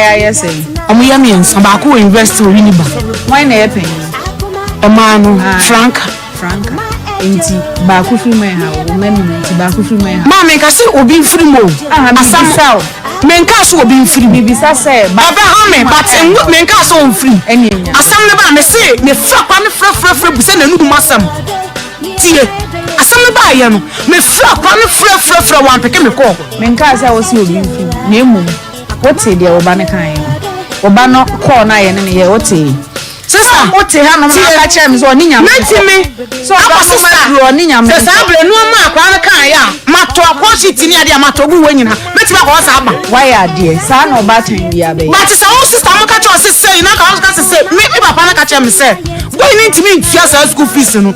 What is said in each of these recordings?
yɛayɛ sɛn? Ɔmo yɛ mmiɛnsa, baako wɔ university wɔ Winneba. Hwan na ɛyɛ panyin? Ɔmaa no Franka. Franka. Nti baako firi mu ɛha wo mma num nti baako firi mu ɛha. Maa menka sɛ obi mfiri mu o. Aha, Asam mebisa o. Menka sɛ obi mfiri mu. Mebisa sɛ Ɔbɛha me but nwo menka sɛ ɔmfiri mu. Ɛne enya. Asɛm no baa me se mefrɛ kwa me frɛ frɛ frɛ bu sɛ n'anum asɛm. Tie. Asɛm no baayɛ no mefrɛ kwa no frɛ frɛ frɛ wampeke me kɔɔ. Menkaa sɛ wo se obi mfiri mu na mmom wote deɛ wo ba no kaeɛ no. Wo ba no kɔɔ no a yɛne no yɛɛ wotee. Sista, Wote hanom na tie. aka kyerɛ me sɛ ɔne Nyame nkɔ. Mɛtumi Sɛ ɔba akɔ no sista. maduru ɔne Nyame Sɛ saa nkɔ. berɛ nneɛma a akwadaa no kaeɛ a matɔ akɔhye ti ne adeɛ a matɔ gu hɔ nyina mɛtumi akɔ hɔ saa aba. Wayɛ adeɛ. Saa na ɔbaatan biara bɛyɛ. But sɛ wo sister mo ka kyerɛ wo sɛ sei na ka wo ka sɛ sei me me papa no ka kyerɛ me sɛ boy no ntumi ntua saa school fees no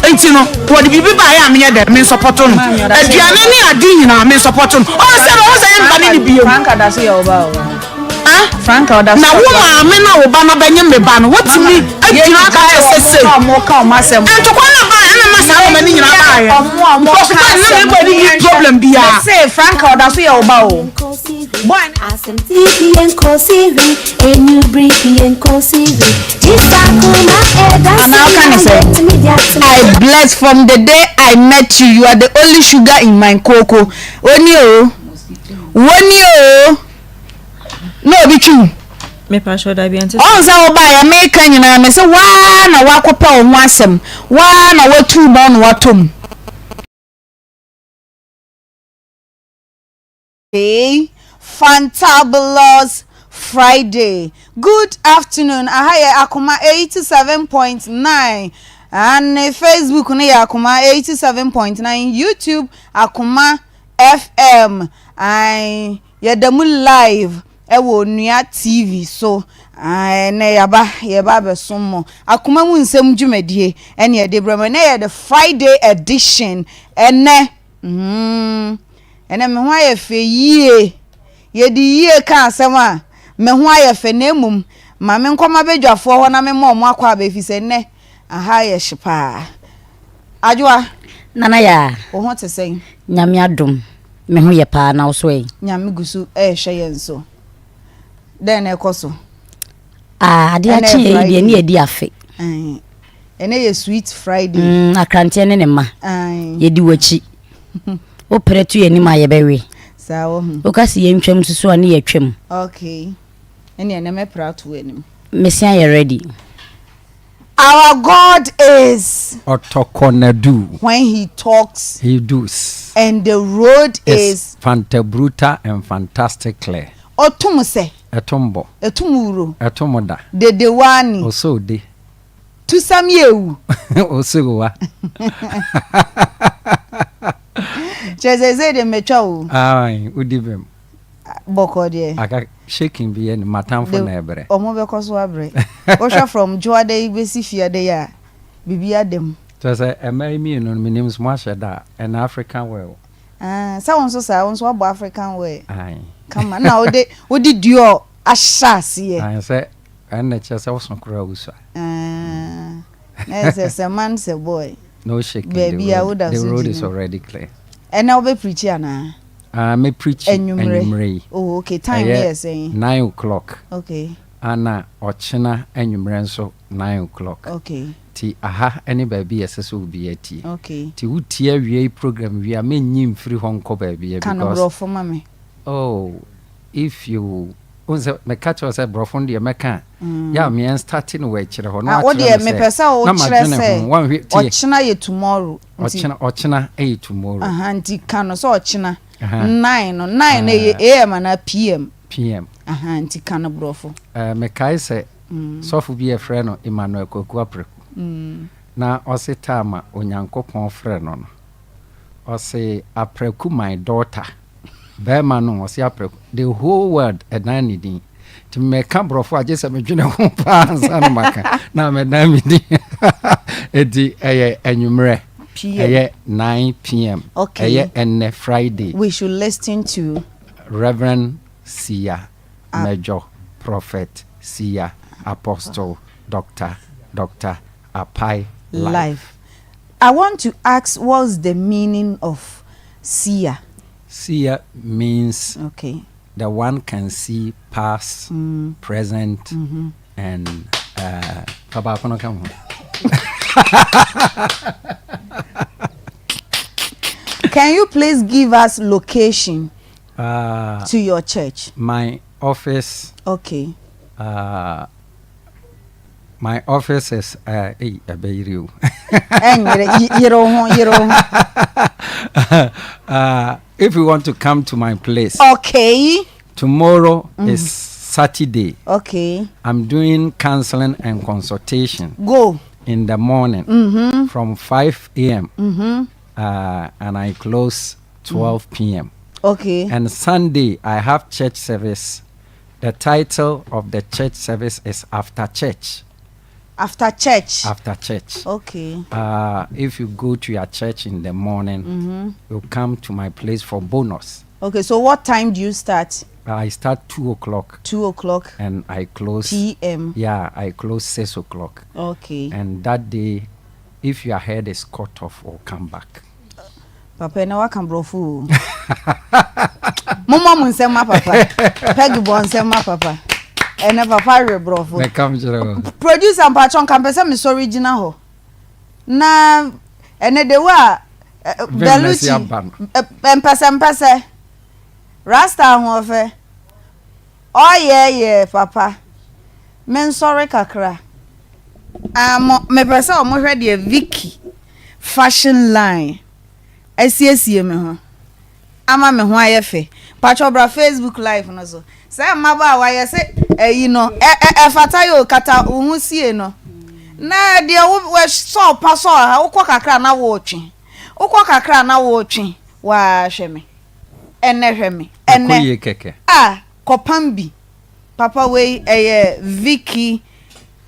nti no wɔde biribi baeɛ a menyɛ dɛ me nsɔpɔto no Maame, ɔda so yɛ aduane ne ade nyinaa me nsɔpɔto no ɔn sɛ ɔwɔ sɛ yɛmba ne ne bio. Franka da so yɛ wo ba o. Ah? Franka ɔda so Na yɛ wo wo ba. maame na wo ba no bɛnye me ba no wotumi agyina aka kyerɛ sɛ sei Ɔmo ka ɔmo asɛm. Ntɔkwa no baeɛ ɛna ma saa nɔɔma no nyinaa baeɛ Ɔmo a ɔmo because ka boy no na asɛm me boy no nni problem biara. Mese Franka ɔda so yɛ wo ba o. Boy no. Anaa woka ne sɛ I bless from the day I met you you are the only sugar in my cocoa Oni o Woni o Na obi twi wo. Ɔhu sɛ wobaeɛ meka nyinaa mese woaa na woakɔpɛ wo ho asɛm woaa na woatu wo bɔn na woatɔ mu. Day, Fantabulous Friday. Good afternoon. Aha yɛ Akoma 87.9. Ane Facebook no yɛ Akoma 87.9. YouTube Akoma FM. Ae, yɛda mu live ɛwɔ Onua TV so. Ae, ɛnɛ yɛaba, yɛba abɛsom mo. Akoma mu nsɛm dwumadie ɛne yɛde brɛ mo. Ɛnɛ yɛ the Friday edition. Ɛnɛ, mm, Ɛnɛ me ho ayɛ fɛ yie. Yɛde yie ka asɛm a, me ho ayɛ fɛ na mmom ma menkɔ m'abadwafoɔ hɔ na memma wɔn akwaaba ɛfiri sɛ nnɛ aha yɛ hye paa. Adwoa. Nana Yaa. Wo ho te sɛn? Nyame adom, me ho yɛ paa na wo so ɛ? Nyame gu so rehwɛ yɛn so. Dɛn na ɛkɔ so? Ah, adeɛ akye yɛ yi deɛ ne yɛdi afe. Ɛnɛ yɛ sweet Friday. Mm, akranteɛ ne ne mma. Yɛdi w'akyi. Wopere to yɛn anim a yɛbɛwe. Saa wɔ ho. Woka sɛ yɛntwam nso so a ne yɛtwam. Okay. Ɛne ɛnɛ mɛpere ato w'anim. Mesia yɛ ready. Our God is. Ɔtɔkɔnadu. When he talks. He does. And the road is. Is fantabrutal and fantastic clear. Ɔtom sɛ. Ɛtom bɔ. Ɛtom wuro. Ɛtom da. Dedewani. Ɔsɛ ode. Tusam yewu. Ɔsɛ owa. Kyerɛ sɛ sɛ deɛ mɛtwa o. Ae, wodi bem. Bɔkɔ deɛ. Aka shaking bi yɛ ne matamfo na ɛbrɛ. Ɔmo bɛkɔ so abrɛ. Wohwɛ from dwoada yi bɛsi fiada yi a, biribi ada mu. Kyerɛ sɛ ɛma yi mmienu no menim so moahyɛ da a, ɛna African wear o. Ah, sɛ wo nso saa, wo nso woabɔ African wear. Ae. Kama, na wode wode Dior ahyɛ aseɛ. Ae, sɛ ɛnna kyerɛ sɛ woso koraa wosua. Ah, na yɛ sɛ sɛ man sɛ boy. No shaking, the Baabi a road, woda the so road is gyina. already clear. Ɛnɛ wobɛ preach anaa? Ah, me preach Anwummerɛ. anwummerɛ yi. Oh, okay. Time no Ɛyɛ yɛ sɛn? 9 o'clock. Okay. Ana ɔkyena anwummerɛ nso 9 o'clock. Okay. Ti aha ne baabi a ɛsɛ sɛ obi atie. Okay. Ti wotie awie yi program wie a menyi mfiri hɔ nkɔ baabi a Ka no because borɔfo ma me. Oh, if you wohu sɛ meka kyerɛ wo sɛ borɔfo no deɛ mɛka a yɛ a meɛn starte no wɔ akyire hɔ na Ah, wo wakyerɛ deɛ me mepɛ sɛ sɛ na wokyerɛ madwene sɛ ho wanhwɛ tie ɔkyena yɛ tomorrow nti ɔkyena ɔkyena ɛyɛ tomorrow. Aha, nti ka no sɛ ɔkyena Aha. 9 no, 9 no ɛyɛ Ah. AM anaa PM? PM. Aha, nti ka no borɔfo. Eh, mekae sɛ sɔfo bi a yɛfrɛ no Emmanuel Kwaku Apraku na ɔse time a Onyankopɔn frɛ no no ɔse Apraku my daughter Bɛɛma no ɔse aprɛko the whole world ɛdan ne din nti mɛka borɔfo a gye sɛ medwene ho paa ansa na maka na mɛdan me din enti ɛyɛ anwummerɛ ɛyɛ 9 pm okay. Ɛyɛ ɛnnɛ Friday. We should listen to Reverend Sia Major Prophet Sia Apostle Doctor Doctor Apai Life. Life. I want to ask what's the meaning of Sia? Sia means okay. The one can see past, present, and uh, fa baako no ka ho. Can you please give us location to your church? My office. My office is eh, ɛbɛyere o. Ɛnyere, yere wo ho, yere wo ho. If you want to come to my place. Tomorrow is Saturday. I'm doing counseling and consultation. Go. In the morning from 5 a.m. And I close 12 p.m. And Sunday I have church service. The title of the church service is After Church. After church. After church. If you go to your church in the morning, you come to my place for bonus. Okay, so what time do you start? I start 2 o'clock. 2 o'clock. And I close. PM. Yeah, I close 6 o'clock. And that day, if your head is cut off, or come back. Papa, na waka borɔfo o. Momma mo nsɛm ma papa. Peggy bɔ nsɛm ma papa. Ɛnɛ papa we borɔfo. Mɛka kyerɛ wo. Producer, mpatwɔ, nka mpɛ sɛ mesɔre gyina hɔ. Na ɛnɛ de wo a Vim Belucci aba no. Mpɛsɛmpɛsɛ Rasta ahoɔfɛ ɔyɛɛyɛ papa mensɔre kakra. Ah, mo mepɛ sɛ ɔmo hwɛ deɛ Vicky Fashion Line asiesie me ho ama me ho ayɛ fɛ. Patwɔ, bra Facebook Live no so sɛ mmabaawa yɛ sɛ ɛyi no ɛfata yɛ o, kata wo ho sie no na deɛ wo sɔɔ pa sɔɔ ha, wokɔ kakra na wɔɔtwe, wokɔ kakra na wɔɔtwe. Waa, hwɛ me ɛnɛ, hwɛ me Ɛkɔ ɛnɛ. yie kɛkɛ. A kɔpam bi papa wei ɛyɛ Vicky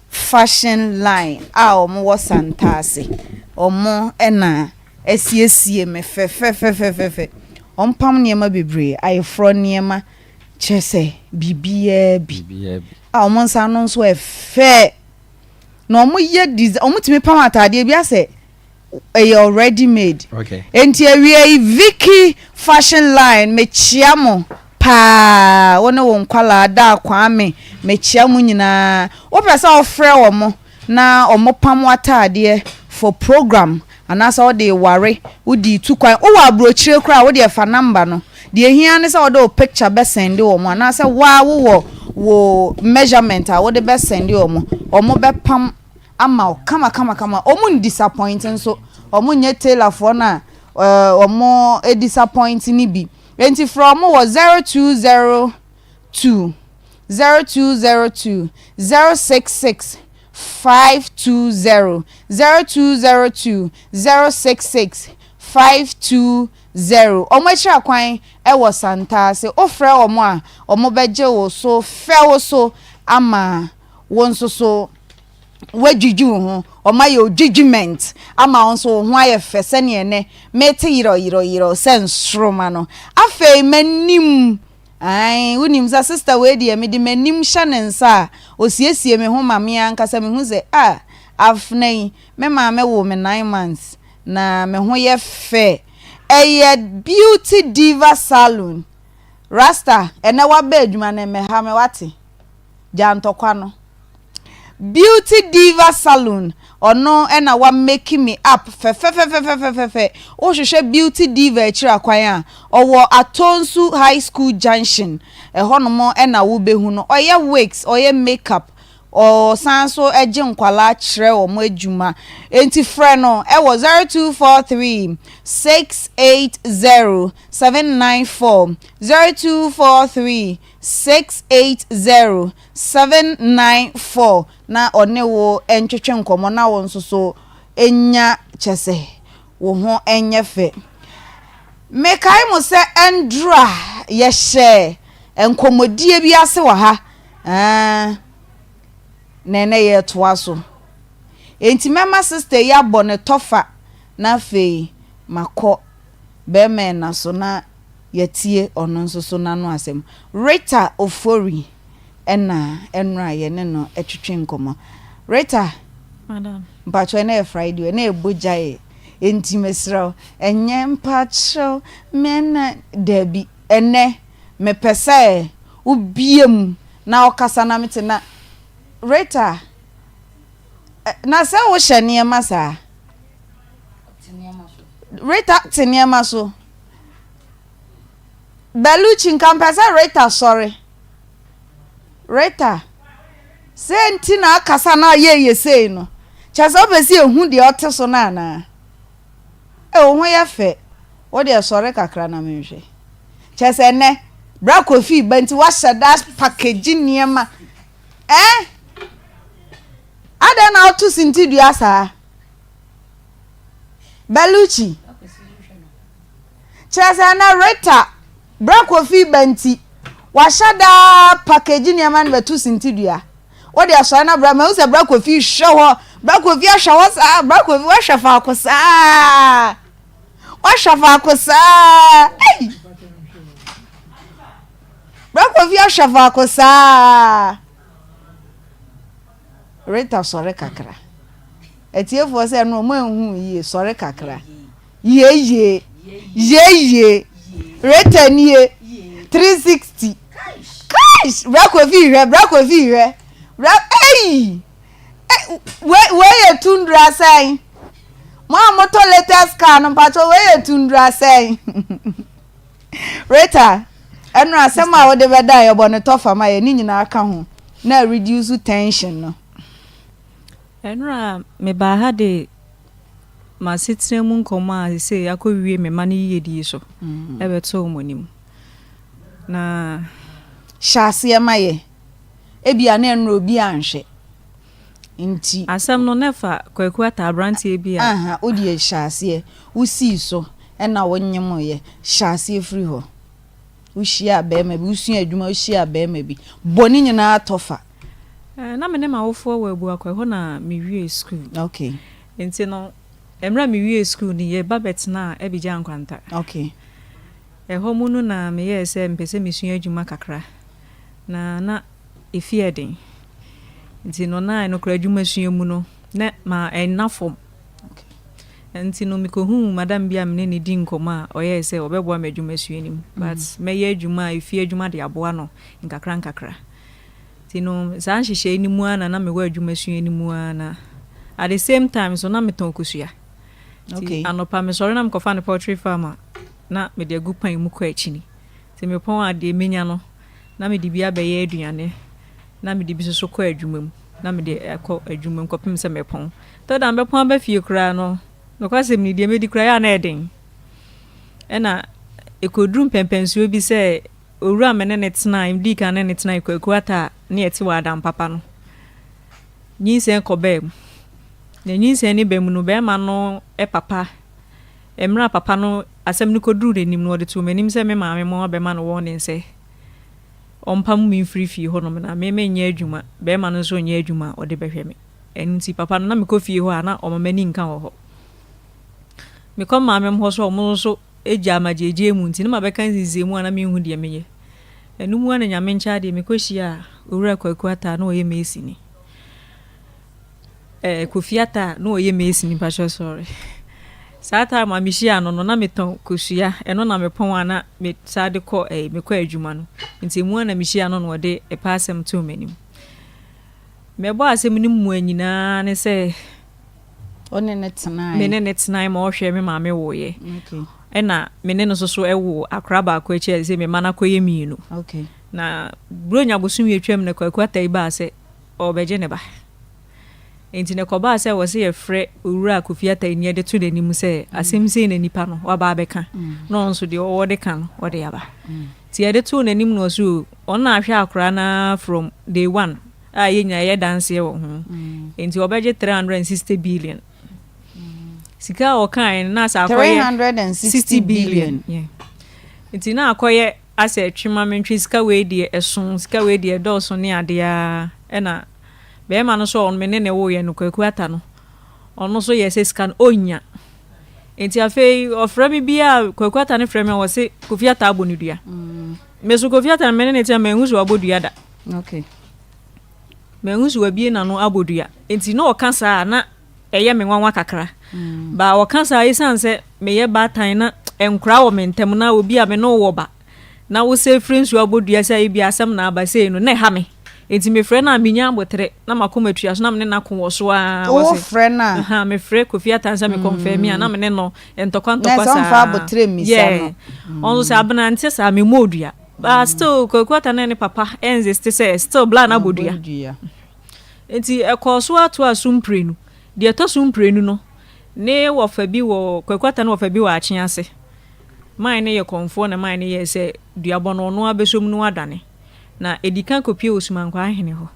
Fashion Line a wɔn wɔ Santaase. Wɔn ɛna asiesie me fɛfɛfɛfɛfɛ. Wɔn pam nneɛma bebree, ayeforɔ nneɛma, kyerɛ sɛ biribiara bi. Biribiara bi. A wɔn nsa no nso ɛfɛ na wɔn yɛ design. Wɔn tumi pam ataadeɛ bi asɛ ɛyɛ already made. Nti awie yi, Vicky Fashion Line, mekyia mo paa. Wo ne wo nkwalaa da Kwame, mekyia mo nyinaa. Wopɛ sɛ wofrɛ wɔ mo na ɔmo pam ataadeɛ for program anaasɛ wode ware, wode tu kwan, wowɔ aburokyire koraa, wode ɛfa number no deɛ ehia ne sɛ wode wo picture bɛsend wɔ mo anaasɛ waa wowɔ wo measurement a wode bɛsend wɔ mo, ɔmo bɛpam ama wo kama kama kama. Ɔmo ndisappoint nso, ɔmo nyɛ tailorfoɔ no a ɔmo disappoint ni bi. Nti frɛ ɔmo wɔ 0202 0202 066 520, 0202 066 520. Ɔmo akyiri akwan ɛwɔ Santaase. Wofrɛ ɔmo a, ɔmo bɛgye wo so fɛ wo so ama wo nso so wadwidwi wo ho. Ɔmo ayɛ odwidwiment ama wo nso wo ho ayɛ fɛ sɛneɛ nɛ mete yerɛw yerɛw yerɛw sɛ nsoroma no. Afei m'anim ae, wonim sɛ sister wei deɛ, mede m'anim hyɛ ne nsa a osiesie me ho ma me ankasa mehu sɛ a afena yi me maame wo me 9 months na me ho yɛ fɛ. Ɛyɛ Beauty Diva Salon. Rasta, ɛnɛ waba adwuma no mmɛha me, wate gya ntɔkwa no. Beauty Diva Salon, ɔno ɛna wa make me up fɛfɛfɛfɛfɛfɛ. Wohwehwɛ Beauty Diva akyiri akwan a, ɔwɔ Atonsu High School Junction ɛhɔnom ɛna wobɛhu no. Ɔyɛ wigs, ɔyɛ makeup, ɔsan so gye nkwalaa kyerɛ wɔn adwuma. Nti frɛ no ɛwɔ 0243 680 794, 0243 680 794, na ɔne wo ntwetwe nkɔmmɔ na wo nso so nya kyɛ sɛ wo ho nyɛ fɛ. Mekae mo sɛ ɛndora yɛhyɛ nkɔmmɔdie bi ase wɔ ha na ɛnɛ yɛtoa so. Enti mɛma sister yi abɔ ne tɔfa na afei makɔ bɛrima ɛna so na yɛtie ɔno nso so n'ano asɛm. Rita Ofori ɛna ɛnora yɛne no ɛtwetwe nkɔmmɔ. Rita. Madam. Mpakyɛw, ɛnɛ yɛ Friday, ɛnɛ yɛ bogya yɛ, enti mesrɛ wo, ɛnyɛ mpakyɛw mɛna daabi ɛnɛ. Mepɛ sɛ wobue mu na wokasa na mete na Rita, na sɛ wohyɛ nneɛma saa? Rita te nneɛma so. Bellucci, nka mpɛ sɛ Rita sɔre. Rita, sɛ nti na akasa na ayɛ yɛ sei no, kyerɛ sɛ wopɛ sɛ yɛhu deɛ ɔte so no anaa? Ei, wo ho yɛ fɛ. Wo deɛ sɔre kakra na menhwɛ. Kyerɛ sɛ ɛnnɛ, Bra Kofi ba nti woahyɛ da package nneɛma. Eh? Adɛn na woto sintidua saa? Bellucci. Kyerɛ sɛ ɛnnɛ Rita, Bra Kofi ba nti, wahyɛ da package nneɛma no bɛto sintidua. Wo deɛ sɔre na bra mahu sɛ bra kofi hwɛ hɔ bra kofi ahwɛ hɔ saa bra kofi wahwɛ faako saa wahwɛ faako saa ei bra kofi ahwɛ faako saa Rita sɔre kakra atiefoɔ sɛ ɛno ɔmo anhu yie sɔre kakra. Yeye yeye Rita nie 360 Kaish! Bra Kofi hwɛ bra Kofi hwɛ bra ei wei wei yɛ tundra sɛn mo a motɔ latest car no mpakyɛ wei yɛ tundra sɛn Rita ɛno asɛm a wode bɛda a yɛbɔ ne tɔfa ma yɛ ne nyinaa ka ho na reduce tension no. Ɛnora mebaa ha de m'asetena mu nkɔmmɔ a seesei akɔwie me mma no yiyedie so bɛtoo mo anim. Na. Hyɛ aseɛ ma yɛ. Ebia na ɛnora obi anhwɛ nti. Asɛm no na ɛfa Kwaku Atta aberanteɛ bi a. Aha, wo deɛ hyɛ aseɛ. Wosii so ɛna wonyemoeɛ. Hyɛ aseɛ firi hɔ. Wohyiaa barima bi, wosua adwuma, wohyiaa barima bi. Bɔ ne nyinaa tɔ fa. Na me ne m'awofoɔ wɔ Abuakwa, ɛhɔ na mewiee sukuu. Okay. Nti no, mmerɛ a mewiee sukuu no, yɛba bɛtenaa Abidjan Nkwanta. Okay. Ɛhɔ mu no na meyɛɛ sɛ mepɛ sɛ mesua adwuma kakra, na na efie yɛ den. Nti no, na ɛno koraa adwumasua mu no, na ma ɛnna fam. Nti no, mekɔhuu madam bi a me ne no di nkɔmmɔ a ɔyɛɛ sɛ ɔbɛboa me adwumasua no mu, but mɛyɛ adwuma a efie adwuma de aboa no nkakra nkakra. Nti no saa nhyehyɛe no mu ara na na mewɔ adwumasua no mu ara na at the same time nso na metɔn kosua. Nti Okay. anɔpa mesɔre na mekɔfa no poultry farm a na mede agu pan mu kɔ akyini. Nti mepɔn a deɛ menya no na mede bi abɛyɛ aduane na mede bi nso so kɔ adwuma mu na mede akɔ adwuma mu kɔpem sɛ mɛpɔn. Tɔ da mɛpɔn aba fie koraa no nokwasɛm ni deɛ mɛdi koraa ɛyɛ a na ɛden. Ɛna ɛkɔduru mpɛnpɛnsoɔ bi sɛ Owura a me ne no tenae, medii kan ne no tenae, Kwaku Atta a ne yɛte wɔ Adampapa no, nyinsɛn kɔbaa mu. Na nyinsɛn no ba mu no, barima no papa, mmerɛ a papa no asɛm no kɔduruu n'anim no, ɔde too m'anim sɛ me maame mo abɛma no warning sɛ ɔmpam me mfiri fie hɔnom na me menyɛ adwuma, barima no nso nyɛ adwuma a ɔde bɛhwɛ me. Ɛno nti papa no, na mekɔ fie hɔ a na ɔma m'ani nka wɔ hɔ. Mekɔ maame mo hɔ so a, wɔn nso gyaa me agyeegyee mu nti na mabɛka nsinsiemu a na menhu deɛ menyɛ. Ɛno mu ara na Nyame nkyɛ adeɛ mekɔhyiaa Owura Kwaku Atta a na ɔyɛ Masoni. Eh, Kofi Atta a na ɔyɛ Masoni, mpakyɛ sorry. Saa time a mehyiaa no no na metɔn kosua, ɛno na mepɔn a na me saa de kɔ eh, mekɔ adwuma no. Nti emu ara na mehyiaa no na ɔde ɛpɛ asɛm too m'anim. Mɛbɔ asɛm no mua nyinaa ne sɛ Wo ne no tenae? Me ne no tenae ma ɔhwɛɛ me maame woeɛ. Okay. Ɛna me ne no nso so woo akora baako akyi a sɛ me mma no akɔyɛ mmienu. Okay. Na Buronya bosome atwam na Kwaku Atai baa sɛ ɔrebɛgye ne ba. Nti na ɛkɔbaa sɛ wɔ sɛ yɛfrɛ Owura Kofi Atai ni de to n'anim sɛ asɛm sei na nipa no waba abɛka na ɔno nso deɛ ɔwɔ de ka no ɔde aba. Nti yɛde too n'anim na ɔse o ɔno na ahwɛ akora no ara from day one a yɛn nyinaa yɛyɛ danseɛ wɔ ho nti ɔbɛgye 360 billion sika a ɔkaeɛ no na asɛ akɔyɛ 360 billion yeah. Nti na akɔyɛ asɛ twema mentwe sika wei deɛ ɛso sika wei deɛ ɛdɔɔso ne adeɛ a ɛna bɛrima no so ɔno me ne ne woyɛ no Kwaku Ata no ɔno nso yɛ sɛ sika no ɔnnya nti afei ɔfrɛ me bi a Kwaku Ata no frɛ me a ɔse Kofi Ata abɔ ne dua me so Kofi Ata no me ne ne tea manhu so wabɔ dua da. Okay. Manhu sɛ wabue n'ano abɔ dua. Enti na ɔka saa a, na ɛyɛ me nwanwa kakra. Mm. Ba ɔka saa esiane sɛ meyɛ baatan na nkora wɔ me ntam na obi a me ne wo wɔ ba. Na wo sɛ firi nsuo abɔ dua sɛ ebia asɛm na aba sei no, na ɛha me. Enti mefrɛ no a mennya aboterɛ, na m'akoma tua so, na me ne no ako wɔ so ara. Wo Wɔse, frɛ no a? Ahaa, mefrɛ Kofi Atta sɛ me kɔnfɛmi a, na me ne no ntɔkwa Na ntɔkwa ɛsɛ ɔmfa saa. aboterɛ mmisa Yeah. no. Ɔno nso sɛ Abena nte saa, memmɔɔ dua. But still Kwaku Atta ne ne papa insist sɛ still bla no abɔ dua. Abɔ dua. Enti ɛkɔɔ so ara toaa so mprenu. Deɛ ɛtɔ so mprenu no, ne wɔfa bi wɔ, Kwaku Atta ne wɔfa bi wɔ Akye ase. Man no yɛ kɔmfoɔ na man no yɛɛ sɛ duabɔ no ɔno ara bɛsɔ mu na wadane. Na ɛdi kan kɔpue Osumankwaa hene hɔ.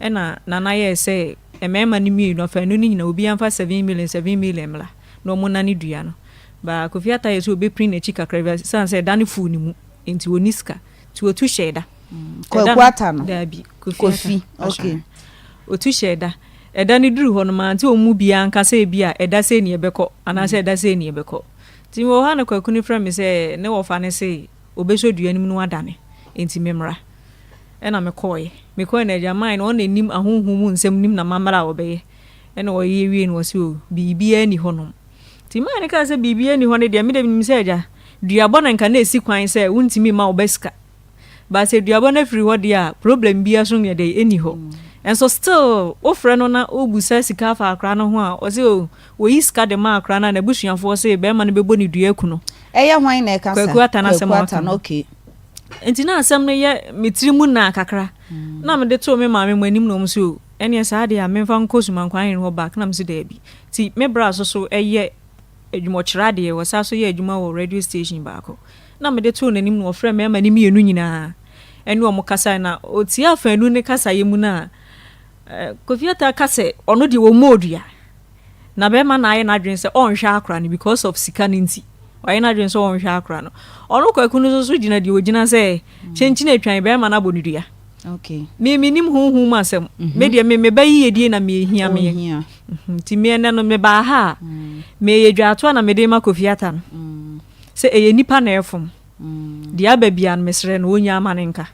Ɛna Nana yɛɛ sɛ mmarima no mmienu, afaanu no nyinaa, obiara mfa 7 million, 7 million mmra na wɔnnane dua no. But Kofi Atta yɛɛ sɛ ɔbɛpini n'akyi kakra bi ɛsiane sɛ ɛda no fuu ne mu nti ɔnni sika. Nti ɔtu hyɛɛ da. Ɛda Kwaku no, Atta no? Daabi, Kofi Kofi, Atta. okay. Ɔtu hyɛɛ da. Ɛda no duruu hɔ no, mante wɔn mu biara nka sɛ ebia ɛda sei na yɛbɛkɔ anaasɛ ɛda sei na yɛbɛkɔ. Nti mewɔ hɔ a na Kwaku no frɛ me sɛ ne wɔfa no se ɔbɛsɔ dua no mu na wadane, enti memmra. Ɛna mekɔeɛ. Mekɔeɛ no agya mine no ɔno na ɛnim ahonhom mu nsɛm nim n'amammerɛ a ɔbɛyɛ. Ɛna ɔyɛ wiei no ɔse o, biribiara nni hɔnom. Nti mine no kaa sɛ biribiara nni hɔ no deɛ, me deɛ menim sɛ agya, duabɔ na nka na ɛsi kwan sɛ wontumi mma wo ba sika. But sɛ duabɔ no afiri hɔ deɛ a, problem biara so nyɛ dɛn, ɛnni hɔ. Nso still wofrɛ no na wobusa sika afa akwadaa no ho a, ɔse o, Oyi sika de ma akora no a n'abusuafoɔ se barima no bɛbɔ no dua aku no. Ɛyɛ hwan na ɛka sa? Kwaku Atta n'asɛm Kwaku a Atta ɔka no, no. okay. Nti na asɛm no yɛ me tiri mu naa kakra. Na mede too me maame mo anim na wɔn se o, ɛneɛ saa deɛ a memfa nkɔ Sumankwaa Hene hɔ back na mese daabi. Nti me bra so so yɛ adwuma, ɔkyerɛ adeɛ, ɔsan so yɛ adwuma wɔ radio station baako. Na mede too n'anim na ɔfrɛɛ mmarima no mmienu nyinaa ɛne wɔn kasae na ɔtiee afaanu no kasaeɛ mu no a, Kofi Atta ka sɛ ɔno deɛ ɔmmɔɔ dua. Na bɛrima no ayɛ n'adwene sɛ ɔnhwɛ akora no because of sika no nti. Wayɛ n'adwene sɛ ɔnhwɛ akora no. Ɔno Kwaku no nso so gyina deɛ ɔgyina sɛ kyenkyen atwan bɛrima no abɔ no dua. Okay. Me menim honhom mu asɛm. Mm -hmm. Me deɛ me meba yiyedie na mehia meɛ. Mhm. Nti me ɛnɛ no mebaa ha a mm. meyɛ dwaatoa na mede ma Kofi Atta no. Mm. Sɛ ɛyɛ nipa na ɛfom. Deɛ aba biara no, mesrɛ no, ɔnnya ama no nka.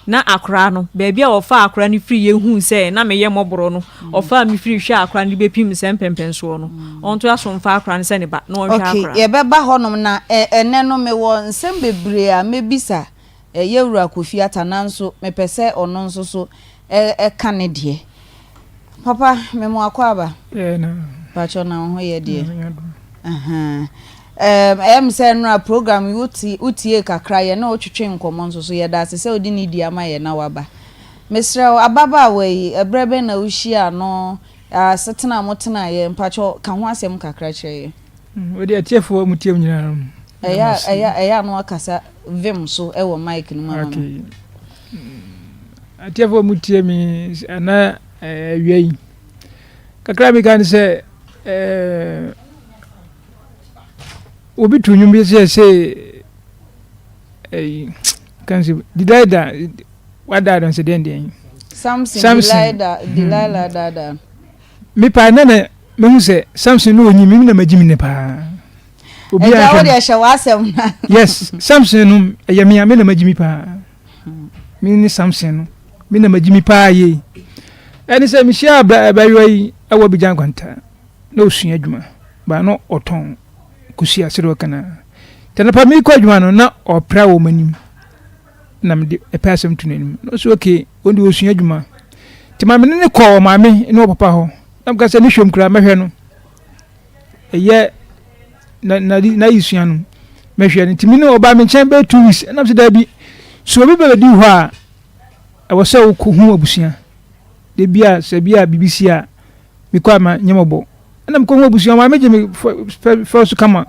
Na akoraa no, baabi a ɔfaa akoraa no firi yɛ huu sɛ na meyɛ mmɔborɔ no, ɔfaa me firi hwɛɛ akoraa no de bɛpim sɛ mpɛmpɛnsoɔ no, ɔntoa so mfa akoraa no sɛ ne ba na ɔnhwɛ Okay, akoraa. yɛbɛba hɔnom na ɛnnɛ no mewɔ nsɛm bebree a mɛbisa Yɛwura Kofi Atta nanso mepɛ sɛ ɔno nso so ka ne deɛ. Papa, me mo akwaaba. Yeah, na. Pacho na wo ho yɛ deɛ. Ahaa. Um, ɛyɛ me sɛ nnora program yi wotie wotie kakra yɛ ne wotwetwe nkɔmmɔ nso so yɛda ase sɛ wode ne di ama yɛ na waba. Mesrɛ wo ababaawa yi ɛberɛ bɛn na wohyia no asetena a motenaeɛ mpacho ka ho asɛm kakra kyerɛ yɛ. Wode atiefoɔ mu tie nyinaa no. Ɛyɛ ɛyɛ ɛyɛ ano akasa vim so ɛwɔ mic no mu ama me. Okay. Atiefo a wɔtie me ɛna awia yi, kakra mi ka ne sɛ ɛɛ obi to nnwom bi sɛ sɛ ɛyi kan sɛ Delilah wada no sɛ deɛn deɛn. Samson Delilah Delilah dada. Me paa na na mehu sɛ Samson no ɔnyi me na magyi me ne paa. Obi a hwɛ no. Ɛgya wo deɛ hyɛ w'asɛm na. Yes, Samson no ɛyɛ me a me na magyi me paa. Me ne Samson no, me na magyi me paa yie. Ɛne sɛ mehyia abaayewa yi ɛwɔ Abidjan Kwanta na ɔsua adwuma ba na ɔtɔn kosua sɛdeɛ ɔka no a. Nti anɔpa mekɔ adwuma no na ɔpra wɔ m'anim na mede ɛpɛ asɛm to n'anim na ɔsɛ okay ɔno deɛ ɔsua adwuma. Nti maame ne ne kɔɔ ɔmaame ne ɔpapa hɔ na meka sɛ ne hwɛm koraa mɛhwɛ no. ɛyɛ na na n'ayisua no mɛhwɛ no nti me ne ɔbaa me nkyɛn bɛyɛ 2 weeks ɛnam sɛ daabi so obi bɛbɛdi hɔ a ɛwɔ sɛ wokɔ hu abusua de bi a sɛ bi a biribi si a mekɔ ama nyɛ mɔbɔ ɛna mekɔ hu abusua maame gye me fɛ so kama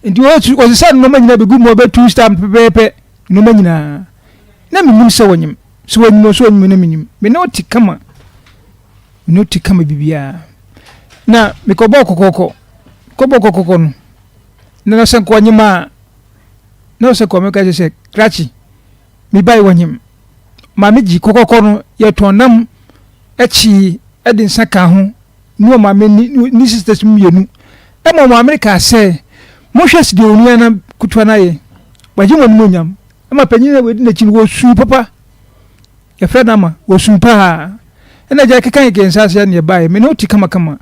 nti wɔsesa nneɛma nyinaa bɛgu mu ɔbɛ 2 weeks time pɛpɛɛpɛ nneɛma nyinaa na menim sɛ wɔnyim sɛ wɔnyim o sɛ wɔnyim na menim me ne ɔte kama Me ne wo te kama biribiara. Na mekɔbɔɔ kɔkɔkɔ. Kɔbɔɔ kɔkɔkɔ no, na na sɛ nka ɔnyem a, na sɛ nka ɔmeka kyerɛ sɛ, krakye, me ba yi wɔnyem. Maame gye kɔkɔkɔ no, yɛtɔn nam kyee de nsa kaa ho, ne ɔmaame ne ne sisters mmienu. Ɛma ɔmaame no kaa sɛ, monhwɛ deɛ onua no ketewa no ayɛ, wagye mo animuonyam. Ɛma panyin a wɔadi n'akyi no, wɔsuu papa. Yɛfrɛ no ama, wɔsuu paa. Ɛna agya keka yɛn nsa ase ɛna yɛbaeɛ. Me ne wo te kamakama.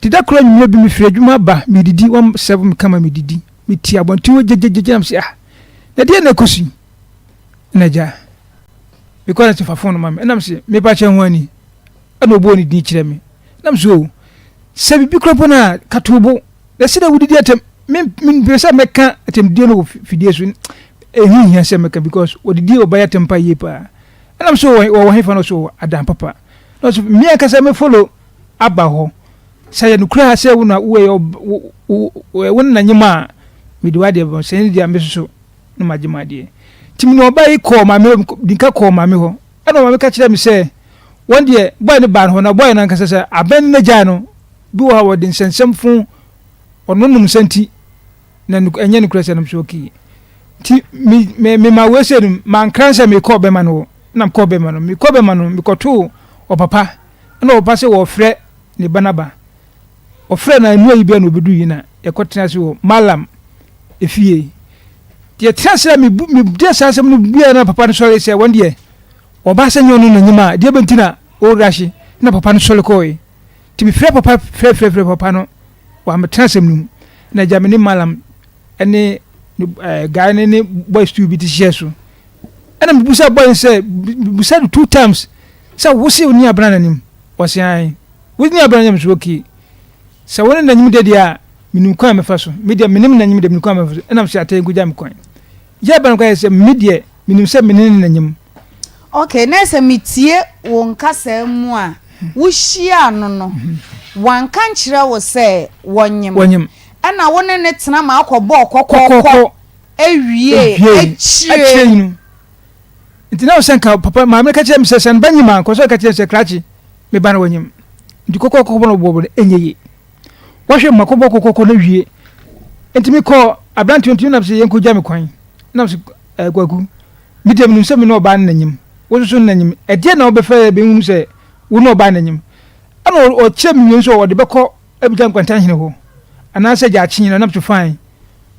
Nti da koro anwummerɛ bi mefiri adwuma ba, medidi, wɔn sɛvo me kama medidi. Mete abɔnten hɔ gyegyegyegye na mese ah, Na deɛ na ɛkɔ so yi? Ɛna agya, mekɔ na sɛ fa fon no ma me. Ɛna mese, mepa kyɛ ho ani. Ɛna ɔbɔɔ ne din kyerɛ me. Ɛna mese, o, sɛ biribi kora mpo no a, ka to bo. Na sɛ dɛ wodidi atɛm, me mempɛ sɛ mɛka atɛmdidie no wɔ fidie so. Ɛho hia sɛ mɛka because wɔdidi ɔbaa atɛm pa yie paa. Ɛna mese, wɔwɔ hefa? Na ɔse, ɔwɔ Adan papa. Na ɔse, me ankasa me follow aba hɔ. Sɛ ɛyɛ nokorɛ a sɛ wo na woyɛ wo ne na nyem a, mede w'adeɛ bɛma wo, sɛ ɛnyɛ deɛ a me nso na magye m'adeɛ. Nti me ne ɔbaa yi kɔɔ maame hɔ, di nka kɔɔ maame hɔ, ɛna maame ka kyerɛɛ me sɛ wɔn deɛ bɔe no baa no hɔ, na bɔe no ankasa sɛ abɛn no n'agyae no, bi wɔ hɔ a wɔde nsɛnsɛm fo ɔno nom nsa nti, na ɛnyɛ nokorɛ sɛ nom so okay. Nti me me mema wei sɛ no mankra sɛ mekɔɔ bɛma no hɔ, na mekɔɔ bɛma no, mekɔɔ bɛma no, mekɔtoo ɔpapa, ɛna ɔpapa sɛ wɔfrɛ ne ba no aba. Ɔfrɛɛ no a nnua yi bɛn na ɔbɛduru yi na yɛkɔtena ase wɔ Malam efie. Nti yɛtena ase a mebu mede saa asɛm no buaeɛ na papa no sɔre sɛ wɔn deɛ ɔbaa sɛ nyɛ ɔno na nyim a deɛ bɛnti na ɔrehye na papa no sɔre kɔɔe. Nti mefrɛ papa frɛfrɛfrɛ papa no wammɛtena asɛm no mu na agya me ne Malam ne ne ɛɛ guy ne ne boys tu bi te hyɛ so. Ɛna mebusa boy no sɛ mebusa no two times sɛ wo se wo ne abena n'anim Ɔse ae. Wo ne abena nyam so okay. Sɛ wo ne nanyim de deɛ a, menim kwan a mɛfa so. Me deɛ menim nanyim deɛ menim kwan a mɛfa so. Ɛna mese atɛn kogya me kwan. Gya abena kwan sɛ me deɛ menim sɛ me ne ne nanyim. Okay, na sɛ metie wo nkasaa mu a, wo hyiaa no no, wanka nkyerɛ wo sɛ wɔnyem? Wɔnyem. Ɛna wo ne no tena ma akɔ bɔɔ kɔkɔɔkɔ awie akyire. Akyire yi no. Nti na ɔsɛ nka papa maame no ka kyerɛ me sɛ sɛ ne ba nyim a nka ɔsɛ ɔka kyerɛ sɛ krakye me ba no wanyim nti kɔkɔ kɔkɔ no bɔbɔ no ɛnyɛ yie wɔhwɛ ma kɔbɔ kɔkɔkɔ no wie nti mekɔ aberante nti nam sɛ yɛnkɔ gya me kwan nam sɛ eh, kwaku me deɛ menim sɛ me ne ɔbaa no nanyim wo nso so nanyim ɛdeɛ na wobɛfɛ yɛ bɛhunu sɛ wo ne ɔbaa nanyim ɛna ɔkyerɛ me wie nso ɔde bɛkɔ abigya nkwantan hene hɔ anaasɛ gyaakye hene nam so fine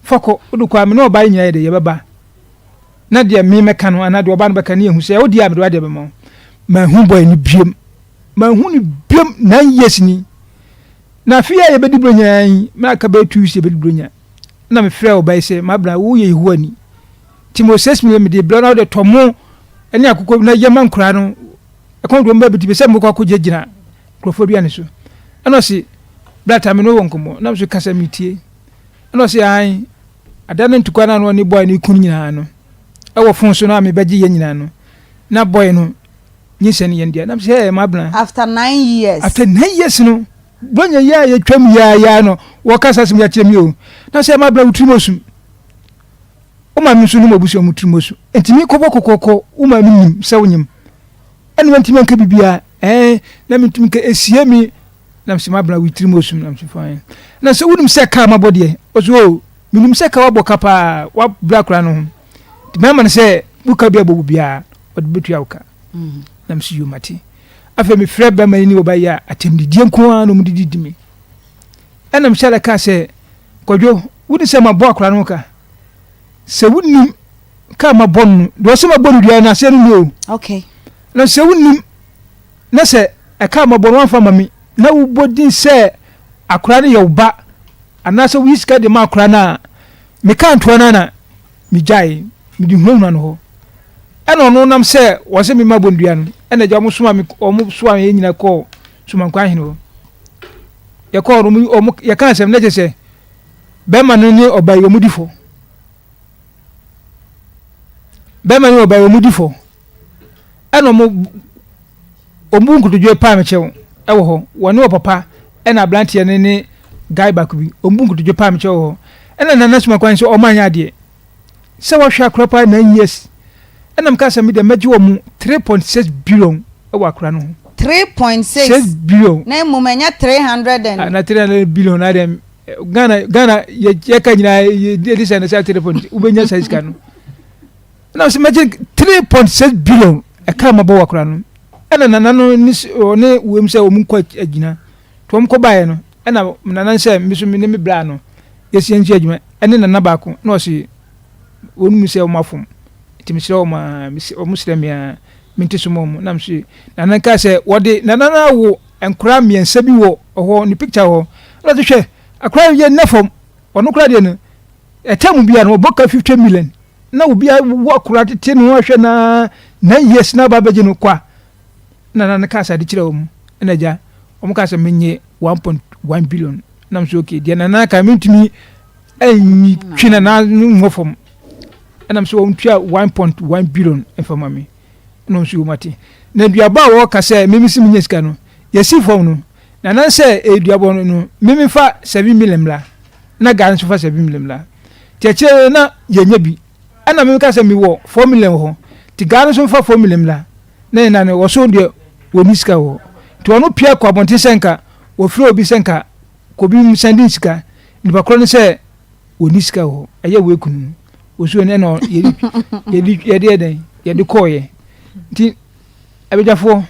fa kɔ wode kɔ a me ne ɔbaa yi nyinaa yɛ de yɛbɛba na deɛ me mɛka no anaa deɛ ɔbaa no bɛka no yɛhu sɛ wo deɛ a mede w'adeɛ bɛma wo. Manhu boy no biom. Manhu no biom 9 years ni. Na afei a yɛbɛdi Buronya yi, na aka bɛyɛ 2 weeks yɛbɛdi Buronya. Na mefrɛ ɔbaa yi sɛ, Mabena, woyɛ Yehowa ni. Nti mo 6 million mede brɛ na wode tɔ mo ne akokɔ na yɛ ma nkoraa no. Ɛkɔm de wɔn bɛbi ti sɛ mokɔ akɔgyinagyina nkurɔfoɔ aduane so. Ɛna ɔse, brata me ne wɔ nkɔmmɔ. Na me so kasa metie. Ɛna ɔse, ae, Ada no ntokwa no a na ɔne boy no reko no nyinaa no, ɛwɔ fon so no a mebɛgye yɛ nyinaa no, na boy no nyinsɛn no yɛn dea. Na mesɛ, hey, mabena. After 9 years. After 9 years no, bronya yi a yɛtwam yi a yi a no, wɔka saa asɛm yi akyerɛ me o. Na sɛ mabena wo tirim osu. Wo maame nso nim abusua mu tirim osu. Enti me kɔbɔ kɔkɔkɔ, wo maame nim sɛ wonyim. Ɛna wantumi anka biribiara. Ɛɛ, na mentumi nka, esie me. Na mese mabena wo tirim osum na mese fine. Na sɛ wonim sɛ kaa mabɔ deɛ ɔsɛ o oh, menim sɛ ka wabɔ ka paa wabra akora no ho nti mɛma no sɛ wo ka bi abɔ wo biara ɔde bɛtua wo ka mm. na mese yo mate afei mefrɛ bɛma yi ne wɔba yi a atɛmdidie nko ara na ɔmde didi me ɛna mehyɛ da kaa sɛ kwadwo wone sɛ mabɔ akora no ho ka sɛ wonim ka mabɔ no deɛ ɔsɛ mabɔ no dua no aseɛ no ni o okay. na sɛ wonim na sɛ ɛka a mabɔ no woamfa amma me, na wobɔ din sɛ akwadaa no yɛ wo ba, anaasɛ woyi sika de ma akwadaa no a, mekaa ntoa no ara na megyae, mede hunahuna no hɔ. Ɛna ɔno nam sɛ wɔsɛ me ma bɔndua no, ɛna agya wɔn soma me, wɔn soa yɛn nyinaa kɔɔ Somankwa ahene hɔ. Yɛkɔɔ no, wɔn yɛka asɛm na kyerɛ sɛ bɛrima no ne ɔbaa yi wɔn di fɔ. Bɛrima ne ɔbaa yi wɔn di fɔ. Ɛna wɔn wɔn bu nkotodwe paa me kyɛw wɔ hɔ. Wɔne ɔpapa ɛna abranteɛ no ne guy baako bi. Wɔn bu nkotodwe paa me kyɛw wɔ hɔ. Ɛna Nana suma kwan sɛ wɔn anyɛ adeɛ. Sɛ wɔhwɛ akora paa 9 years. Ɛna meka sɛ me deɛ mɛgye wɔn 3.6 billion wɔ akora no ho. 3.6 6 billion. Na mmom ɛnyɛ 300 and. Ah, na 300 billion na deɛ Ghana Ghana yɛ yɛka nyinaa yɛ yɛ sɛ ne sɛ 3 point wobɛnya saa sika no. Ɛna sɛ mɛgye 3.6 billion ɛka ma bɔ wɔ akora no. Ɛna nana no ne ɔne wei sɛ wɔn nkɔ agyina. Nti wɔn kɔ baeɛ no ɛna nana no sɛ me so me ne me bra no yɛsi yɛn nso adwuma ɛne nana baako na ɔse wɔn mu sɛ wɔn afom nti mesrɛ wɔn a wɔn srɛ me a mente so ma wɔn na mese nana kaa sɛ wɔde nana no awo nkora mmiɛnsa bi wɔ hɔ ne picture wɔ hɔ ɛna ɔse hwɛ akora yɛ nnɛ fam ɔno koraa deɛ no ɛtɛ mu biara no ɔbɔ ka 50 million. Na obi awo akora tete ne ho ahwɛ na 9 years na aba abɛgye no kwa. Na na ne kaa sɛ ade kyerɛ wɔn. Ɛna agya, wɔn kaa sɛ menye 1.1 billion. Na m so okay, deɛ nana ka mentumi ntwe nana nwɔ fam. Ɛna m so wɔn tua 1.1 billion mfa ma me. Ɛna wɔn nso wɔn ate. Na aduaba a wɔka sɛ mimi si menya sika no, yɛsi fam no, nana sɛ aduabɔ no no, mimi fa 7 million mmra. Na gaa nso fa 7 million mmra. Nti akyire no na yɛnya bi. Ɛna mimi ka sɛ mewɔ 4 million wɔ hɔ. Nti gaa no nso mfa 4 million mmra. Na yɛn nan wɔso deɛ wɔnni sika wɔ hɔ. Nti ɔno pia kɔ abɔnten sɛ nka wɔfrɛ obi sɛ nka kɔ bi sɛnde sika. Nipa korɔ no sɛ wɔnni sika wɔ hɔ. Ɛyɛ wei kunu no. Wɔsuo no ɛna yɛde yɛde yɛde yɛ dɛn yɛde kɔɔyɛ. Nti abadwafoɔ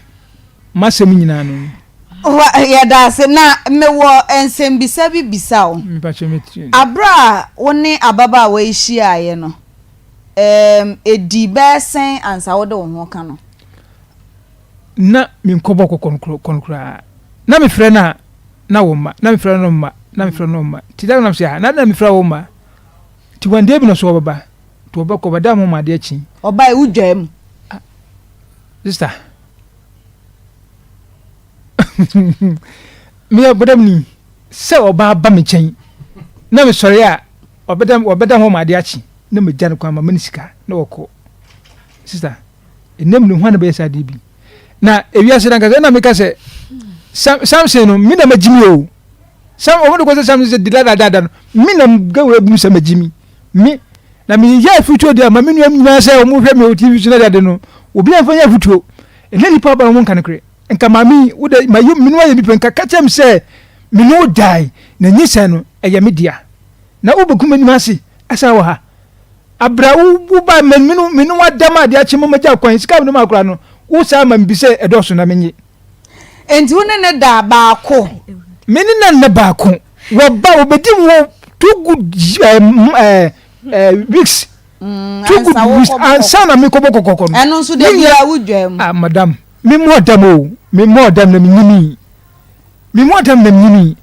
m'asɛm nyinaa no. Wa yɛda ase na mewɔ nsɛmbisa bi bisa wo. Mpakyɛ metie. Aberɛ a wo ne ababaawa yi hyiaeɛ no, Ɛɛm, edii bɛyɛ sɛn ansa wode wo ho reka no? Ná menkɔbɔ kɔkɔ no kɔ no koraa. Ná mefrɛ no a, na wɔmma. Na mefrɛ no na ɔmma. Na mefrɛ no na ɔmma. Nti da no na mesɛ, ah, na adɛn na mefrɛ a womma? Nti one day bi na ɔsɛ ɔbɛba. Nti ɔbɛkɔ, ɔbɛda ho ma adeɛ kye. Ɔbae, wodwaa mu? Ah, sister. Meyɛ bɔdamni. Sɛ ɔbaa ba me nkyɛn na mesɔre a, Ɔbɛda ɔbɛda hɔ ma ade akye na magya no kwan ma mene sika na ɔkɔ. Sister, ɛnɛ mu no hwan na bɛyɛ saa adeɛ bi? Na ewiase no ankasa ɛna meka sɛ Sam Samson no me na magyi mi o. Sam wɔn de kɔ sɛ Samson sɛ Delilah dada no me na gawura bunu sɛ magyi mi. Me na meyɛ afutuo deɛ ma me nua nyinaa sɛ wɔn hwɛ me wɔ TV so na de ade no obi amfa nyɛ afutuo. Ɛnɛ nipa aba no wɔn nka no korɛ. Nka maame yi wo de ma yɛ me no ayɛ bi pɛ nka ka kyerɛ me sɛ me ne wo dae na nyinsɛn no ɛyɛ me dea. Na wobɛgu m'anim ase asan wɔ ha. Abra wo wo ba me me no me no ada ma ade akye ma magya kwan sika me no ma akora no wo saa ma me bi sɛ ɛdɔɔso na menye. Enti wo ne ne da baako? Me ne na nna baako. Wɔba wɔbɛdi wɔ two good ɛɛ ɛɛ weeks. Mm, two good weeks ansa na mekɔbɔ kɔkɔkɔ no. Ɛno nso da biara wodwa mu. Ah madam me mmɔ dam o me mmɔ dam na menyini. Me mu adam na menyinii.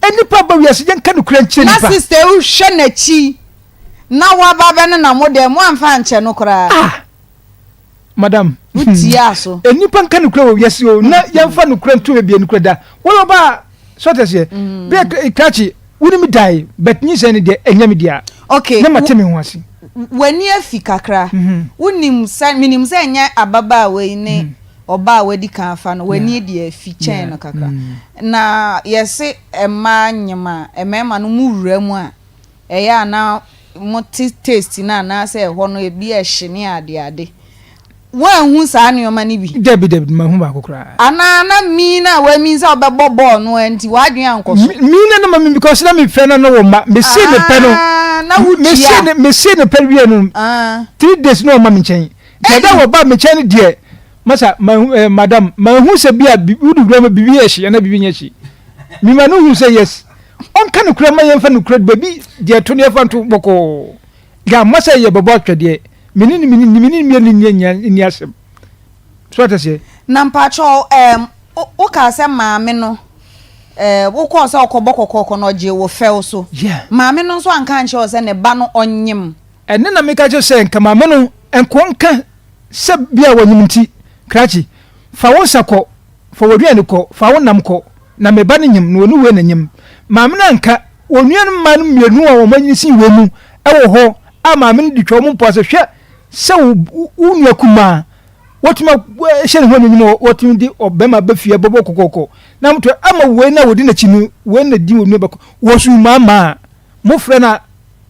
Nnipa ba wiase yɛnka nokorɛ nkyerɛ Na nnipa. sister yi hwɛ n'akyi na waba bɛnenam wo dɛm woamfa ankyɛ no koraa. Ah! Madam. Wotiaa so. Nnipa nka nokorɛ wɔ wiase o na yɛmfa nokorɛ nto baabi a nokorɛ da. Woyɛ ɔbaa so ate aseɛ. Bia krakye wo ne me dae but nyinsɛn no deɛ ɛnyɛ me dea. Okay. Na mate me ho ase. W'ani afi kakra. Wonim sɛ menim sɛ ɛnyɛ ababaawa yi ne ɔbaa a wadi kan afa no, w'ani deɛ afi kyɛn no kakra. Na yɛse mmaa nyem a, mmarima no mo wura mu a, ɛyɛ a na mote taste no anaasɛ ɛhɔ no ebi ɛhye ne ade ade. Woanhu saa nneɛma no bi? Dabi dabi, manhu baako koraa. Anaa na mean a woamean sɛ wobɛbɔ bɔɔl no ara nti w'adwene ankɔ so? Mean na ma mean because na mefrɛ no na wɔmma. Mesee no pɛ no. Ah, na wotua. Mesee no mesee no pɛ wie no. Ah. 3 days na ɔma me nkyɛn. Nti ɛda a wɔbaa me nkyɛn no deɛ, masa mahu eh, madam, mahu sɛ bi a wode wura mu biribi yɛ hye anaa biribi nyɛ hye. Mema no hu sɛ yes. Ɔnka nokorɛ ma yɛmfa nokorɛ baabi deɛ ɛto no yɛfa nto bɔkɔɔ. Yɛammɔ sɛ yɛbɛbɔ atwɛdeɛ. Me ne no me ne me ne mmienu nni nni asɛm. So ate aseɛ? Na mpakyɛw ɛɛm wo kaa sɛ maame no ɛɛ wo kɔɔ sɛ ɔkɔbɔ kɔkɔɔkɔ no ɔgyee wo fɛw so. Yeah. Maame no nso anka ankyerɛ wo sɛ ne ba no ɔnyem. Ɛno na meka kyerɛ sɛ nka maame no nko nka sɛ bia wanyim nti, krakye, fa wo nsa kɔ, fa w'aduane kɔ, fa wo nam kɔ, na me ba no nyim, na ɔne wei na nyim. Maame no anka, onua no mma no mmienu a wɔn anyini sen wei mu wɔ hɔ a maame no de twa wɔn mpoa sɛ, hwɛ sɛ wo wo nua kumaa, watumi ahyɛ ne ho anuonyam a watumi de ɔbɛrima ba fie abɛbɔ kɔkɔkɔ, na moto ama wei na wɔdi n'akyi no, wei na di onua bɛkɔ, wɔsu maamaa. Mofrɛ no a,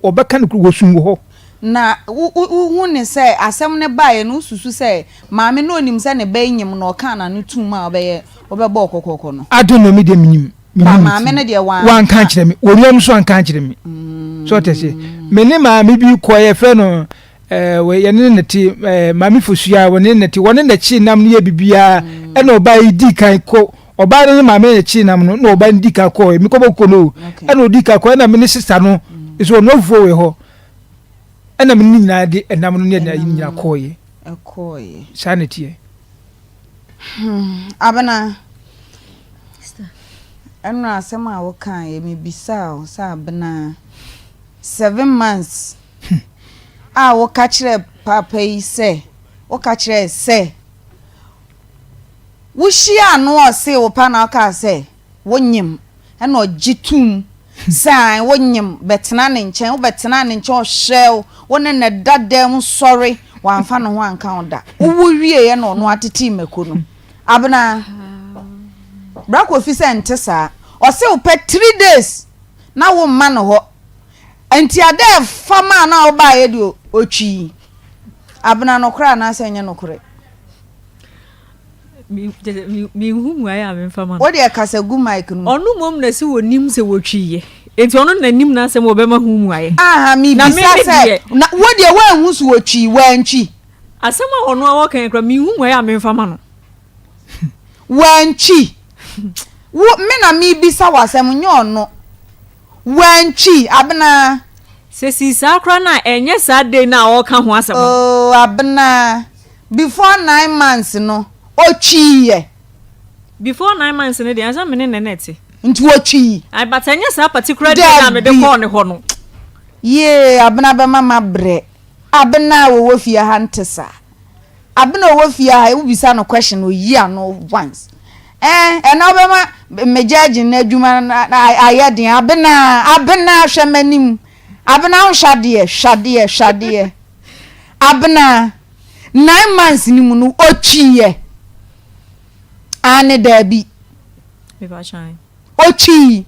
ɔbɛka nokorɛ, wɔsum wɔ hɔ. Na wo wo wohu no sɛ asɛm no baeɛ no, wosusu sɛ maame no ɔnim sɛ ne ba yi nyem na ɔkaa n'ano tumm a ɔbɛyɛ wobɛbɔɔ kɔkɔkɔ no? I don't know, me deɛ menim. Ba Menim maame nti. no deɛ wanka. Wanka ankyerɛ me. Onua no nso anka ankyerɛ me. So ɔte aseɛ. Me ne maame bi kɔeɛ, yɛfrɛ no eh, wɔ- yɛne ne te eh, maame Fosua, wɔne ne te, wɔne na kye nam no yɛ biribiara, ɛna ɔbaa yi dii kan kɔ Ɔbaa no ne maame na kyee nam no na ɔbaa no di kan kɔɔ mekɔ bɔ kɔ no ɛna ɔdi kan kɔɔ ɛna me ne sista no nso ɔno afufuo wɔ hɔ ɛna me ne nyinaa de ɛnam no ne ɛna yi nyinaa kɔɔyɛ ɛkɔɔyɛ saa na ɛteɛ. Hmm, Abena ɛno asɛm a wokaeɛ mebisaa wo sɛ Abena 7 months hmm. A woka kyerɛɛ paapa yi sɛ, woka kyerɛɛ sɛ, wohyiaa no ɔsee wo pa na wokaa sɛ wonyem, ɛna ɔgye toom sɛ ae wonyem, bɛtena ne nkyɛn, wobɛtenaa ne nkyɛn ɔhwɛɛ wo, wo ne no da dan mu sɔre, wamfa ne ho anka wo da. Wowo wieeɛ na ɔno atetee mako no. Abena, Bra Kofi sɛ nte saa. Ɔse wopɛ three days na womma no hɔ. Nti ada ɛfa maa no a wobaeɛ deɛ ɔtwii. Abena nokorɛ anaasɛ ɛnyɛ nokorɛ? Menhu mmuaeɛ a memfa ma no. Wo deɛ kasa gu mic no mu. Ɔno mmom na sɛ wɔnim sɛ wɔtwiiɛ. Enti ɔno na nim n'asɛm wɔbɛma ho mmuaeɛ. Aha, mebisa sɛ, na wo deɛ woanhu so wɔtwii, wantwi? Asɛm a ɔno ara ɔka yi koraa, menhu mmuaeɛ a memfa ma no. Wantwi. Wo, me na mebisa wo asɛm, nyɛ ɔno. Wantwi, Abena. Sɛ sii saa koraa no a, ɛnyɛ saa day no a ɔreka ho asɛm no. Oh, Abena, before nine months no, ɔtwiiɛ. Before nine months no deɛ, ansa me ne no na ɛte. Nti ɔtwii. Aye, but ɛnyɛ saa particular day no a mede Dabi. kɔɔ ne hɔ no. Yee, Abena bɛma mabrɛ. Abena a wɔwɔ fie ha nte saa. Abena a ɔwɔ fie ha yi, wobisa no question oyi ano once. Eh, ɛna wobɛma me judging no adwuma no ayɛ den. Abena, Abena hwɛ m'anim. Abena wohwɛ adeɛ, hwɛ adeɛ, hwɛ adeɛ. Abena, 9 months ni mu no, ɔtwiiɛ. Aane daabi. Ɔtwii.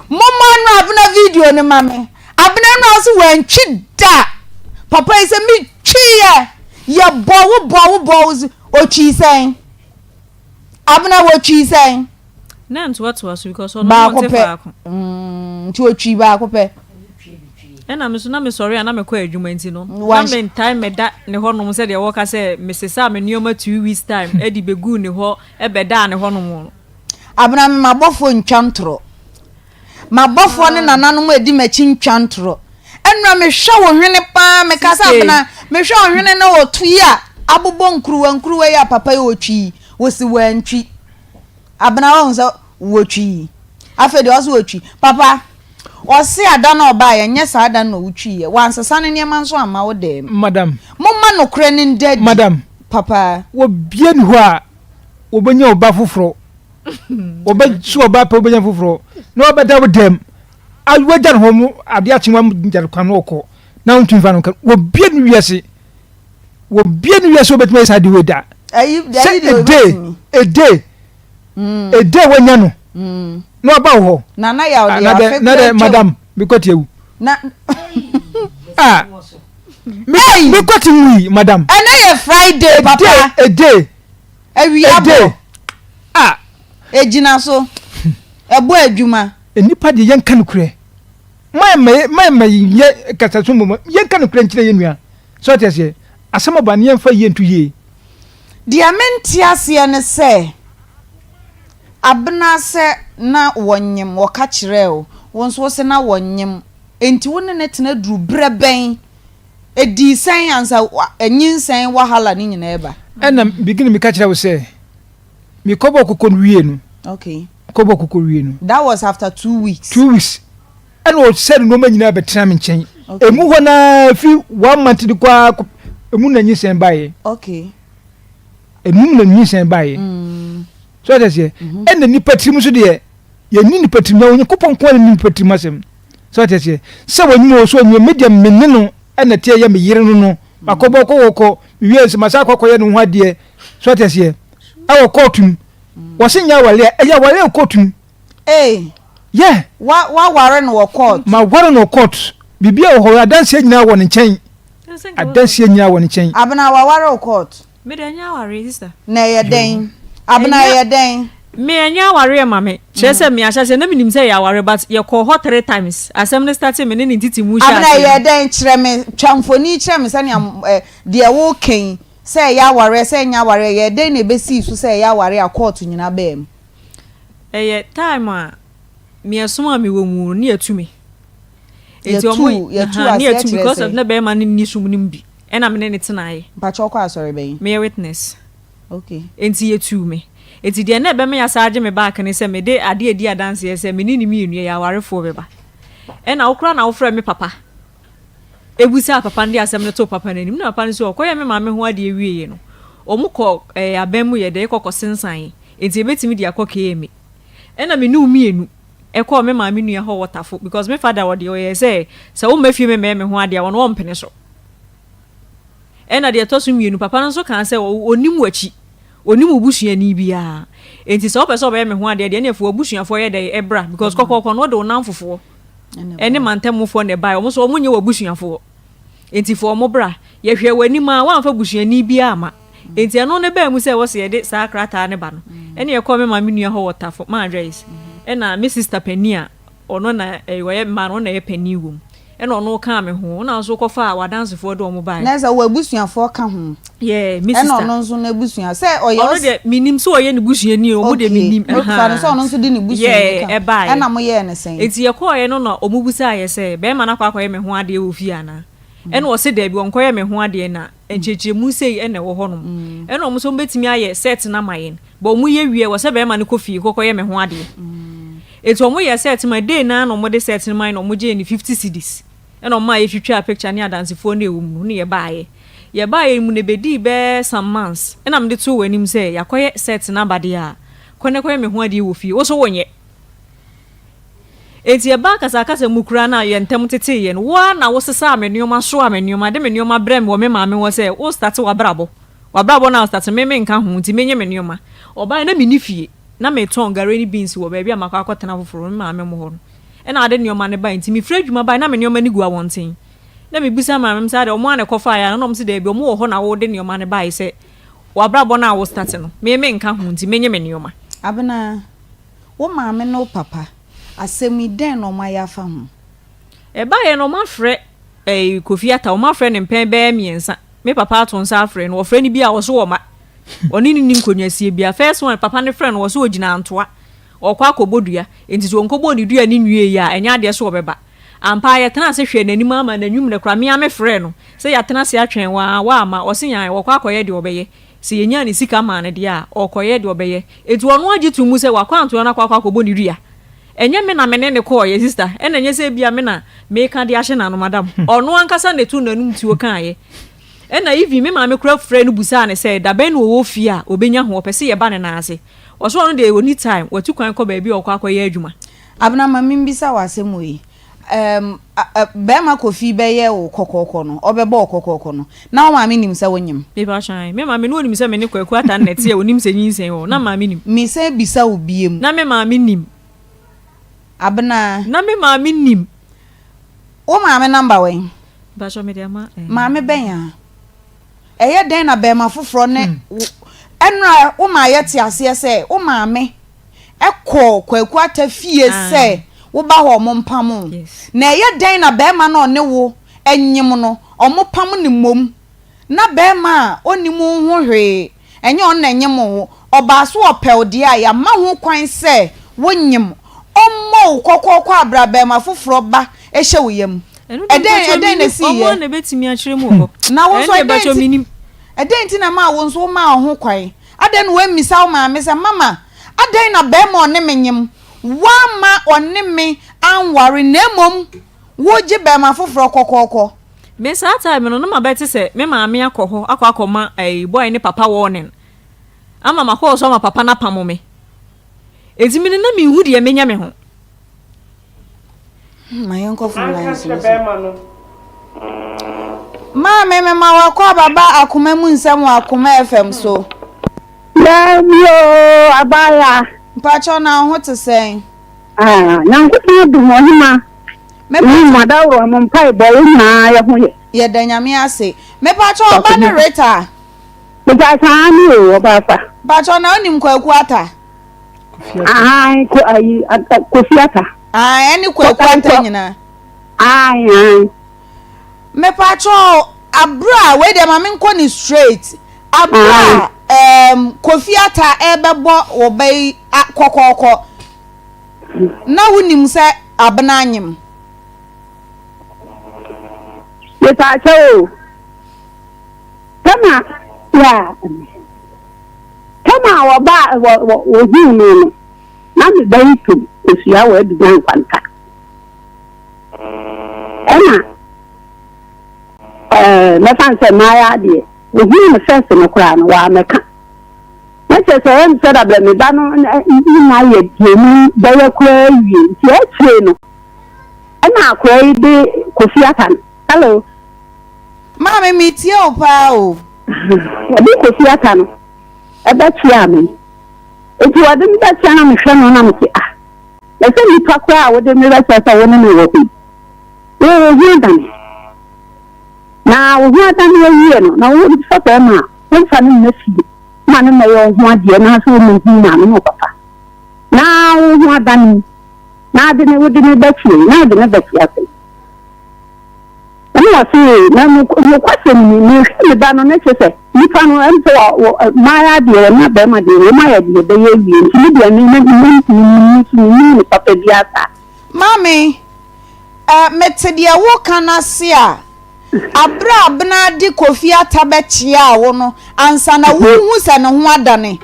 Momma no Abena video no ma me. Abena no a ɔse wantwi da. Papa yi sɛ metwiiɛ. Yɛbɔ wo bɔ wo bɔ wo ɔtwii sɛn? Abena wɔtwii sɛn? Na ntoatoa so because ɔno Baako ɔnte pɛ. faako. Nti ɔtwii baako pɛ. Ɛna me nso na mesɔre a na mekɔ adwuma nti no, na mentae mmɛda ne hɔnom sɛdeɛ wɔka sɛ mesesaa me nneɛma 2 weeks time de bɛguu ne hɔ bɛdaa ne hɔnom no. Abena me m'abɔfoɔ ntwa ntorɔ. M'abɔfoɔ ne nananom a ɛdi m'akyi ntwa ntorɔ. Ɛnora mehwɛ wo hwene paa meka sɛ Abena mehwɛ wo hwene ne wo to yi a abobɔ nkuruwa nkuruwa yi a papa yi ɔtwi yi wɔsi wantwi. Abena wahu sɛ wɔtwi yi. Afei deɛ ɔse ɔtwi. Papa ɔse ada no a ɔbaeɛ nyɛ saa da no na ɔtwiiɛ. Wansesa ne nneɛma nso amma wo dɛm. Madam. Momma nokorɛ no nda adi. Madam. Papa. Wɔbie ni hɔ a wɔbɛnya ɔba foforɔ wɔbɛso ɔba pɛ wɔbɛnya foforɔ na wɔbɛda wo dɛm wagya ne hɔ mu adeɛ akye wagya no kwan na ɔkɔ na wontumi fa no nka wɔbie no wiase wɔbie no wiase wɔbɛtumi ayɛ saa de wei da sɛ ɛde ɛde ɛde wanya no na waba wo hɔ na dɛ madam mekɔte awu ah mekɔte wui madam ɛnɛ yɛ Friday papa ɛde Awia bɔ. A. Egyina so. Ɛbɔ adwuma. Nnipa deɛ yɛnka nokorɛ. Mma mma yɛ kasaso mmom yɛnka nokorɛ nkyerɛ yɛn nua. So ate aseɛ? Asɛm aba no yɛmfa yie nto yie. Deɛ mente aseɛ ne sɛ, Abena sɛ na wɔnyem, wɔka kyerɛɛ wo, wo nso wose na wɔnyem, enti wo ne no tena duru berɛ bɛn? Edii sɛn ansa nyinsɛn wahala no nyinaa reba? Ɛna beginning meka kyerɛ wo sɛ mekɔbɔɔ koko no wie no. Okay. Kɔbɔɔ koko wie no. That was after 2 weeks. 2 weeks. Ɛna ɔsɛ ne nneɛma nyinaa bɛtena me nkyɛn. Okay. Emu hɔ naa fi one month de kɔ ara emu na nyinsɛn baeɛ. Okay. Emu na nyinsɛn baeɛ. So ɔte aseɛ. Ɛna nipa tirim nso deɛ yɛnni nipa tirim na Onyankopɔn nko ara na nim nipa tirim asɛm. So ate aseɛ? Sɛ wanyim o, sɛ ɔnyim me deɛ me ne no na ɛteɛ yɛ me yere no no. Makɔbɔ kɔ wɔ kɔ, mewie nso masan akɔ akɔyɛ ne ho adeɛ. So ate aseɛ? Ɛwɔ kɔɔto mu. Wɔse nyɛ aware a, ɛyɛ aware wɔ kɔɔto mu. Ee. Yeah. Wa waware no wɔ court. Maware no wɔ court. Biribi a wɔ hɔ, adanseɛ nyinaa wɔ ne nkyɛn. Adanseɛ nyinaa wɔ ne nkyɛn. Abena waware wo court. Me deɛ ɛnyɛ awareɛ sister. Na ɛyɛ dɛn? Abena ɛyɛ dɛn? Me ɛnyɛ awareɛ ma me. Kyerɛ sɛ me ahyɛaseɛ na menim sɛ ɛyɛ awareɛ but yɛkɔɔ hɔ three times. Asɛm no startee me ne ne ntete mu hyɛɛ Abena aseɛ ɛyɛ no. dɛn? Kyerɛ me, twa mfoni kyerɛ me sɛnea ɛ deɛ woreka yi sɛ ɛyɛ awareɛ sɛ ɛnyɛ awareɛ ɛyɛ dɛn na ɛbɛsii so sɛ ɛyɛ awareɛ a kɔɔto nyina baa mu? Ɛyɛ time a me ɛsom a mewɔ mu no ne yɛtu me. Nti ɔmo Yɛtu yɛtu ahaa ne aseɛ yɛtu kyerɛ because of sɛn? na bɛrima no nni som no mu bi ɛna me ne no tenaeɛ. Mpakyɛ wokɔ asɔre bɛn? Meyɛ witness. Okay. Enti yɛtuu me. Enti deɛ na ɛbɛma yɛasan agye me back ne sɛ mede adeɛ a ɛdi adanseɛ sɛ me ne no mmienu yɛyɛ awarefoɔ bɛba. Ɛna wo koraa na wofrɛɛ me papa. Ɛbisaa papa no de asɛm no too papa no anim. Na papa no nso ɔkɔyɛɛ me maame ho adeɛ wieeɛ no, wɔn kɔ ɛɛ aban mu yɛ dɛ kɔ kɔsensan nti yɛbɛtumi de akɔ KMA. Ɛna me ne wo mmienu ɛkɔɔ me maame nua hɔ wɔ Tafo because me father ɔdeɛ ɔyɛɛ sɛ sɛ womma fie memmɛyɛ me ho adeɛ a ɔno ɔmpene so. Ɛna deɛ ɛtɔ so mmienu papa no nso kaa sɛ ɔnim w'akyi, ɔnim wo busuani biara nti sɛ wopɛ sɛ ɔbɛyɛ me ho adeɛ deɛ ɛneɛ fa w'abusuafoɔ yɛ dɛn ɛbra because kɔkɔɔkɔ no wode wo namfofoɔ ɛne mantamufoɔ na ɛbaeɛ, wɔn nso wɔn nyɛ w'abusuafoɔ nti fa wɔn bra. Yɛhwɛɛ w'anim a woamfa busuani biara amma nti ɛno no baa mu sɛ ɛwɔ sɛ yɛde saa krataa no ba no ɛne yɛkɔɔ me maame nua hɔ wɔ Tafo, Maa Joyce, ɛna me sister panin a ɔno na ɔyɛ mmaa no ɔno na ɛyɛ panin wɔ mu ɛna ɔno kaa me ho ɛna nso kɔfaa w'adansefoɔ de wɔn baeɛ. Na sɛ w'abusuafoɔ ka ho. Yeah, me sister. Ɛna ɔno nso n'abusua sɛ ɔyɛ. Ɔno deɛ menim sɛ ɔyɛ ne busuani o, ɔmo deɛ menim. Okay, fa no sɛ ɔno nso de ne busuani Yeah, ka. ɛbaeɛ. Ɛna mo yɛɛ no sɛn? Enti yɛkɔɔeɛ no na ɔmo bisaa yɛ sɛ, bɛɛma no akɔ akɔyɛ me ho adeɛ wɔ fie anaa? Ɛna ɔse daabi ɔnkɔyɛ me ho adeɛ na nkyerɛkyerɛmu sei ɛna ɛwɔ hɔ nom. Ɛna ɔmo nso ɔmo bɛtumi ayɛ set no ama yɛn, but ɔmo yɛ wie a ɛwɔ sɛ bɛɛma no kɔ fie kɔkɔyɛ me ho adeɛ. Enti ɔmo yɛɛ set ma day no ara na ɔmo de set no mae na ɔmo gyee no 50 cedis. Ɛna ɔmaa yɛtwitwaa picture ne adansefoɔ no a ɛwɔ mu no ne yɛbaeɛ. Yɛbaeɛ mu no ɛbɛdii bɛyɛ some months ɛna mede too w'anim sɛ yɛakɔyɛ set no aba deɛ a, kɔ na kɔyɛ me ho adeɛ wɔ fie. Wo nso wonyɛ. Enti ɛbaa akasakasa mu koraa no a yɛn ntam teteeɛ no, wo ara na wosesaa me nneɛma, soaa me nneɛma, de me nneɛma brɛɛ me wɔ me maame hɔ sɛ wo starte w'abrabɔ. W'abrabɔ no a wo starte me menka ho nti menye me nneɛma. Ɔbaeɛ na menni fie. Na metɔn gari ne beans wɔ baabi a makɔ akɔtena foforɔ, me maame mo hɔ no. Ɛna ɔde nneɛma no bae nti mefiri adwuma bae na me nneɛma no gu abɔnten. Na mebisa maame me sɛ adɛn ɔmo ara na ɛkɔfaeɛ anaa na ɔmo se daabi ɔmo wɔ hɔ na wode nneɛma no bae sɛ w'abrabɔ no a wo start no me menka ho nti menye me nneɛma. Abena, wo maame ne wo papa, asɛm yi dɛn na ɔmo ayɛ afa ho? Ɛbaeɛ no ɔmo afrɛ ɛɛ Kofi Atta ɔmo afrɛ no mpɛn bɛyɛ mmiɛnsa me papa ato nsa afrɛ no ɔfrɛ no bi a ɔse ɔmma ɔne no nni nkonnwasie biara first one papa no frɛ no ɔse ɔgyina Antoa Ɔrekɔ akɔbɔ dua, enti sɛ ɔnkɔbɔɔ ne dua no nwieeɛ a, ɛnyɛ adeɛ sɛ ɔbɛba. Ampa ara, yɛtenaa ase hwɛɛ n'anim ara maa n'anwummerɛ koraa, me ara mefrɛɛ no sɛ yɛatena ase atwɛn wo ara, woamma. Ɔse aane, ɔrekɔ akɔyɛ deɛ ɔbɛyɛ. Sɛ yɛnyaa ne sika maa no deɛ a, ɔrekɔyɛ deɛ ɔbɛyɛ. Enti ɔno ara gye too mu sɛ wakɔ antoa no akɔ akɔ akɔbɔ ne dua. Ɛnyɛ me na me ne no kɔeɛ, sista, ɛna ɛnyɛ sɛ ebia me na meka de ahyɛ n'ano, madam. Ɔno ankasa na ɛtoo n'anom tuo kaeɛ. Ɛna even me maame koraa frɛɛ no busaa no sɛ dabɛn na ɔwɔ fie a ɔbɛnya ho, ɔpɛ sɛ yɛba ne nan ase. Ɔse ɔno deɛ ɔnni time, watu kwan kɔ baabi a ɔkɔ akɔyɛ adwuma. Abena ma membisa wo asɛm wei, ɛɛm bɛɛma Kofi bɛyɛ wo kɔkɔɔkɔ no, ɔbɛbɔ wo kɔkɔɔkɔ no, na wo maame nim sɛ wonyem? Mepakyɛ ae, me maame no ɔnim sɛ me ne Kwaku Atta na ɛte a ɔnim sɛ nyinsɛn wɔ hɔ, na maame nim. Mesan bisa wo biom. Na me maame nim. Abena. Na me maame nim. Wo maame number wɛn? Mepakyɛ mede ama ɛɛ. Maame bɛn a? Ɛyɛ dɛn na barima foforɔ ne wo Ɛnora wo maa yɛte aseɛ sɛ wo maame kɔɔ Kwaku Atta fie sɛ woba hɔ ɔmo mpam wo. Na ɛyɛ dɛn na barima no a ɔne wo nyem no ɔmo pam no mmom na barima a ɔnnim wo ho hwee ɛnyɛ ɔno na ɛnyem wo ɔbaa so ɔpɛ wo deɛ a yɛama ho kwan sɛ wo nyem ɔmmɔ wo kɔkɔɔkɔ abrɛ a barima foforɔ ba hyɛ wo yam. Ɛno deɛ Ɛdɛn mpakyɛw ɛdɛn na mennim, ɛsii ɔmo yɛ? ara na ɛbɛtumi akyerɛ mu wɔ hɔ. Na wo nso Ɛno deɛ ɛdɛn mpakyɛw nti mennim. ɛdɛn nti na ɛmaa wo nso womaa wo ho kwan? Adɛn na woammisa wo maame sɛ, Mama, adɛn na barima a ɔne me nyem, woamma ɔne me anware na mmom wogye barima foforɔ kɔkɔɔkɔ? Me saa time no na mabɛte sɛ me maame akɔ hɔ akɔ akɔma ɛyi boy ne papa warning ama makɔɔ so ama papa no apamo me. Enti me no na menhu deɛ menyɛ me ho. Ma yɛnkɔ phone Anka lines kyerɛ no so. bɛrima no. Maame mema wakɔ ababa akoma mu nsɛm wɔ Akoma FM so. Daabi oo, abaayewa. Mpakyɛw na wo ho te sɛn? Ah, Nyankopɔn adom ɔhema. Mepa. Mo adaworo, mo mpaebɔ, yɛn nyinaa yɛ ho yɛ. Yɛda Nyame ase. Mepakyɛw ɔba ne Rita? Mepakyɛw aane oo, ɔba afa. Mpakyɛw na wonim Kwaku Atta? Ahan, ko ayi, Kofi Atta. Ahan, ɛne Kwaku Atta nyinaa. Ahan, ahan. Mepakyɛw, abere a, wei deɛ ma menkɔ ne straight. Abere a um, Kofi Atta ɛrebɛbɔ wo ba yi kɔkɔɔkɔ, na wonim sɛ Abena anyem? Mepakyɛw o, tɛma ya. Tam a wɔbaa wɔ wɔ wɔhuu no no, na me ba yi tu kosua wɔ Abidjan Nkwanta. Ɛna. mɛfa no sɛ mmaayɛ adeɛ, wɔhuu no first no koraa no, wɔammɛka. Na kyerɛ sɛ ɛyɛ me sɛ dabrɛ me ba no nyina yɛ deɛ mu bɛyɛ koraa wie nti akyire no ɛna akora yi de Kofi Ata no. Hello. Maame metie wo paa o. Wɔde Kofi Ata no ɛbɛkyea me. Nti wɔde me bɛkyea na mehwɛ no na mese ah na sɛ nipa koraa a wode me bɛkyea sɛ wo ne me wɔ hɔ yi wo wo ho adane na wo ho adane awie no na wo fa bɛrima a womfa no mma fie ma no mmɛyɛ wo ho adeɛ na sɛ wɔmmɛhu maame ne wo papa na wo ho adane na ade ne wode ne bɛkyea yi na ade ne bɛkyea sɛ Ɛna ɔse, na nokwasɛm ni, mehwɛ me ba no na kyerɛ sɛ nipa no ɛm sɛ mmaa adeɛ ɔne abɛrima deɛ wɔn ayɛ deɛ ɛbɛyɛ awie nti me deɛ me me me me nso mennim ne papa biara saa. Maame, eh, mete deɛ woka no ase a, aberɛ a Abena de Kofi Atta bɛkyeaa wo no, ansa na worehu sɛ ne ho adane.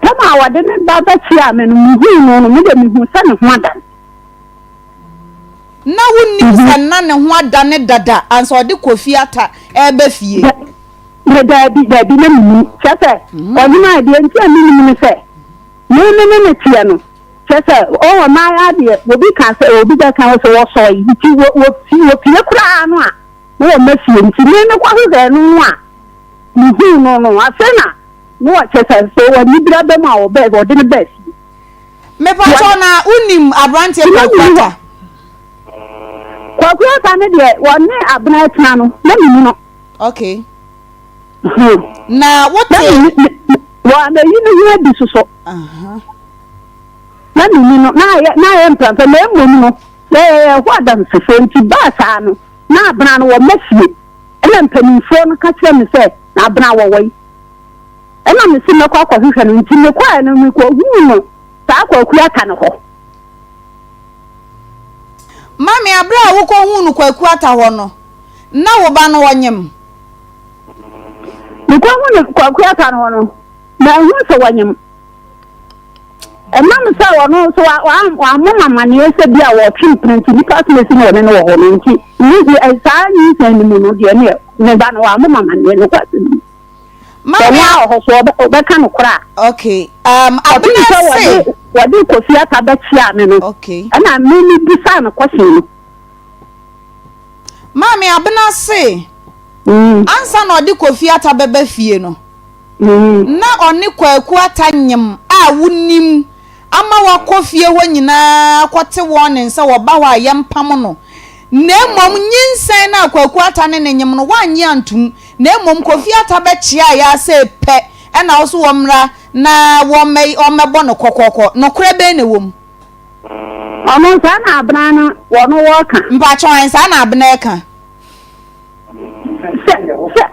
Tam a wɔde ne ba bɛkyeaa me no, mehuu no no, me deɛ mehuu sɛ ne ho adane. Ná wonnim sɛ na ne ho adane dada ansa ɔde Kofi Atta reba fie. Da, daabi, daabi, na mennim. Kyerɛ sɛ, ɔhene a, deɛ nti a mennim ne sɛ, me me ne no teɛ no, kyerɛ sɛ, ɔwɔ mmaa adeɛ, obi ka sɛ, obi bɛka wɔ sɛ wɔsɔe, nti wɔ, wɔfi, wɔpie koraa no a, na wɔmma fie, nti me mekɔhwehwɛɛ no no a, mehuu no no, afei na, na wɔ, kyerɛ sɛ, sɛ wɔ anibere aba mu a, wɔbɛɛ, wɔde no baa fie. Mepakyɛw na wonim abranteɛ Kwaku Atta? Kwaku Atta no deɛ wɔne Abena atena no na menim no. Okay. Na wote. Wɔayi ne ho adi soso. Na menim no na ayɛ na ayɛ mprampa na mmom no yɛyɛ hɔ adansefoɔ nti baa saa no na Abena no wɔmma fie ɛna mpanimfoɔ no ka kyerɛ me sɛ na Abena wɔwɔ yi. Ɛna mese mɛkɔ akɔhwehwɛ no, nti mekɔɛ no mekɔhuu no saa Kwaku Atta no hɔ. Mame, aberɛ a wokɔhuu no Kwaku Atta hɔ no, na wo ba no ɔnyem? Mekɔhuu no Kwaku Atta no hɔ no, manhu sɛ wɔnyem. Ɛnam sɛ ɔno nso wammɔ me amanneɛ sɛ bi a wɔtwe mpena nti, nnipa asomasi na wɔne no wɔ hɔ no nti, saa nyinsɛn no mu no deɛ ne ba no wammɔ me amanneɛ, nokwasɛm ni. Maame. Sɛ wɔn a ɔhɔ so ɔbɛka no korɔ a. Okay. Um, Abena se. Wɔde wɔde Kofi Atta bɛkyia me no. Okay. Ɛna me me bisa no kɔsen no. Maame Abena se. Ansa na ɔde Kofi Atta bɛba fie no. Na ɔne Kwaku Atta nyem a wonim ama wakɔ fie hɔ nyinaa akɔte wɔn sɛ wɔba hɔ a yɛmpam no, na mmom nyinsɛn no a Kwaku Atta ne no nyem no wannye antom, na mmom Kofi Atta bɛkyeaa yɛ ara sei pɛ na wo so wɔmmra na wɔmmɛbɔ no kɔkɔkɔ. Nokorɛ bɛn na ɛwɔ mu? Ɔno saa na abena no wɔno wɔka. Mpakyɛw ɛn saa na abena ɛka. Sɛ sɛ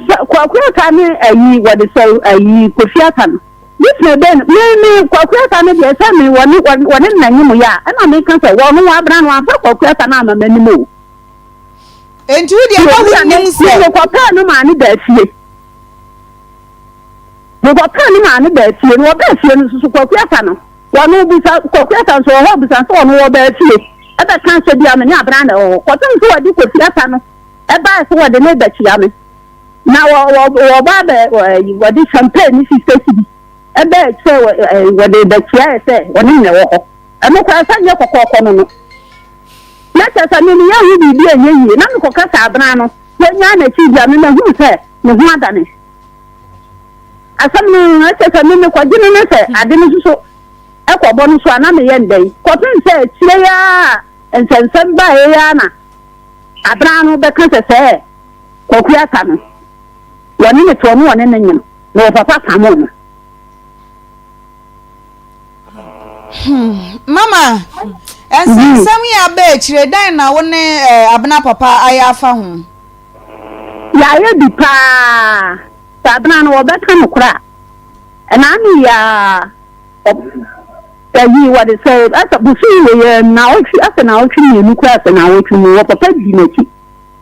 sɛ Kwaku Atta ne ayi wɔde sɛ ayi Kofi Atta no. This bɛn me me Kwaku Atta no deɛ sɛ me wɔne wɔne no na nyem yɛ a ɛna meka sɛ wɔn no wɔabra no wɔamfa Kwaku Atta no ama m'anim o. Enti wo deɛ na wonnim sɛ. Mekɔpɛɛ no maa no baa fie. Mekɔpɛɛ no maa no baa fie no wɔbaa fie no nso so Kwaku Atta no wɔn bisa Kwaku Atta nso wɔ hɔ bisa sɛ wɔn wɔbaa fie ɛbɛka sɛ bi a me ne abena na ɛwɔ hɔ kɔpem sɛ wɔde Kofi Atta no ɛbaa sɛ wɔde ne bɛkyia me. Na wɔ wɔ wɔba abɛ wɔ ɛyi wɔde champagne ne sista si bi ɛbɛ sɛ wɔ ɛyi wɔde bɛkyia yɛ sɛ wɔne na ɛwɔ hɔ ɛno koraa sɛ nyɛ kɔkɔɔkɔ no no na kyɛ sɛ me meyɛ ho biribi a ɛnyɛ yie na mekɔka sɛ abena no wɔnya n'akyi bia me mahunu sɛ ne ho adane asɛm no na kyɛ sɛ me mekɔgye no ne sɛ ade no soso ɛkɔbɔ no so a na meyɛ ndɛn kɔpem sɛ akyire yi a nsɛnsɛm baeɛ yi a na abena no bɛka sɛ sɛ Kwaku Asa no, wɔne no te, ɔno wɔne no nyem, na wɔ papa pamoo no. Hmm, mama, nsɛnsɛm yi aba akyire, dɛn na wo ne eh, Abena papa ayɛ afa ho? Yɛayɛ bi paa. Sɛ Abena no wɔbɛka no korɔ a, ɛna ano yi a ayi wɔde sɛ asɛ bosom wɔ yɛ naawɔtwe asɛ naawɔtwe mmienu koraa asɛ naawɔtwe mu wɔ papa di n'akyi.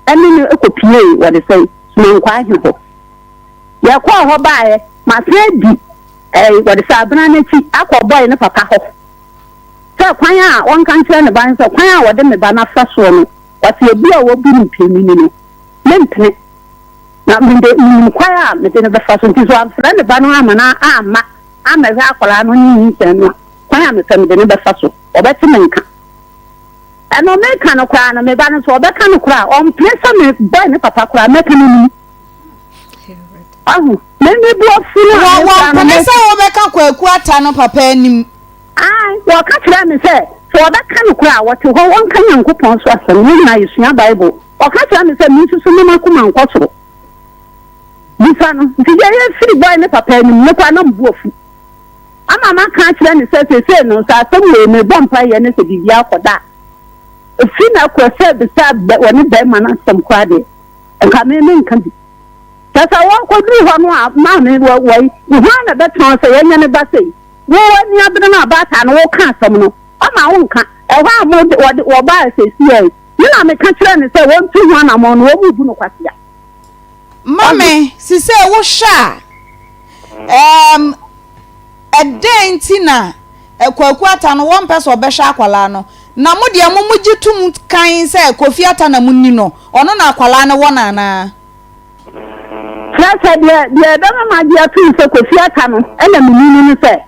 ɛne no kɔpuee wɔde sɛn Sumankwaa he hɔ. Yɛkɔɔ hɔ baeɛ, masan adi ɛɛ wɔde sɛ abena no akyi akɔ bɔe no papa hɔ sɛ kwan a ɔnka nkyerɛ ne ba no sɛ kwan a wɔde me ba no afa soɔ no, ɔse ebi a wɔbu no mpanyini no. Mempene. Na mede menim kwan a mede no bɛfa so. Nti sɛ wamfrɛ ne ba no amma no amma ammɛhwɛ akwadaa no ne nyinsɛn no a, kwan a mepɛ mede no bɛfa so. Ɔbɛte me nka. Ɛno meka no koraa no, me ba no nso ɔbɛka no koraa a, ɔmpene sɛ mebɔe ne papa koraa mɛka n'anim. Wahu? Me me bo afu no a Wɔ meka no wɔmpene me. sɛ wobɛka Kwaku Atta no papa anim. Ae, wɔka kyerɛɛ me sɛ, sɛ wɔbɛka no koraa a, wɔte hɔ, wɔnka Nyankopɔn so asɛm. Yɛn nyinaa yesua Bible. Ɔka kyerɛɛ me sɛ minsusu mma m'akoma nkɔ soro. Bisa no. Nti deɛ yɛfiri bɔe ne papa anim no koraa na me bo afu. Ama maka akyerɛ no sɛ seesei no, sɛ asɛm wei mebɔ mpaeɛ ne sɛ biribiara kɔda a, ɛfiri na korɔ sɛ bisa wɔne bɛrima no asɛm koraa deɛ, nka me menka bi. Kyerɛ sɛ wɔkɔduru hɔ no a, maame wɔ wɔi, hwan na ɛbɛtena hɔ sɛ yɛnyɛ ne ba sei? Wo w'ani abere no a baatan no woka asɛm no, ɔma wonka. Ɛhɔ a mo de wɔde wɔbaa seesei yi, me na meka kyerɛɛ no sɛ wɔntu ho anammɔn no, wɔn bu no kwasea. Mame, sisei wohwɛ a, ɛɛm, ɛdɛn nti na Kwaku Atta no wɔmpɛ sɛ ɔbɛhwɛ akwadaa no? Na mo deɛ mo mogye tom kann sɛ Kofi Atta na moni no, ɔno na akwadaa no wɔ no anaa? Kyerɛ sɛ, deɛ deɛ ɛbɛma magye atom sɛ Kofi Atta no na meni no ne sɛ,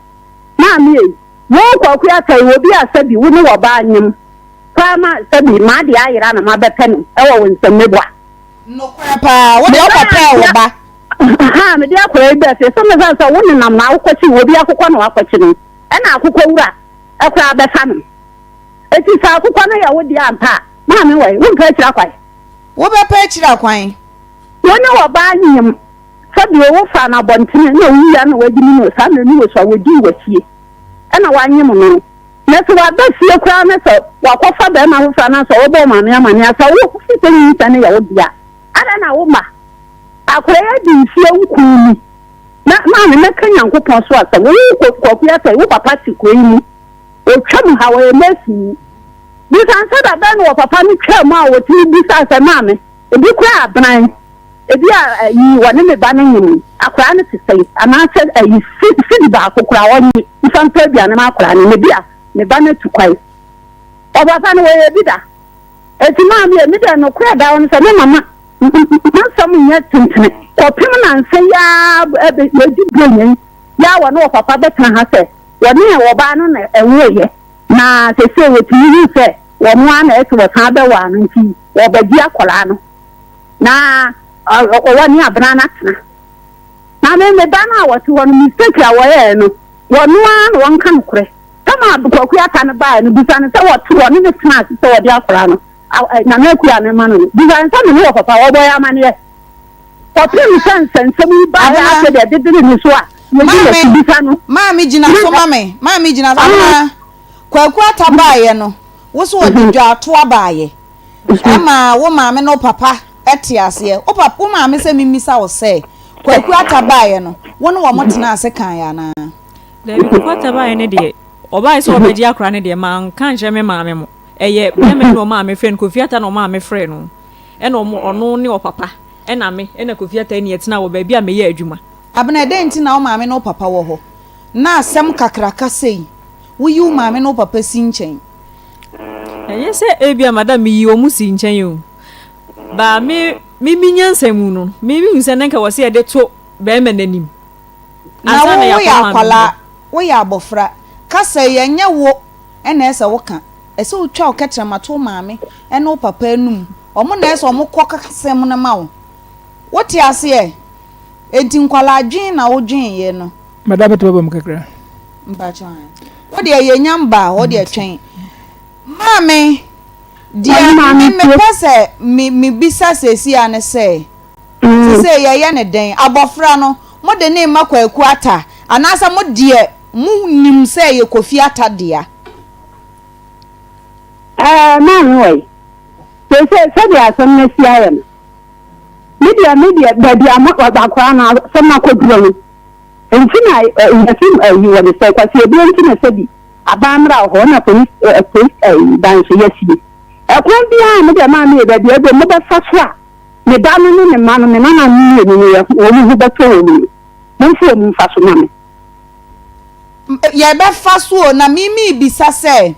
Maame ei, wo Kwaku Atta yi, obi a sɛbi wo ne w'ɔbaa nyem koraa ma sɛbi m'adeɛ ayera na mabɛpɛ no wɔ wo nsam, meboa? Nokorɛ paa, wo deɛ wokɔpɛɛ wo ba. Ahaa, mede akwadaa yi baa fie sɛ mɛfa sɛ wo nenam na wokɔkye obi akokɔ na wakɔkye no, ɛna akokɔ wura koraa bɛfa no. Enti sɛ akokɔ no yɛ wo deɛ ampa a, maame wɔ he? Wompɛ akyiri akwan? Wobɛpɛ akyiri akwan? Wo ne ɔbaa nyem sɛdeɛ wofaa no abɔntene na wowia na wagyimi no saa mmerɛ no wɔ su a wɔdii w'akyie ɛna wanyem no. Na sɛ waba fie koraa na sɛ wakɔfa barima foforɔ anaasɛ ɔbɛbɔ wo maame amaneɛ a, sɛ wo fi sɛ nyinsɛn no yɛ wo dea a, adɛn na woma akwadaa yi adi mfeɛ nkron ni? Na maame mɛka Nyankopɔn so asɛm, wo Kwaku Asɛe, wo papa te kuro yi mu, ɔtwam ha, ɔyɛ nɛɛseni. Bisa no sɛ da bɛn na ɔpapa no twaa mu a ɔtumi bisaa sɛ, Maame, ebi koraa abena ebi a ayi wɔne me ba no nyem yi, akwadaa no te sɛn? Anaasɛ ayi sidi baako koraa ɔnye mfa ntɔ aduane ma akwadaa no, na ebi a me ba no atu kwan. Ɔpapa no wɔyɛ bi da. Eti maame yɛ, me deɛ nokorɛ da hɔ no sɛ me mama m'asɛm nyɛ tentene kɔpem nansa yi ara yɛdi buronya yi yɛ a wɔne ɔpapa bɛtena ha sɛ wɔne ɔbaa no na ɛwoeɛ. Na seesei wɔtumi hu sɛ wɔn ara na ɛsɛ wɔsan bɛwaa no nti wɔbɛgye akwadaa no na wɔne abena no atena. Na me me ba no a wɔte hɔ no mistake a wɔyɛɛ no wɔno ara na wɔnka nokorɛ. Sɛ ma Kwaku Ata no baeɛ no bisa no sɛ wɔte wɔne no tena ase sɛ wɔde akwadaa no Nana Akua no ma no no bisa no sɛ me ne wɔ papa wɔbɔ yɛ amaneɛ. Kɔpem sɛ nsɛnsɛm yi baeɛ afei deɛ dedere ne so a yɛdi n'akyi bisa no. Maame gyina so ma me. Maame gyina so. Abena, Kwaku Ata baeɛ no, wo so wɔde dwaatoa baeɛ. Ɛma wo maame ne wo papa te aseɛ. Wo papa, wo maame sɛ memmisa wo sɛ, Kwaku Ata baeɛ no, wo ne wɔn tenaa ase kaeɛ anaa? Dabi, Kwaku Ata baeɛ no deɛ, ɔbaeɛ sɛ ɔbɛgye akwadaa no deɛ, manka ankyerɛ me maame mo. Ɛyɛ bɛrima yi na ɔmaa mefrɛɛ no, Kofi Ata na ɔmaa mefrɛɛ no. Ɛna ɔmo, ɔno ne ɔpapa, ɛna me, ɛna Kofi Atta ne yɛtenaa wɔ baabi a meyɛ adwuma. Abena, dɛn nti na wo maame ne wo papa wɔ hɔ, na asɛm kakraka sei, woyi wo maame ne wo papa si nkyɛn? Ɛnyɛ sɛ ebia madam meyii wɔn sii nkyɛn o, but me, me me nyansa mu no, me mehu sɛ na nka wɔ sɛ yɛde to barima no anim Na ansa wo, na woyɛ yɛakɔ maame akwadaa, hɔ. woyɛ abɔfra, kasa yi, ɛnyɛ wo na ɛsɛ sɛ woka. Ɛsɛ wotwa wo kɛtrɛma to wo maame ne wo papa anum. Wɔn na ɛsɛ wɔn kɔ ka asɛm no ma wo. Wote aseɛ? Enti nkwadaa dwen na wodwen yɛ no. Madam bɛtumi aba mu kakra. Mpakyɛ ahe. Wo deɛ yɛ nya mbaa hɔ deɛ twɛn. Maame, deɛ me mepɛ sɛ me me bisa seesia ne sɛ, sesei yɛyɛ ne dɛn? Abɔfra no, mo de ne rema Kwaku Atta anaasɛ mo deɛ mo nim sɛ ɛyɛ Kofi Atta dea? Ɛɛ, maame wɔ yi. Seesei sɛdeɛ asɛm no asi ayɛ no, me deɛ me deɛ baabi a mo akwadaa no asɛm no akɔduro no nti na yɛsi ayi wɔ ne sɛ kwasi ebie nti na sɛbi aban mmra wɔ hɔ na polisi polisi ayi dan so yɛsie. Ɛkwan biara me deɛ maame yɛ baabi a ebie mobɛfa so a me ba no ne ne mma no me nana no mmienu no yɛ wɔn ho bɛtɔ wɔn mu no momfa wɔn mfa so ma me. Yɛbɛfa so o, na me merebisa sɛ,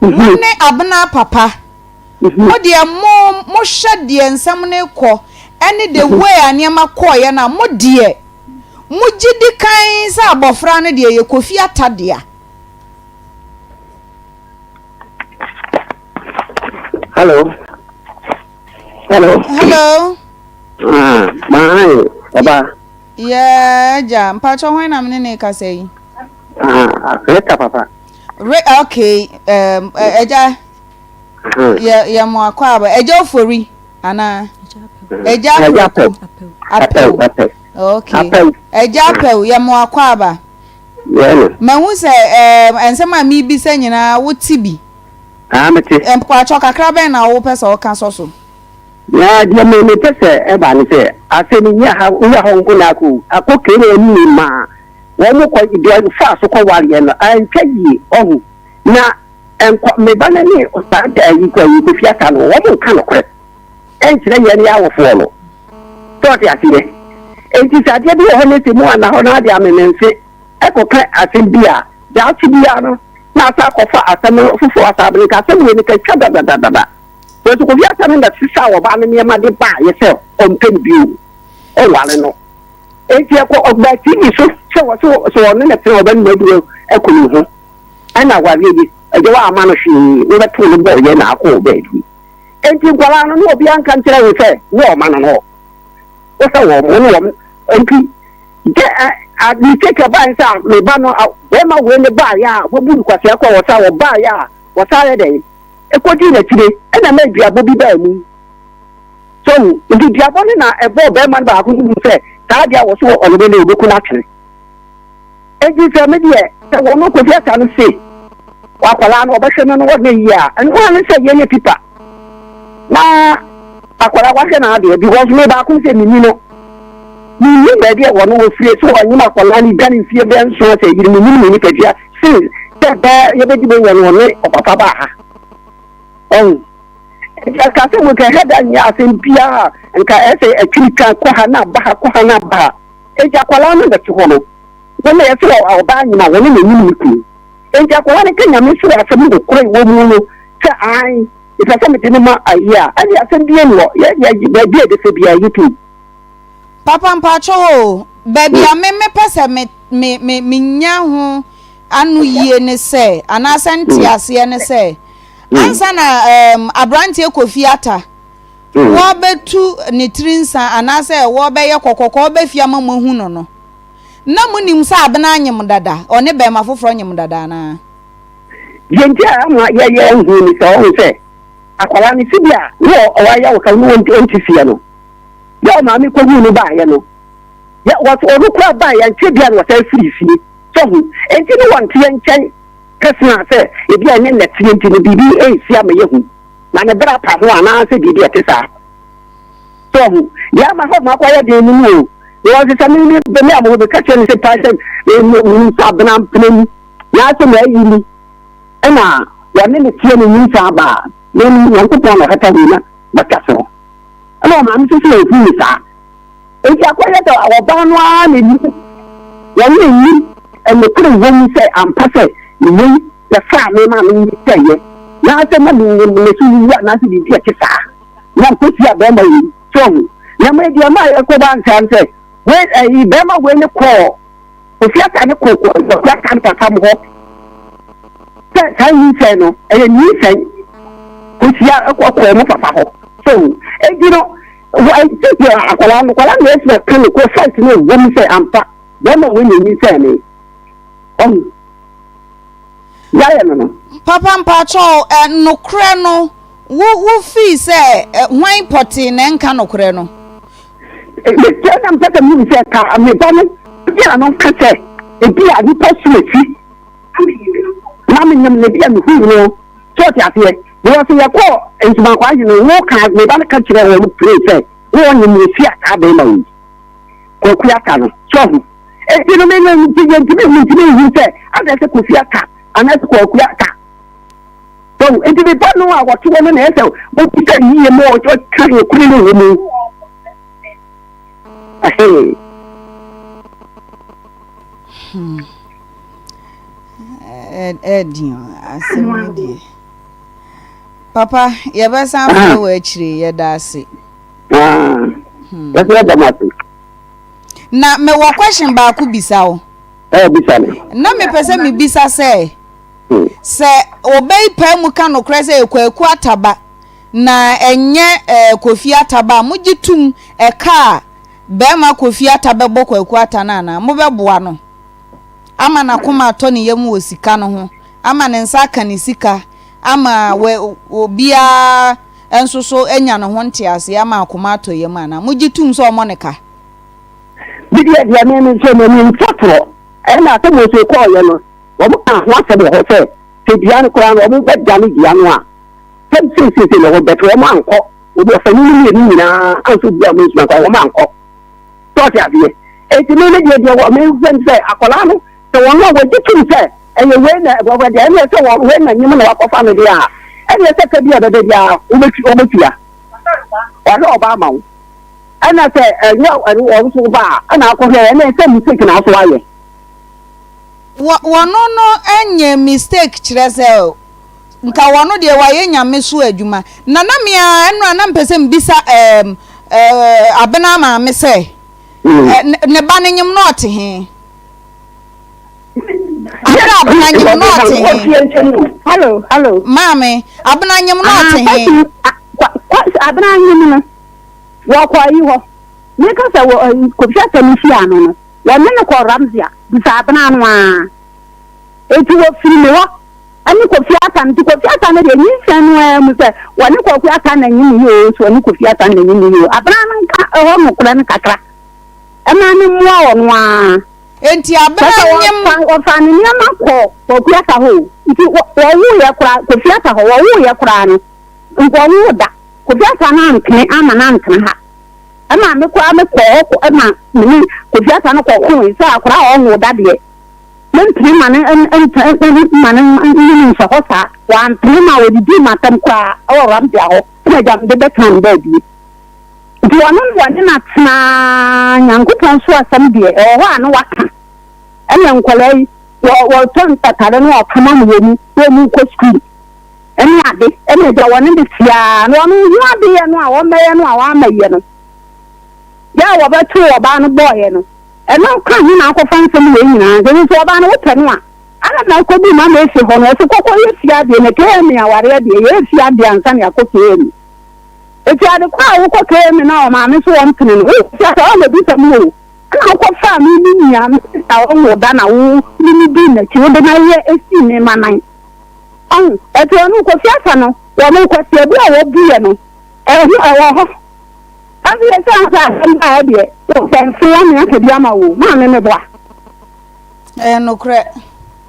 wo ne Abena papa, mo deɛ mo mohwɛ deɛ nsɛm no rekɔ, ɛne the way a nneɛma kɔɔeɛ no a, mo deɛ, mogye di kann sɛ abɔfra no deɛ yɛ Kofi Atta dea? Hello. Hello. Hello. Ah, maa ọba. Yeah, agya. Mpatsɔ hwan na mene ne kasa yi? Ah, Rita papa. Re okay, um, agya. Yɛ yɛ mo akɔ aba. Agya ofori ana? Agya apɛw. Apɛw. Apɛw. Okay. Agya apɛw yɛ mo akɔ aba. Mahu sɛ um, nsɛm a mebisa nyinaa wote bi. Ah, mete. Mpatsɔ kakra bɛn na wopɛ sɛ ɔka sɔ so? Na deɛ me mepɛ sɛ ɛba ne sɛ, asɛm yi nyɛ ha nyɛ hɔ nko na akɔ o, akɔ Kanaan mu maa wɔn kɔ deɛ faa so kɔ wareɛ no antwa yie ɔho na nkɔ me ba no ne saa ayi kɔ ayi Kofi Ata no wɔn nka nokorɛ ɛnkyerɛ yɛn ne awofoɔ no sɛ ɔte aseɛ enti sɛ adeɛ bi wɔ hɔ ne sɛ mu ana hɔ na ade amememfe ɛkɔka asɛm bi a daakye biara no na asa akɔfa asɛm foforɔ asa abene nka asɛm wei no ka twa dadadadada. Nanso Kofi Asare na sesaa ɔbaa no nneɛma de baeɛ sɛ ɔmpɛ no bio, ɔnware no. Enti ɛkɔ ɔbaa TV so sɛ wɔse sɛ ɔne no tena ɔbɛnom aduro aku ne ho. Ɛna awareɛ yi, agya woamma no hwee, wobɛtoo no bɔɔyɛ na akɔɔ baabi. Enti nkwadaa no ne obiara nka nkyerɛ wo sɛ wo ɔma no no. Wo sɛ wɔn, wo ne wɔn. Enti gye a mistake ɛbaeɛ sɛ me ba no, bɛrima wei ne baeɛ a wabu no kwasea kɔ wɔ sa wɔbaeɛ a wɔsan yɛ dɛn? Ekodii n'akyire na ɛma duabɔ bi baa mu. So hu? Nti duabɔ no na ɛbɔɔ barima no baako no hu sɛ saa adeɛ a wɔso wɔ ɔno no wɔbɛku no atwene. Enti sɛ me deɛ, sɛ wɔn Kofi Atta no se akwadaa no wɔbɛhwɛ no na wɔnyɛ yie a, ɛno ara ne sɛ yɛnyɛ pipa na akwadaa wahwɛ n'adeɛ because me baako sɛ menni no. Mennim baabi a wɔn wɔfire so wɔnyem akwadaa no dwane mfie bɛyɛ nson sɛ yere mennim ne nipadua since sɛ bɛɛ yɛbɛdi bɛnya no ɔne ɔpapa baa ha. Ɔhu. Nti anka asɛm nka ɛhɛ da nyɛ asɛm biara nka ɛsɛ atwiri twa kɔ ha na aba ha kɔ ha na aba ha. Nti akwadaa no na te hɔ no. Wɔn na yɛsɛ ɔbaa nyina wɔne n'anim ne kunu. Nti akwadaa no ka nyame soro asɛm nokorɛ wɔ mu no sɛ ae mepɛ sɛ mede no ma ayi a ɛne asɛm biara ni hɔ yɛ yɛ baabi a ɛbɛfɛ biara yɛtum. Papa mpakyɛw oo, baabi a me mepɛ sɛ me me me menya ho ano yie ne sɛ, anaasɛ nteaseɛ ne sɛ, ansa na ɛɛm aberanteɛ Kofi Atta wɔbɛtu ne tiri nsa anaasɛ wɔbɛyɛ kɔkɔkɔ ɔbɛfie ama mo ahu no no, na monim sɛ Abena anyem dada, ɔne bɛɛma foforɔ nyem dada anaa? Deɛ nti a ama yɛyɛ hu ne sɛ ɔhu sɛ akwadaa no si bi a ne ɔwayɛ wo ka no ɔnte fie no. Yɛ ɔmaame kɔhuu no baeɛ no, yɛ wɔs ɔno koraa baeɛ ankyɛ biara na wɔsan firii fie. So ho? Enti ne wɔnte yɛn nkyɛn kɛsena sɛ ebi a ɛnyɛ nnɛteɛ nti no biribi resi ama yɛahu, na ne bra pa ho anaasɛ biribi a ɛte saa. So ho? Deɛ ama hɔ ma akɔyɛ den no mu o. Because sɛ me me me a mo meka kyerɛ no sɛ paa sɛ me me nsa abena mpena mu na asɛ na ayi ni ɛna wɔne ne teɛ ne nyinsɛn aba a, me Nyankopɔn na ɔhata ho na bɛka so. Ɛna ɔmaame nso sɛ ɔhuu no saa. Enti akɔyɛ sɛ ɔbaa no ara na nim, wɔn na nim nokorɛ wɔ mu sɛ ampa sɛ wei bɛfaa me ma me sɛeɛ, na sɛ na menim ne so wuwu anaasɛ biribi a ɛte saa, na nkɔsi a bɛrima wei. So ɔho? Na mmom deɛ ɛma ɛkɔba nsaa no sɛ, wei ɛyi bɛrima wei ne kɔɔ Kofi Ata ne kɔɔ Kofi Ata ne papa mu hɔ sɛ saa nyinsɛn no ɛyɛ nyinsɛn kɔsia kɔɔ mo papa hɔ. So enti no ɛnti deɛ akwadaa no akwadaa no ɛsɛ ka no kɔ fight no ɛwɔ mu sɛ ampa bɛrima wei na nyinsɛn me ɔho yayɛ no no. Papa mpakyɛw ɛ nokorɛ no wo wo fii sɛ ɛ hwan pɔtee na ɛnka nokorɛ no. Mesrɛ na mepɛ sɛ mehu sɛ ka me ba no bi a no nka sɛ ebi a nipa som akyi na menyam na ebi a mehu no sɛ ɔte aseɛ because yɛkɔɔ nsumankwa ahene no wo ka me ba no ka kyerɛ wɔn pere sɛ wo ɔnyem wɔsi a saa bɛrima yi kwaku ata no sɛ ɔho eti no me no nti yɛntumi mentumi nhu sɛ adɛ sɛ kofi ata anaasɛ kwaku ata so nti me ba no a wɔte hɔ no na ɛsɛ wɔbisa yie ma ɔka nokorɛ no wɔ mu. Hmm. Ɛɛdin asɛm yi deɛ. Papa, yɛbɛsan frɛ wɔ akyire, yɛda ase. Yɛsɛ yɛda mo ase. Na mewɔ question baako bisa wo. Ɛɛ bisa me. Na mepɛ sɛ mebisa sɛ, sɛ ɔbɛ yi pae mu ka nokorɛ sɛ ɛyɛ Kwaku Ataba na ɛnyɛ ɛɛ Kofi Ataba a, mogye tom ɛka a bɛrima Kofi Ata bɛbɔ Kwaku Ata no anaa? Mobɛboa no ama n'akoma atɔ ne yam wɔ sika no ho, ama ne nsa aka ne sika, ama wɛ obiara nso so anya ne ho nteaseɛ ama akoma atɔ yam anaa? Mogye tom sɛ ɔmmɔ ne ka? Me deɛ deɛ me me nso m'ani ntwa torɔ ɛna sɛ Mose kɔɔyɛ no wɔn ka ho asɛm wɔ hɔ sɛ sɛ dua no koraa no wɔn bɛdane dua no a sɛ seesei na wɔn bɛto wɔn ankɔ obi ɔfani no mmienu nyinaa anso bi a wɔn nsuma kwan wɔn ankɔ sɛ ɔte aseɛ eti me me deɛ deɛ wɔ me nsɛm sɛ akwadaa no sɛ wɔn a wɔgye tum sɛ ɛyɛ wei na ɛbɛbɛ deɛ ɛne sɛ wɔn wei na nyim na wakɔfa no deɛ a ɛne sɛ ka bi a ɛbɛbɛ biara wɔbɛtua wɔbɛtua wɔahwɛ ɔbaa ma wo ɛna sɛ ɛnyɛ ɛno wɔn nso ba a ɛna akɔhwɛ ɛna ɛsɛ mistake na aso ayɛ. Wɔ wɔno no nyɛ mistake kyerɛ sɛ nka wɔno deɛ wayɛ nyame so adwuma na na me ara ɛno a na mpɛ sɛ mbisa ɛɛm ɛɛ abena maame sɛ ɛ ne ba no nyem na ɔte he abena abena nyem na ɔte he. Hello hello. Maame abena nyem na ɔte he. Abena nyem no. Wɔkɔ ayi hɔ. Meka sɛ wɔ ayi Kofi Asɛm hyia no no, wɔne no kɔɔ Ramsey a, bisa abena no ara. Enti wɔfiri me hɔ ne Kofi Ata no. Nti Kofi Ata no deɛ nyinsɛn no ara mu sɛ wɔne Kwaku Ata na nyim yie o, sɛ wɔne Kofi Ata na nyim yie o. Abena no nka ɛhɔ nokorɛ no kakra ɛma no mmoa ɔno ara. Enti abena nyim. Kyerɛ sɛ wɔfaa ne nneɛma kɔɔ Kwaku Ata hɔ o. Nti wɔwoeɛ koraa, Kofi Ata hɔ, wɔwoeɛ koraa no, nkɔwoo da. Kofi Asa no antene amma no antena ha. Ɛma me koraa me kɔɔ hɔ kɔ ɛma me ne Kofi Asa no kɔ koe sɛ akwadaa a ɔnwoo da deɛ mentene ma no ntena ma no ne me nhyɛ hɔ saa. Wantene ma wɔdidii m'atɛm koraa ɛwɔ Ramsey hɔ ɛna agya mede bɛtena me baabie. Nti ɔno na wɔne no atena Nyankopɔn so asɛm deɛ ɛwɔ hɔ a na waka ɛna nkwadaa yi wɔ wɔtɔ ntatare no wɔpam ama wɔn na wɔn kɔ sukuu. ne ade na agya wɔne no te ara na ɔno ho adeyɛ no a wɔmmɛyɛ no a wɔammɛyɛ no yɛ a wɔbɛtoo ɔbaa no bɔɔyɛ no ɛno ka ho na akɔfa nsɛm wei nyinaa nso nso ɔbaa no wopɛ no a ana na akɔdu mama efi hɔ no ɔso kɔkɔ yɛ fie adeɛ na KMA awareɛ deɛ yɛ fie adeɛ ansa na yɛakɔ KMA eti ade kɔ a wokɔ KMA na ɔmaame so wɔn pene no wofi asa ɔma bi sɛ mu o ɛna wokɔfaa me ne nua me sista ɔwɔ da na wo ne me di n'akyi wode na yɛ esi me ma nan Ɔho, ɛti ɔno Kofi Asa no, wɔn nkwasiabu a wɔbu yɛ no, ɛho ɛwɔ hɔ. Ɛnso yɛ sɛ ansa asɛm baeɛ deɛ, wɔpɛ mfe ame aka bi ama wo, maame meboa. Ɛyɛ nokorɛ.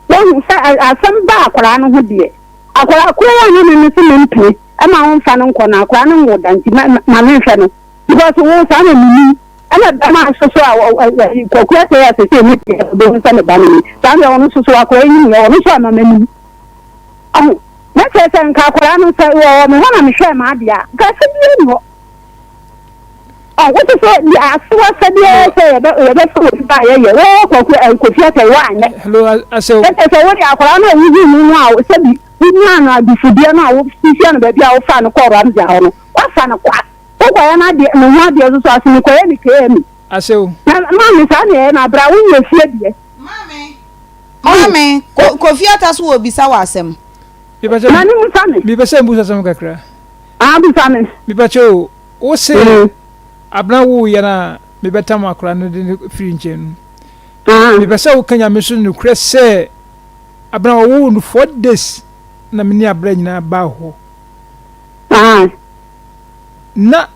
Wahu sɛ asɛm ba akwadaa no ho deɛ, akwadaa koro yi a na me me se mempene ɛma womfa no nkɔ no, akwadaa no nwoo da nti ma menhwɛ no because wo saa na menim. Ɛna bɛma nso so a Kwaku Asɛe a sɛsɛ ne deɛ ɔbɛhu sɛ ne ba no ni, saa deɛ ɔno nso so akwadaa yi nim yɛ, ɔno nso ama m'anim. Ɔho, na kyerɛ sɛ nka akwadaa no sɛ wɔwɔ me hɔ na mehwɛɛ m'adeɛ a, nka asɛm biara nni hɔ. Ɔho, wote sɛ deɛ asew asɛdeɛ sɛ yɛbɛ yɛbɛfa wɔ bi a yɛyɛ, wɔwɔ Kwaku ɛ Kofi Asɛe woanyɛ. Hello, Asew. Na kyerɛ sɛ wo deɛ akwadaa no a wohuu no no a sɛbi wonyaa no adufudeɛ no a wohyia no baabi a wofaa no kɔɔ Ramsey hɔ no, woafa no kwa. Wokɔyɛ no adeɛ me ho adeɛ nso so ase mekɔyɛ no KME. Ase o. Na maame saa na ɛyɛ no abira wonyɛ fie deɛ. Maame maame Kofi Ata so wɔ bisa wɔ asɛm. Na ne musa me. Mepɛ sɛ mbusa asɛm kakra. Ah busa me. Mepɛ kyɛ o wo se abena wo yɛ na mebɛtam akora no de no firi nkyɛn no. Mepɛ sɛ woka nyame so nokorɛ sɛ abena wɔwoo no 4 days na me ne abena nyinaa baa hɔ. Na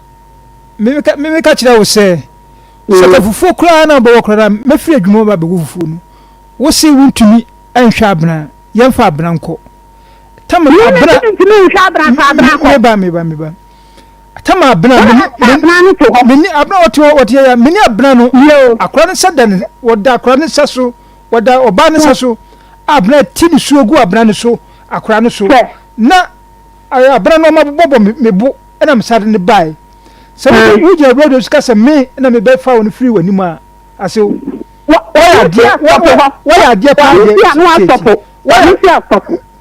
meka meka kyerɛ wo sɛ, sɛ ka fufuo koraa na wobɛwɔ koraa na mɛfiri adwuma ba bɛwɔ fufuo no, wo se wontumi nhwɛ abena, yɛmfa abena nkɔ. Tam abena. Meba meba meba. Tam abena mene abena ɔte hɔ ɔte yɛ mene abena no akora ne nsa da ne wɔda akora ne nsa so wɔda ɔbaa ne nsa so abena ti ne suo gu abena ne so akora ne so na Abena no ɔma bobɔbɔ me bo na me sade no bae. Sɛ wogyina radio so ka sɛ me na mebɛfa wo no firi w'anim a, asew. Wɔyɛ adeɛ wɔyɛ adeɛ paa deɛ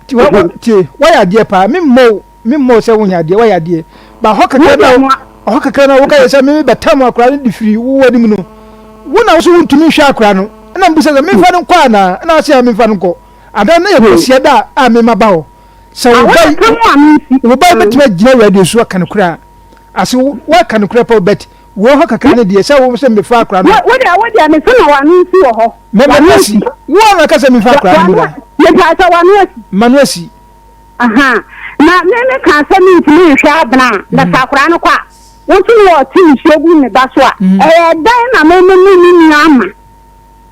tie tie wɔyɛ adeɛ paa me mmɔ me mmɔ sɛ wonyɛ adeɛ wɔyɛ adeɛ ba hɔ kakra na. Ɔhɔ kakra no a woka yɛ sɛ me bɛtam akora no de firi wo anim no, wo na wo so wontumi nhwɛ akora no. Ɛna mebisa sɛ memfa no nkɔ anaa? Ɛna ɔse a memfa no nkɔ. Ada na yɛ kwasia da a mema ba hɔ. Sɛ wo ba yi, wo ba yi bɛtumi agyina radio so aka nokorɛ a, ase woaka nokorɛ pa but wei hɔ kakra no deɛ sɛ wo sɛ mefa akora no. Wo deɛ wo deɛ mese na w'ano nsi wɔ hɔ. Me mano asi. Wo a na ka sɛ memfa akora no mmra. Mepa sɛ w'ano asi. Mano asi. Aha na me me kaa sɛ mentumi nhwɛ abena a na sɛ akora no kɔ a wo nso na ɔte nsuo gu ne ba so a ɛyɛ dɛn na me me ne ne nua ama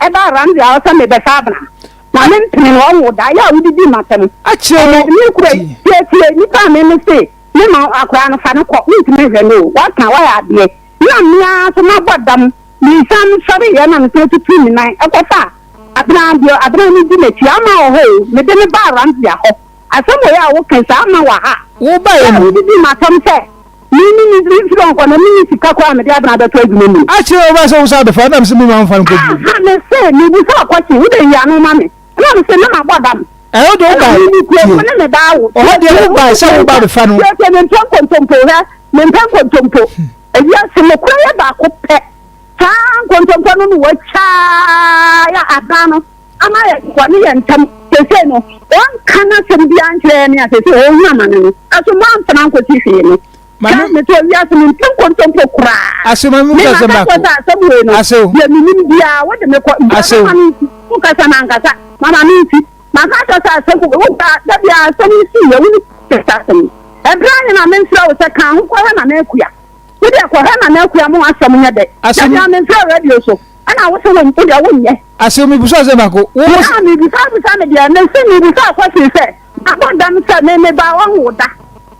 ɛba Ramsey a ɔsɛ mebɛfa abena na me mpene no ɔnwo da yɛ a wodidi m'asɛm Akyerɛ no me kura ti. tie tie nipa a me me se me ma akora no fa no kɔ mentumi nhwɛ no o waka wayɛ adeɛ na me ara nso mabɔ dam me nsa sɔre yɛ na me san tutu me nan ɛkɔfa Abena deɛ abena no di m'akyi ama wɔ hɔ o mede no baa Ramsia hɔ asɛm wei a woka yi saa ama wɔ ha Wo baeɛ sɛ no. wodidi m'asɛm sɛ me ne ne mfiri hɔ nkɔ na menni sika koraa a mede abena bɛtɔ adwuma mu. Akyire yi wobaa sɛ wo san bɛfa ɛna mese mema mfa no nkɔ bio. Aha mese mebisa wo question wode yi ano ma me ɛna mese na mabɔ dam Ɛhɔ deɛ ɛna wobaeɛ me ne tie kuo ne me ba awo ɔhɔ deɛ tie wobaeɛ sɛ tie woba bɛfa no. tie tie mempɛ nkontompo hwɛ mempɛ nkontompo ewiase nokorɛ yɛ baako pɛ. Saa nkontompo no na wɔatwa yɛ aban no ama yɛ wɔne yɛn ntam. Seesei no, wɔnka n'asɛm biara nkyerɛ yɛn a seesei ɔrehu amane no. Ɛso moamfena ankɔsi hwee no. Maame. Hwɛ, mete wiase mempɛ nkontompo koraa. Asew, maame Me musa asɛm maka baako. sɛ asɛm wei no, Asew. deɛ menim biara wode me kɔ. Bia Asew. mama me nsi. Wokasa mankasa, mama me nsi. Maka kyerɛ sɛ asɛm wei, wo ba, da biara asɛm yi sii yɛ, wo ne sɛ asɛm yi. Ɛberɛ ahe na memfrɛ wo sɛ ka ho kɔhwɛ Nana Akua? Wo deɛ kɔhwɛ Nana Akua mo asɛm nyɛ dɛ. Asem. Dabi a me nfrɛ radio so ɛna wo se wo wo deɛ wo nyɛ. Asem me bisa asɛm baako. Wo wo. Naa me bisa bisa me deɛ me se me bisa question sɛ abɔ dam sɛ me me ba wawo wo da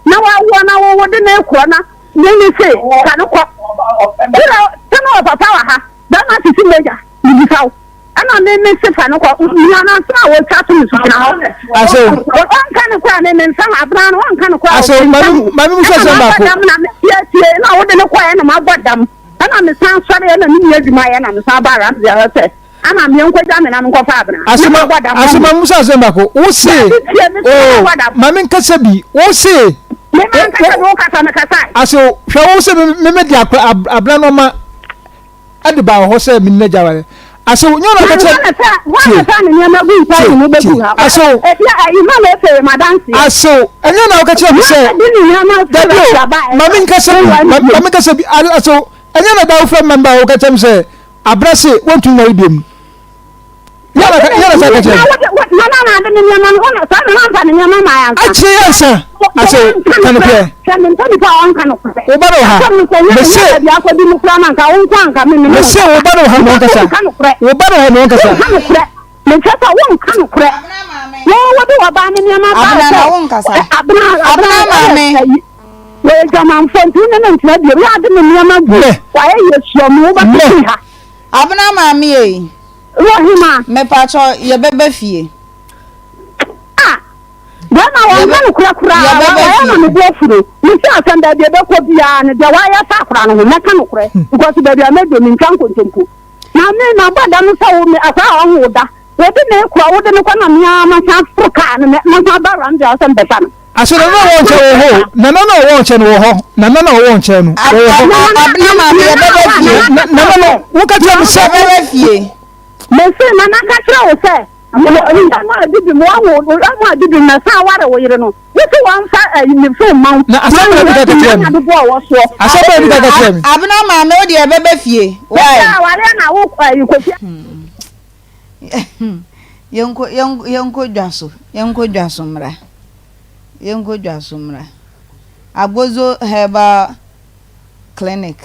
na wawoɔ na wo wo de ne korɔ na me me se fa no kɔ. Wo deɛ sɛ na wɔ papa wɔ ha bɛma sisi mogya me bisa wo. Ɛna me me se fa no kɔ nua no asɛm a wɔtwa to me so gyina hɔ. Asew. Ɔnka no koraa me me nsa ho abena no ɔnka no koraa. Asew maame maame musa asɛm baako. Ɛna mabɔ dam na me tie tie na wode no kɔɛ na mabɔ dam ɛna me san sɔre ɛna me nua adwuma yɛ na me san ba Ramsey hɔ sɛ ama me nkɔgya me na me nkɔfa abena. Asew asew maame musa asɛm baako wo se oo maame nkasa bi wo se. Me ma nkasa bi wo kasa me kasa. Asew hwɛ wo se me me de abena no ma. de baa hɔ sɛ me n'agya aware. Asew, nyɛ ɔna ɔka kyerɛ tie tie tie asew asew ɛnyɛ na ɔka kyerɛ me sɛ dabi o maame nkasa bi maame nkasa bi asew ɛnyɛ na da wofrɛ mmɛmba a ɔka kyerɛ me sɛ abrɛ se wɔntumi nware biom. Yàrá yàrá sá kẹkyẹ. Akyire yɛ nsa ase kanopɛ. Wo ba no wɔ ha. Mese. Mese wo ba no wɔ ha na ɔnkasa. Wo ba no wɔ ha na ɔnkasa. Mekyɛ sɛ wonka nokorɛ. Wo wode wɔbaa ne nneɛma baa sɛ abena abena maame. Wɔyɛ dwamanfoɔ nti wo ne no ntena bio. Yɛ ade ne nneɛma gu. Wayɛ yɛ sua mu wobɛtete ha. Abena maame ei. Wɔ hema? Mepakyɛw yɛbɛba fie. Ah! Bɛɛma wɔnka no korɛ koraa Yɛbɛba wayɛ fie. ma me bo afu no mese asɛm baabi ɛbɛkɔ biara no deɛ wayɛ fa akora no ho mɛka no korɛ because baabi a mɛdɔ mentwa nkontompo na me mabɔ da no sɛ wo me akora a ɔho wo da wɔde me korɔ wode no kɔ na me ara masan foro kaa no masan ba ramsey a sɛ mbɛfa no. Ase nana a ɔwɔ nkyɛn wɔ hɔ o nana na ɔwɔ nkyɛn no wɔ hɔ nana na ɔwɔ nkyɛn no wɔ hɔ. Abena maame yɛbɛba fie. Nana no woka kyerɛ me sɛ. Yɛbɛba fie. Mese nana ka kyerɛ wo sɛ wɔn a didi mu wɔn a didi mu na san ware wo yere no wosi wɔn fa ɛyi ne fon ma wo. Na asɛm bɛn na ka kyerɛ me. Asɛm bɛn na ka kyerɛ me. Abena maame wo deɛ yɛbɛba fie. Why? Wọ́n aware na wo ɛyi kofi. Yɛnkɔ yɛnkɔ yɛnkɔ dwa so yɛnkɔ dwa so mmra yɛnkɔ dwa so mmra Agbozo Herbal Clinic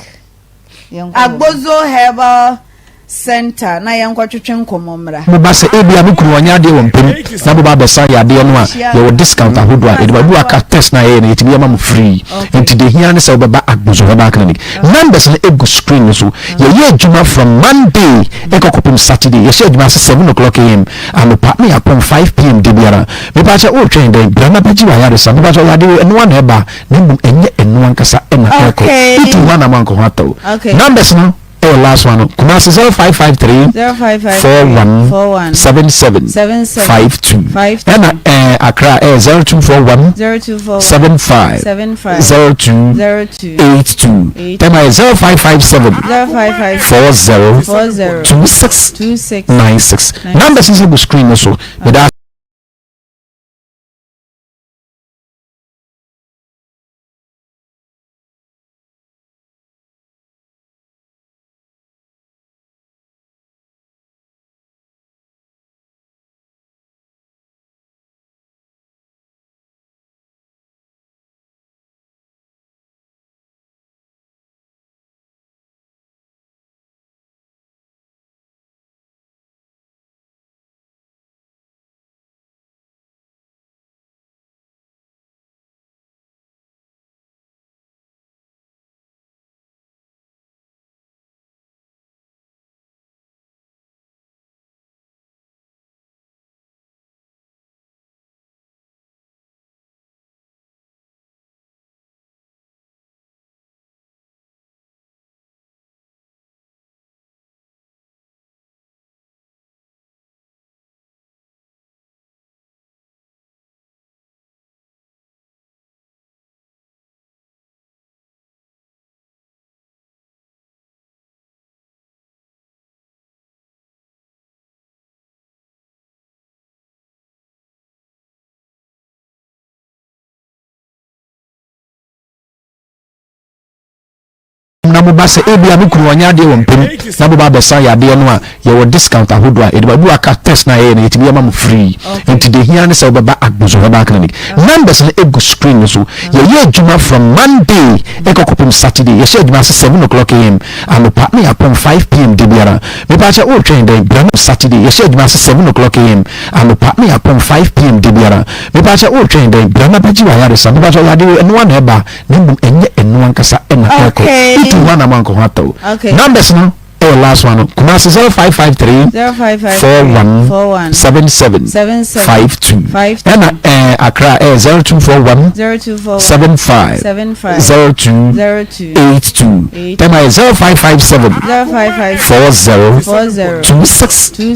yɛnkɔ Agbozo Herbal Center na yɛnkɔtwetwe nkɔmmɔ mmra. Moba sɛ ebia me kunu ɔnyɛ adeɛ wɔ mpa mu na moba abɛsa yadeɛ no a, yɛwɔ discount ahodoɔ a yɛde ma. Ebi wɔ aka test no a yɛyɛ no yɛtumi yɛ ma mo free. Nti deɛ ehia ne sɛ wobɛba Agbozo Herbal Clinic. Numbers no egu screen no so. Yɛyɛ adwuma from Monday ɛkɔ kɔpem Saturday. Yɛhyɛ adwuma ase 7 o'clock am anɔpa na yɛapɔn 5 pm da biara. Mepakyɛ woretwɛn dɛn? Bra na bɛgye w'ayaresa. Mepakyɛ yadeɛ wei ɛno ara na ɛba na mmom ɛnyɛ ɛno ankasa ɛna ɛrekɔ. Okay. Wotu ho anam ankɔ ho atɔ wo. Okay. Numbers no. ɛyɛ last one no. Kumasi 0553 41 77 52. Ɛna ɛɛ Accra ɛyɛ 0241 75 02 82. Tema yɛ 0557 40 26 96. Numbers nso gu screen no so. Meda na moba sɛ ebia me kunu ɔnyɛ adeɛ wɔ mpam na moba abɛsa yadeɛ no a yɛwɔ discount ahodoɔ a yɛde ma ebi wɔ aka test na yɛyɛ no yɛtumi yɛ ma mo free nti deɛ hia ne sɛ wobɛba Agbozo Herbal Clinic numbers no egu screen no so yɛyɛ adwuma from Monday ɛkɔ kɔpem Saturday yɛhyɛ adwuma ase 7 o'clock am anɔpa na yɛapɔn 5 pm da biara mepa kyɛ wotwɛn dɛn bra no Saturday yɛhyɛ adwuma ase 7 o'clock am anɔpa na yɛapɔn 5 pm da biara mepa kyɛ wotwɛn dɛn bra na bɛgye w'ayaresa mepa kyɛ yadeɛ ɛno na ɛba na mmom ɛnyɛ ɛno ankasa ɛna ɛkɔ wotu ho anam ankɔ ho atɔ numbers no ɛyɛ last one no Kumasi 0553 41 77 52 ɛna ɛɛ Accra ɛyɛ 0241 75 02 82 Tema yɛ 0557 40 26 2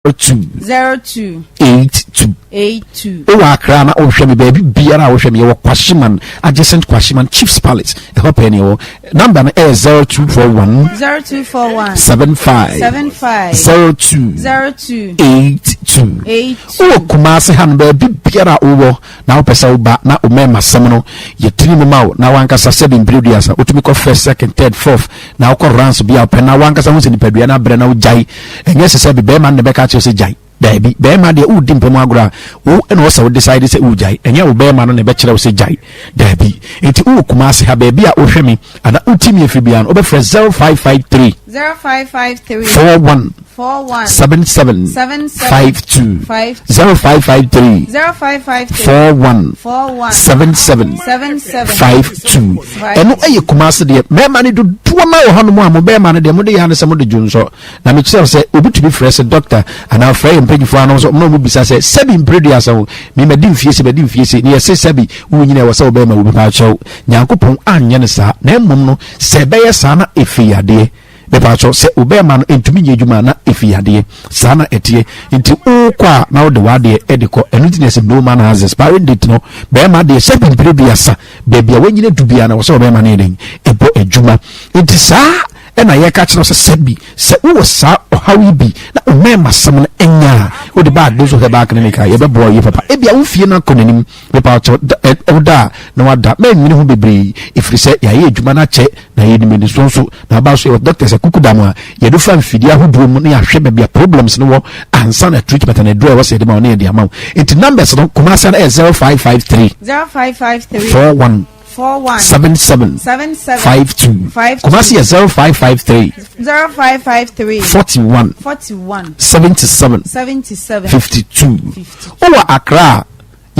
02 82 82. Wowɔ Accra na wohwɛ me baabi biara a wohwɛ me yɛwɔ Kwashiman adjacent Kwashiman Chiefs Palace ɛhɔ pɛɛ ne yɛwɔ number no ɛyɛ 0241 0241 75 75 02 02 82 82. Wowɔ Kumasi ha no baabi biara a wowɔ na wopɛ sɛ woba na wo mɛma sɛm no yɛtiri mu ma wo na wankasa sɛbi mpere duasa wotumi kɔ first second third fourth na wokɔ rounds bi a wopɛ na wankasa ho sɛ nipadua no abrɛ na wogyae ɛnyɛ sɛ sɛ bi bɛrima no na ɛbɛka akyerɛ sɛ gyae daabi bɛrima deɛ wodi mpam agorɔ a wo ɛna ɔsɛ wo decide sɛ wogyae ɛnyɛ wo bɛrima no na ɛbɛkyerɛ wo sɛ gyae daabi nti wowɔ Kumasi ha baabi a wohwɛ me ana woti me afiri biara no wobɛfrɛ 0553 0553 41 41 77 77 52 52 0553 0553 41 41 77 77 52 ɛno ɛyɛ Kumasi deɛ mmarima no dodoɔ no wɔ hɔnom a mo bɛrima no deɛ mode yɛ ano sɛ mode dwonsɔ na mekyerɛ wo sɛ obi tumi frɛ sɛ dɔkta anaa frɛ yɛ mpanyinfoɔ ano nso ɔmo na ɔmo bisa sɛ sɛbi mpereduasa o me madi mfie se madi mfie se ne yɛse sɛbi wonyina ɛwɔ sɛ wobɛrima wo bi paakyɛw Nyankopɔn anyɛ no saa na mmom no sɛ ɛbɛyɛ saa na efi yadeɛ mepaakyɛw sɛ wobɛrima no ntumi nyɛ adwuma na efi yadeɛ saa na ɛteɛ nti wokɔ a na wode w'adeɛ ɛde kɔ ɛno nti na ɛsɛ no man has expiring date no bɛrima deɛ sɛbi mpereduasa baabi a wanyina du biara na wɔ sɛ ɔbɛrima no yɛ dɛn ɛbɔ adwuma nti saa ɛna yɛka kyerɛ sɛ sɛbi sɛ wowɔ saa ɔhaw yi bi na ɔmɛɛma sɛm no ɛnyɛ a wode ba Adeso Herbal Clinic a yɛbɛboa yie papa ebia wo fie no akɔ n'anim mepa kyɛw woda a na wada mɛnwene ho bebree ɛfiri sɛ yɛayɛ adwuma no akyɛ na yɛnim anisoɔ nso na aba so yɛwɔ doctors akuku da mu a yɛde fa mfidie ahodoɔ mu na yɛahwɛ baabi a problems no wɔ ansa na treatment na aduro a ɛwɔ sɛ yɛde ma wo na yɛde ama wo nti numbers no Kumasi no ɛyɛ 0553 0553 41 41 77 77 52 52. Kumasi yɛ 0553 0553 41 41 77 77 52 52. wowɔ Accra a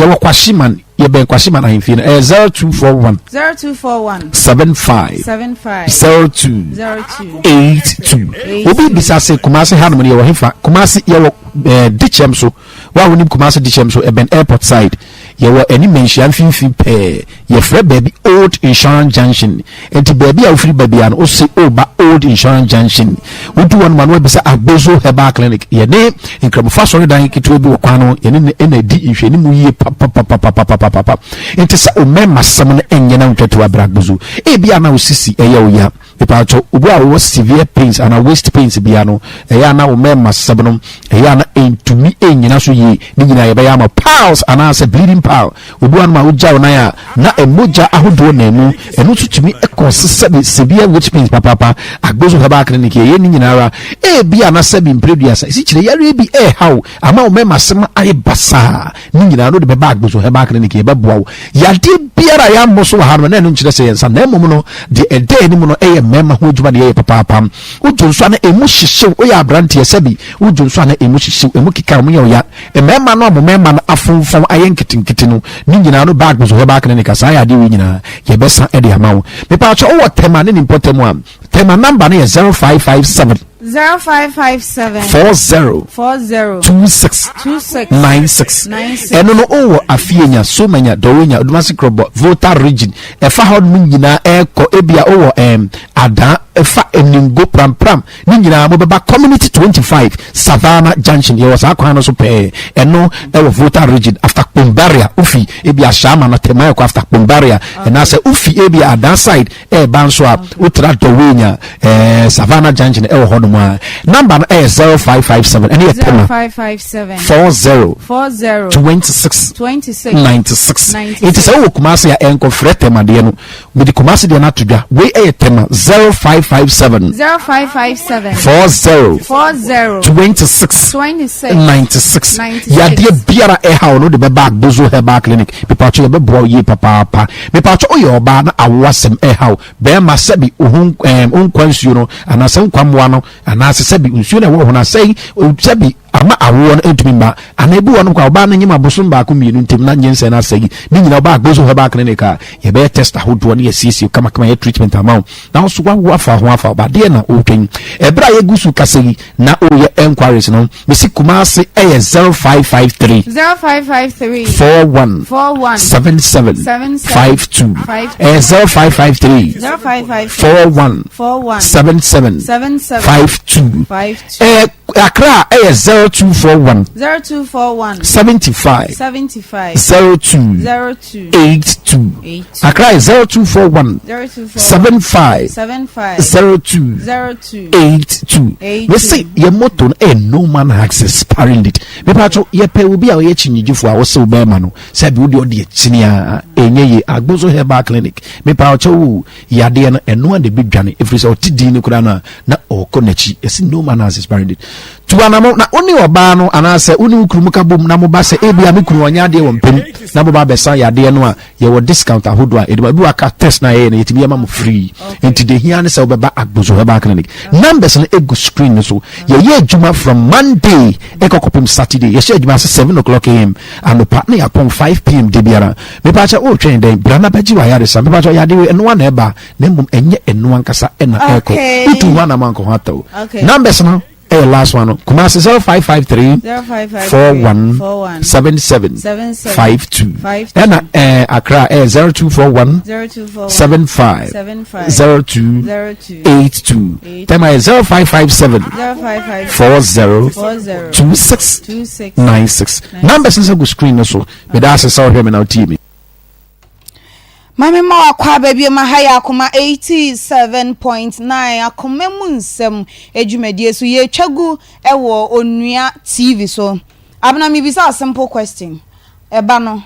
yɛwɔ Kwashiman yɛbɛn Kwashiman ahemfie no ɛyɛ 0241 0241 75 75 02 02 82 obi bisa se Kumasi hanom no yɛwɔ hefa Kumasi yɛwɔ eh, Dikyɛm so wo a wonim Kumasi Dikyɛm so ɛbɛn airport side. Yɛwɔ ɛne Manhyia mfimfini pɛɛ. Yɛfrɛ baabi Old Insurance Junction. Enti baabi a wofiri ba biara no, wose woreba Old Insurance Junction. Wodu hɔ nom a na wabisa Agbozo Herbal Clinic. Yɛne Nkramofo asɔredan ketewa bi wɔ kwan no, yɛne no na ɛdi nhwɛanimu yie papapapapapapa. Enti sɛ wo mmɛɛmasɛm no nyɛ na wontwa to a, bra Agbozo. Ebia na wo sisi yɛ wo ya. Mepaakyɛw, obi a ɔwɔ severe pains anaa waist pains bia no, ɛyɛ a na wo mmarima sɛm no, ɛyɛ a na ɛntumi ɛnnyina so yie. Ne nyinaa yɛbɛyɛ ama piles anaasɛ bleeding pile. Obi wɔ hɔnom a wogya wo nan a, na mogya ahodoɔ nam mu. Ɛno nso tumi kɔse sɛbe severe waist pains papaapa. Agbozo Herbal Clinic yɛyɛ ne nyinaa ara. Ebia na sɛbe mprɛduasa, esikyire yareɛ bi ɛreha wo, ama wo mmarima sɛm ayɛ basaa. Ne nyinaa no de bɛba Agbozo Herbal Clinic, yɛbɛboa wo. Yadeɛ biara a yɛammɔ so wɔ ha no, na ɛno nkyerɛ sɛ yɛn nsa, na mmom no, deɛ ɛda anim no yɛ mmarima ho adwuma na yɛyɛ papaapa. Wodwo nso a na ɛmu hyehyew, woyɛ aberanteɛ sɛbi, wodwo nso a na ɛmu hyehyew, ɛmu keka, ɛmu yɛ wo ya. Mmarima no a mo mmarima no afonfɔn ayɛ nketenkete no, ne nyinaa no ba Agbozo Herbal Clinic a saa yadeɛ wei nyinaa yɛbɛsa de ama wo. Mepaakyɛ wowɔ Tema ne ne mpɔtam a, Tema number no yɛ 0557. 0557. 40. 40. 26. 26. 96. 96. Ɛno no wowɔ Afienya, Somanya, Dɔwenya, Odumase Krɔbɔ, Volta Region. Ɛfa hɔ nom nyinaa ɛkɔ ebia wowɔ ɛm Adaa, ɛfa Eningo, Prampram ne nyinaa mobɛba Community 25 Savannah Junction. Yɛwɔ saa kwan no so pɛɛ. Ɛno ɛwɔ Volta Region after Kpombaria wofi ebia Shama na Tema ɛkɔ after Kpombaria. Ɛnaasɛ wofi ebia Adaa side ɛreba nso a wotra Dɔwenya ɛɛ Savannah Junction ɛwɔ hɔ nom a number no ɛyɛ 0557 ɛne yɛ Tema 0557 40 40 26 26 96 96. nti sɛ wowɔ Kumase a ɛnkɔfrɛ Tema deɛ no mede Kumase deɛ no ato dwa wei ɛyɛ Tema 0557 0557 40 40 26 26 96 96. yadeɛ biara ɛha wo no de bɛba Agbozo Herbal Clinic mepatwo yɛbɛboa wo yie papaapa Mepatwɔ woyɛ ɔbaa na awo asɛm ɛha wo, bɛɛma sɛbi wo ho ɛɛm wo nkwa nsuo no anaasɛ nkwa mmoa no anaasɛ sɛbi nsuo no ɛwɔ wo ho no asɛe sɛbi ama awoɔ no ɛntumi mma anaa ebi wɔ nom kwa ɔbaa no nyem abosom baako mmienu ntem na nyinsɛn no asɛe ne nyinaa ɔbaa Agbozo Herbal Clinic a yɛbɛyɛ test ahodoɔ ne yɛsiesie kamakama yɛ treatment ama wo na wo so wawo afa ho afa ɔba deɛ na wotwɛn ɛberɛ a yɛgu so kasa yi na woyɛ enquiries no Mesi Kumasi ɛyɛ 0553. 0553. 41. 41. 77. 77. 52. 52. Ɛyɛ 0553. 0553. 41. 41. 77. 77. 52. 52. Ɛyɛ Accra ɛyɛ 0241. 0241. 75. 75. 02. 02. 82. 82. Accra yɛ 0241. 0241. 75. 75. 02. 02. 82. 82. Mese yɛ motto no ɛyɛ no man has expiring it. Mepatwo yɛpɛ obi a ɔyɛ kyinyigyefo a ɔsew bɛrima no sɛ bi wode ɔde akyini a ɛnyɛ yie. Agbozo Herbal Clinic mepa ɔkyɛw o yadeɛ no ɛno a na ɛbɛdwane ɛfiri sɛ ɔte din no koraa no a na ɔkɔ n'akyi. Yɛse no man has expiring it. Tu anamo na wo ne ɔbaa no anaasɛ wo ne wo kunu mu ka bom na moba sɛ ebia me kunu ɔnyɛ adeɛ wɔ mpam na moba abɛsa yadeɛ no a Yɛwɔ discount ahodoɔ a yɛde ma. Ebi wɔ aka test na yɛyɛ no yɛtumi yɛ ma mo free. Nti deɛ hia ne sɛ wobɛba Agbozo Herbal Clinic. Numbers no egu screen no so. Yɛyɛ adwuma from Monday ɛkɔ kɔpem Saturday. Yɛhyɛ adwuma ase 7 o'clock am anɔpa na yɛapɔn 5 pm da biara. Mepaakyɛ wotwɛn dɛn? Bra na bɛgye w'ayaresa. Mepaakyɛ yadeɛ wei ɛnoa na ɛba na mmom ɛnyɛ ɛno ankasa ɛna ɛkɔ. Wotu ho anam ankɔ ho atɔ. Numbers no ɛyɛ last one no Kumasi 0553 41 77 52 ɛna ɛɛ Accra ɛyɛ 0241 75 02 82 Tema yɛ 0557 40 26 96 numbers no sɛ gu screen no so meda ase sɛ ɔhwɛ me na wotie me. Mame ma wakɔ aba bio ma ha yɛ Akoma 87.9 Akoma mu nsɛm dwumadie so yɛtwa gu wɔ Onua TV so. Abena mebisa wo simple question ɛba no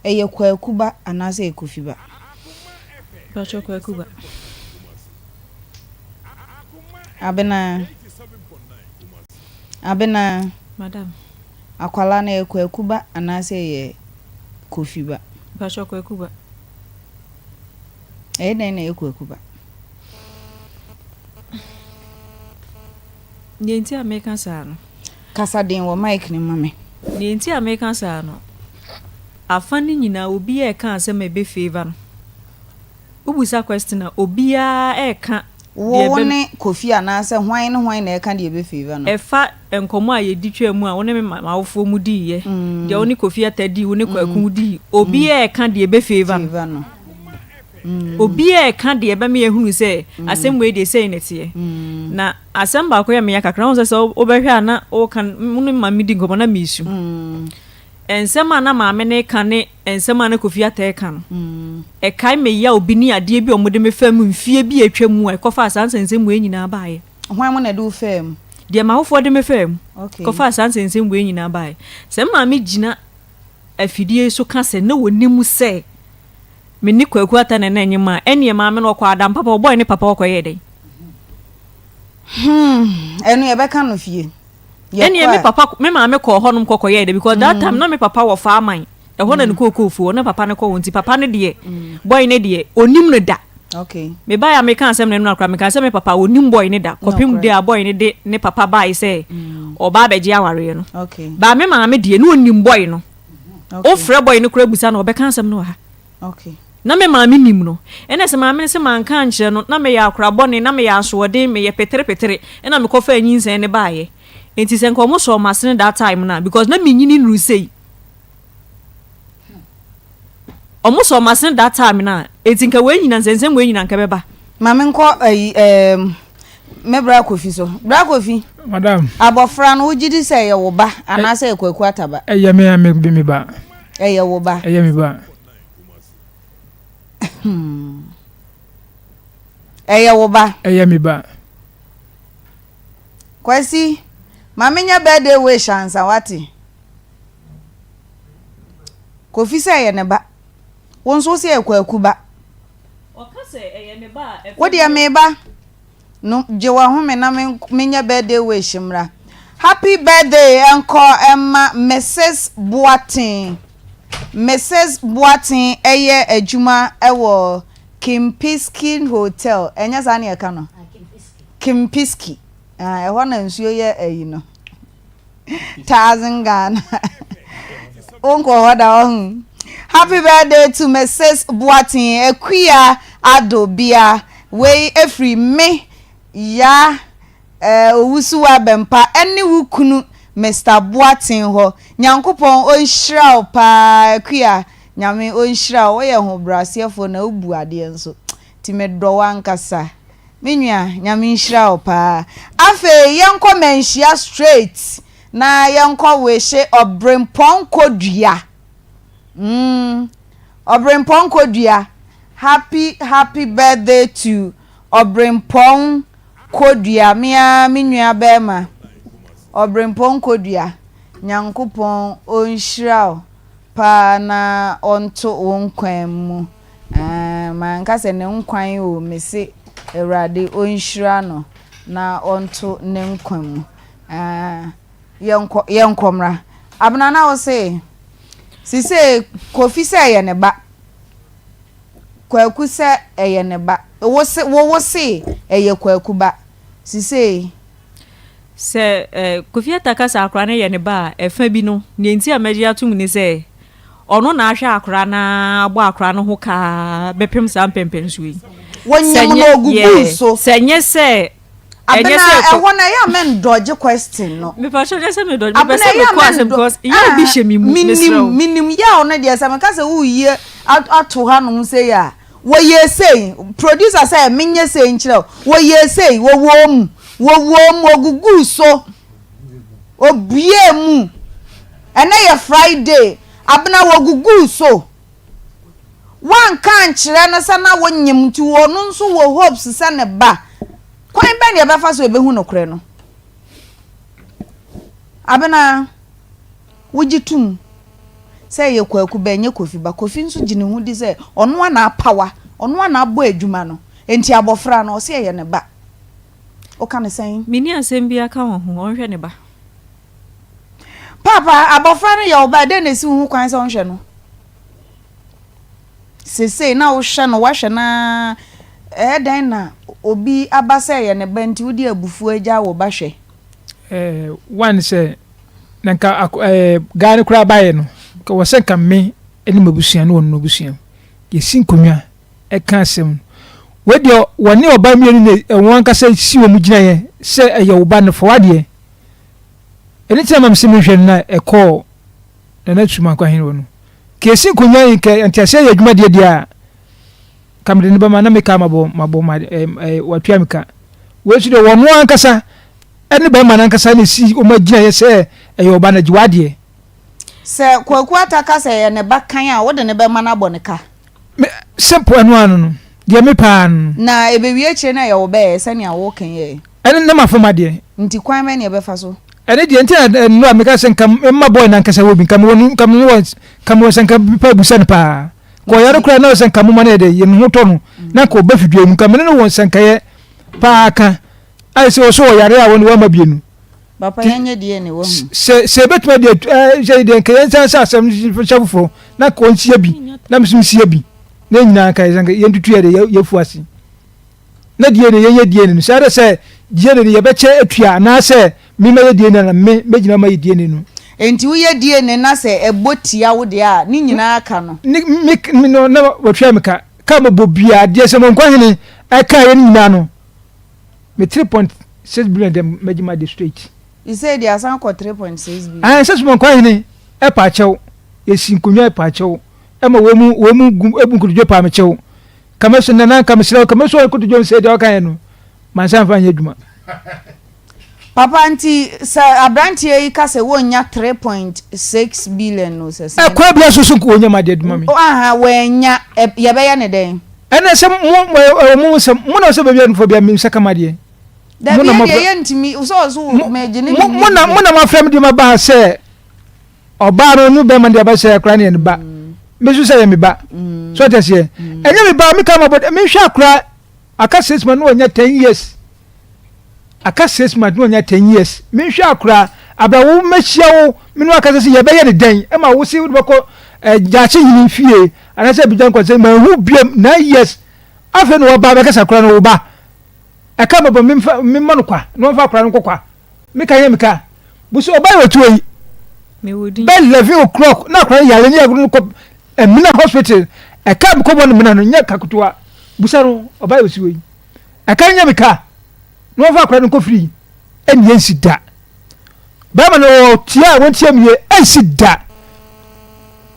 ɛyɛ Kwaku ba anaasɛ ɛyɛ Kofi ba? Pacho Kwaku ba. Abena Abena Madam. Akwadaa no ɛyɛ Kwaku ba anaasɛ ɛyɛ Kofi ba. Mpakyɛw Kwaku ba. Ɛyɛ dɛn na ɛyɛ Kwaku ba? Nea nti a meka saa no. Kasa den wɔ mic no ma me. Nea nti a meka saa no, afa no nyinaa obiara ɛka asɛm a ɛbɛ favour no. Wobisa question a obiara ɛka. Wo wo ne Kofi anaasɛ hwan ne hwan na ɛka deɛ ɛbɛ favour no? Ɛfa nkɔmmɔ a yɛdi twaa mu a wo ne me m'awofoɔ mu diiɛ, deɛ wo ne Kofi Atta dii, wo ne Kwaku mu dii, obiara ɛka deɛ ɛbɛ favour no. Obiara ɛka deɛ ɛbɛma yɛahunu sɛ asɛm wei deɛ sei na ɛteɛ. Na asɛm baako yɛ meya kakra, wohu sɛ sɛ wobɛhwɛ a na woka, wo ne maame di nkɔmmɔ na mesu. Nsɛm a na maame no reka ne nsɛm a na Kofi Atta reka no, ɛkae me yaw bi ne adeɛ bi a wɔde me faa mu mfeɛ bi a atwa mu a ɛkɔfaa saa nsɛnsɛm wei nyinaa baeɛ. Hwan mu na ɛde wo faa mu? Deɛ m'awofoɔ de me faa mu kɔfaa saa nsɛnsɛm wei nyinaa baeɛ. Sɛ me maame gyina afidie yi so ka sɛ na ɔnim sɛ me ne Kwaku Atta na na ɛnyem a, ɛnneɛ maame no ɔkɔɔ Adampapa, ɔbɔe ne papa ɔkɔyɛɛ dɛn? Hmm, ɛno yɛbɛka no fie. Ɛnneɛ me papa me maame kɔɔ hɔnom kɔ kɔyɛɛ dɛ because that time na me papa wɔ Faaman ɛhɔ na ne kookoofuo wɔ na papa no kɔ hɔ nti papa no deɛ boy no deɛ ɔnim no da. Me baeɛ a meka asɛm no ɛno akora meka sɛ me papa ɔnim boy no da kɔpem de a boy no de ne papa bae sɛ ɔba abɛgye awareɛ no. Baa me maame deɛ ne ɔnim boy no. Wofrɛ boy no koraa busa no ɔbɛka asɛm no wɔ ha. Na me maame nim no. Ɛna sɛ maame no se manka ankyerɛ no, na meyɛ akora bɔne, na meyɛ asoɔden, meyɛ petere petere, ɛna mekɔfaa nyinsɛn no baeɛ. Enti sɛ nka wɔn sɔɔ m'asene that time no a, because na menyini nnuru sei. Wɔn sɔɔ m'asene that time no a, enti nka wei nyina, nsɛnsɛm wei nyina nka ɛbɛba. Ma menkɔ ayi ɛɛm me bra Kofi so. Bra Kofi. Madam. Abɔfra no wogye di sɛ ɛyɛ wo ba anaasɛ ɛyɛ Kwaku Ataba? Ɛyɛ me a me me ba. Ɛyɛ wo ba. Ɛyɛ me ba. Ɛyɛ wo ba. Ɛyɛ me ba. Kwasi, ma menyɛ birthday wish ansa wate. Kofi sɛ ɛyɛ ne ba. Wo nso wo sɛ ɛyɛ Kwaku ba. Wo deɛ meba no gye w'ahome na menyɛ birthday wish mmra. Happy birthday nkɔ mma Mrs Boateng. Mrs Boateng yɛ adwuma wɔ Kimpiski Hotel. Ɛnyɛ saa na yɛka no? Kimpiski. Ɛhɔ na nsuo yɛ ayi no. Thousand Ghana. Wonkɔ hɔ da ɔho. Happy birthday to Mrs. Boateng Akua Ado Bia. Wei efiri me ya eh, Owusuwa Bɛmpa ɛne wo kunu Mr. Boateng hɔ. Nyankopɔn ɔnhyira wo paa Akua. Nyame ɔnhyira wo. Woyɛ hobraseɛfoɔ na wobu adeɛ nso. Nti medɔ wo ankasa. Me nua, Nyame nhyira wo paa. Afei yɛnkɔ Manhyia straight na yɛnkɔ wehye Ɔbrempɔn Kodua. Mm, Ɔbrempɔn Kodua, happy happy birthday to Ɔbrempɔn Kodua, me ara me nua bɛɛma, Ɔbrempɔn Kodua, Nyankopɔn ɔnhyira wo paa na ɔnto wo nkwa mu. Aah manka sɛ ne nkwan o mese Awurade ɔnhyira no na ɔnto ne nkwa mu aah yɛnkɔ yɛnkɔ mmra Abena na wo se sisei Kofi sɛ ɛyɛ ne ba Kwaku sɛ ɛyɛ ne ba wo se wo wo se ɛyɛ Kwaku ba sisei. Sɛ Kofi Atta ka sɛ akwadaa no yɛ ne ba a, ɛfa bi no, nea enti a mɛgye atom ne sɛ, ɔno na ahwɛ akwadaa no ara abɔ akwadaa no ho ka ara bɛpem saa mpɛnpɛnsoɔ yi. Wɔnyem no ɔguguu so. Sɛ nyɛ sɛ ɛnyɛ sɛ Abena ɛhɔ no ɛyɛ a mɛndɔgye question no. Mepakyɛw nyɛ sɛ medɔgye mepɛ sɛ mekɔ asɛm because yaw bi hyɛ me mu mesrɛ wo. Menim yaw no deɛ sɛ meka sɛ woreyi ato hanom sei a Wɔyɛɛ sei, producer sɛ menyɛ sei nkyerɛ wo, wɔyɛɛ sei, wɔwɔɔ mu, wɔwɔɔ mu, wɔguguu so, wɔbuee mu. Ɛnɛ yɛ Friday, Abena wɔguguu so. Woanka ankyerɛ no sɛ na wonyem nti ɔno nso wɔ hopes sɛ ne ba. Kwan bɛn na yɛbɛfa so yɛbɛhu nokorɛ no? Abena. Wogye tom sɛ ɛyɛ Kwaku ba, ɛnyɛ Kofi ba. Kofi nso gye ne ho di sɛ ɔno ara na apawa, ɔno ara na abɔ adwuma no, enti abɔfra no, ɔse ɛyɛ ne ba. Woka no sɛn? Menni asɛm biara ka wɔ ho, ɔnhwɛ ne ba. Paapa, abɔfra no yɛ wo ba a, dɛn na ɛsi wo ho kwan sɛ wonhwɛ no? Seesei na wohwɛ no, woahwɛ no ara, ɛyɛ dɛn na obi aba sɛ ɛyɛ ne ba nti wode abufuo agya wo ba hwɛ? Eh, one sɛ na nka ako ɛɛ eh, gaa no koraa baeɛ no nka wɔ sɛ nka me ne m'abusua ne wɔn abusua yɛsi nkonnwa ɛka asɛm no. Wei deɛ wɔne ɔbaa mmienu na wɔn ankasa si wɔn gyinaeɛ sɛ ɛyɛ wo ba no fa w'adeɛ. Ɛno nti na ma mese menhwɛ no na ɛkɔɔ Nana Sumankwa hene hɔ no. Ka yɛsi nkonnwa yi nka nteaseɛ yɛ adwuma deɛ deɛ a ka mede no bɛma na meka mabɔ mabɔ ma ɛɛ watua me ka. Wei nso deɛ wɔn ankasa ɛne bɛrima no ankasa na esi wɔn agyinaeɛ sɛ ɛyɛ ɔba no agye w'adeɛ. Sɛ Kwaku Atta ka sɛ ɛyɛ ne ba kan a, wode no bɛma no abɔ ne ka? Me, simple, ɛno ara no no, deɛ me paa no no. Na ɛbɛwie akyire no ɛyɛ wo bɛ ɛ, sɛnea woka yi ɛ? Ɛno na mafom adeɛ. Nti kwan bɛn na yɛbɛfa so? Ɛno deɛ, nti na nnora meka sɛ nka mma boy no ankasa wɔ bi, nka mewɔ no, nka mewɔ, nka mewɔ sɛ nka bi paa busa no paa. Nka ɔyare koraa na sɛ nka moma no yɛ dɛ, yɛ ne ho tɔ no, na nka ɔba fidua mu, nka mene no wɔ nsɛnkaeɛ paa ka. Ayɛ sɛ ɔsɛ ɔyare a wɔne wama bie no. Papa yɛn nyɛ DNA wahu. Sɛ sɛ ebetumi adi atu ɛɛ sɛ deɛ nka yɛn nsa nsa asɛm nhyɛ foforɔ na nka ɔnsia bi na nso nsia bi na yɛn nyinaa nka yɛn nka yɛn tutu yɛ de yɛ yɛfu ase na DNA yɛn yɛ DNA no sɛ ɛdɛ sɛ DNA no yɛbɛkyɛ atua anaasɛ me mɛyɛ DNA na me mɛgyina ma yɛ DNA no. Enti woyɛ DNA na sɛ ɛbɔ tia wo deɛ a ne nyinaa ka no. Ne me me no na wɔtua me ka ka mɔbɔ biara deɛ sɛ mo nkwa hene ɛka yɛ no nyinaa no. Me 3.6 billion dɛ mɛgye m'ade straight. Isei deɛ asan kɔ 3.6 billion. Ae sɛ Somankwa hene ɛpa akyɛw, yɛsi nkonnwa ɛpa akyɛw, ɛma wɔn mu wɔn mu gu ebu nkotodwe paa me kyɛw. Ka me so nana nka mesrɛ wo ka me so nkotodwe nsɛ deɛ ɔka yɛ no mansa mfa nyɛ adwuma. Papa nti sɛ abranteɛ yi ka sɛ wɔnnya 3.6 billion no sɛ sɛn? Ɛkwan bia so so nka wɔnya m'adeɛ de ma me. Aha wɔannya yɛbɛyɛ ne dɛn? Ɛnna sɛ mo mo ɛwɔ mo nsam mo na sɛ baabi a nufo bia mi nsa kama deɛ. Dabi yɛ deɛ yɛ ntumi sɛ ɔso mɛgye ne mi. Mo na mo na mo afrɛ mi de ma ba sɛ ɔbaa no ne bɛrima de aba sɛ akora ne yɛ ne ba mi nso sɛ yɛ mi ba so ɔtɛ seɛ ɛnyɛ mi ba mi ka ma bɔ mi hwɛ akora aka six months na ɔnya ten years. Aka six months na ɔnya ten years. Menhwɛ akora abra wo mɛhyia wo me ne wakasa sɛ yɛbɛyɛ ne dɛn ɛma wo se wode bɛkɔ eh, gyaakye hene fie anaasɛ abigya nkɔ sɛ manhu biam nine years afei na waba bɛkasa akora no wo ba ɛka mɛbɔ memfa memma no kwa na wɔmfa akora no nkɔ kwa meka yɛ meka busu ɔba yɛ ɔtuo yi bɛ 11 o'clock na akora no yare ne yɛkɔ no kɔ Amina hospital ɛka mekɔbɔ no mena no nyɛ kakotoa busa no ɔba yɛ ɔsiwɔ yi Ɛka nyɛ me ka na wɔmfa akwadaa no nkɔ firi ɛnni ɛnsi da. Bɛrima no ɔtia a wɔntia mu yie ɛnsi da.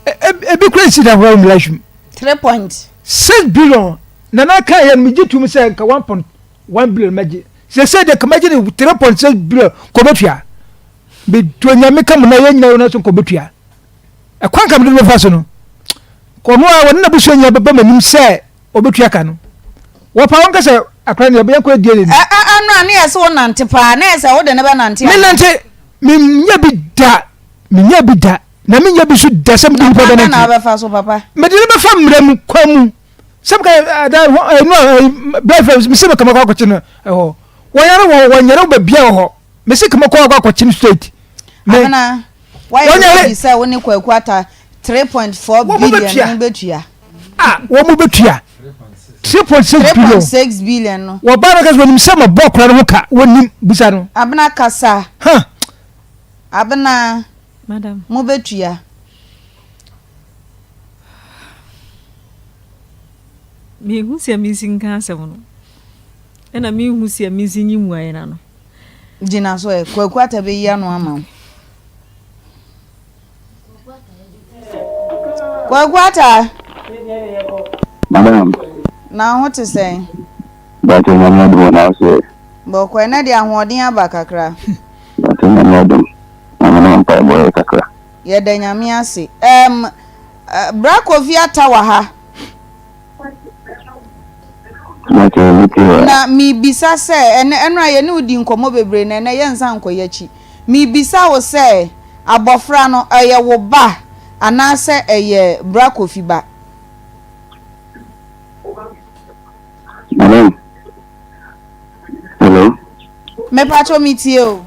Ebi kura nsi da koraa wɔ mi life mu. 3.6 billion na na kan yɛ no megye tum sɛ nka 1.1 billion mɛgye. Sɛ sɛ deɛ kama gye ne 3.6 billion kɔ bɛtua. Medu nyame ka mu na yɛn nyinaa yɛ so nkɔ bɛtua. Ɛkwan ka mede no bɛfa so no. Kɔno a wɔne n'abusua nyinaa bɛba m'anim sɛ Obetua ka no. Wɔpa wɔn ka sɛ akora no yɛnkɔ adie ne ni. Ɛno a ne yɛ sɛ wonante paa na yɛ sɛ wode ne bɛnante anaa? Menante menyɛ bi da menyɛ bi da na menyɛ bi so da sɛ mede nipa bɛnante. Na wobɛfa so papa? Mede ne bɛfa mmara mu kwan mu sɛ meka ɛda ɛnu a bɛɛ fɛ mesɛ meka mɛkɔ akɔkye no ɛhɔ wɔyare wɔ wɔnyare wɔ baabi a wɔ hɔ mesɛ kama kɔ akɔ akɔkye no straight. Abena wayɛ ready sɛ wo ne Kwaku Ata 3.4 billion no bɛtua. a wɔn mu bɛtua 3.6 billion 3.6 billion no. Wɔbaa no kasa wɔnim sɛ mabɔ akora no ho ka wɔnim bisa no. Abena kasa. Huh. Abena. Madam. Mo bɛtua. Mehu sɛ mensi nka asɛm no ɛna menhu sɛ mensi nyi mmuaeɛ no ano. Gyina so ɛ Kwaku Ata bɛyi ano ama wo. Kwaku Atta. Madam. Na ho te sɛn? Bàtɛ nyame adum na ɔsɛ. Bɔkɔ ɛnɛ de ahoɔden aba kakra. Bàtɛ nyame adum na mo na mpa ɛbɔ yɛ kakra. Yɛda nyame ase. Um, Bra Kofi Atta wɔ ha. Na mebisa sɛ, ɛnɛ ɛno a yɛne wo di nkɔmmɔ bebree na ɛnɛ yɛnsan nkɔ yɛakyi. Mebisa wo sɛ, abɔfra no, ɛyɛ wo ba anaasɛ ɛyɛ Bra Kofi ba? Madam, hello. Mepakyɛw metie o.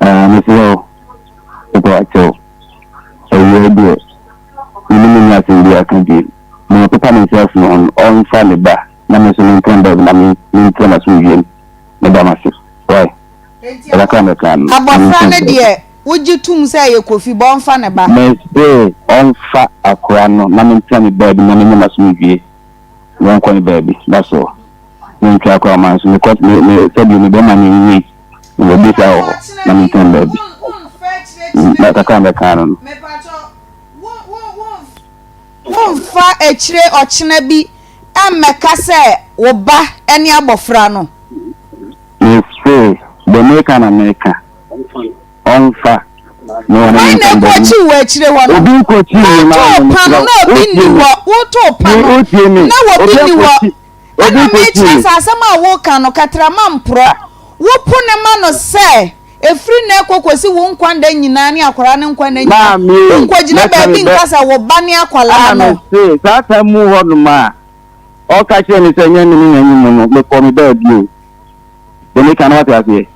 Ah, mesrɛ wo, mepakyɛw, awia deɛ, me ne me nni asɛm bi aka bio. Ma ɔpepa ne nsa afiri ho no, ɔmfa ne ba na me nso mentena baabi na me mentena m'asomdwoeɛ mu. Meda mo ase. Wai? Enti Ɛda koro a mɛka no, na abɔfra mentena no baabi. deɛ, wogye tom sɛ ɛyɛ Kofi ba, ɔmfa ne ba? Mese ɔmfa akora no na mentena me baabi na menyɛ m'asomdwoeɛ na ɔnkɔ ne baabi. That's all. Mentwa koraa ma nso mekɔ me me sɛdeɛ me bɛma no nwie mewɔ bi saa wɔ hɔ na mentɛn baabi. Na kakra a mɛka no no. Womfa akyire ɔkyena bi mmɛka sɛ wo ba ne abɔfra no. Mese, deɛ meka na meka. Ɔmfa. Na ɔne Hwan me na ntɛm baabi. ɛkɔkyiw wɔ akyire hɔ no? Obi nkɔkyiw me maa Wotoo me, pa no mesrɛ na wo. obi Wotie nni me. hɔ. Wotoo pa Me, no wotie me. na obi Obi nni hɔ. akɔkyi, obi Ɛna nkɔkyiw mekyerɛ me. sɛ asɛm a woreka no, kɛtrɛma mporɔ. Wopo no ma no sɛ ɛfiri nnɛ rekɔ kɔsi wo nkwa nna nyinaa ne akwadaa no nkwa nna nyinaa, Maame ei, wonkɔgyina mɛka baabi me bɛ. nka sɛ wo ba ne akwadaa Ɛna no. mese, saa tam mu hɔnom a, ɔka kyerɛɛ me sɛ nyɛ me ne n'anim no, mekɔɔ me baabi o. Deɛ meka no, woate aseɛ?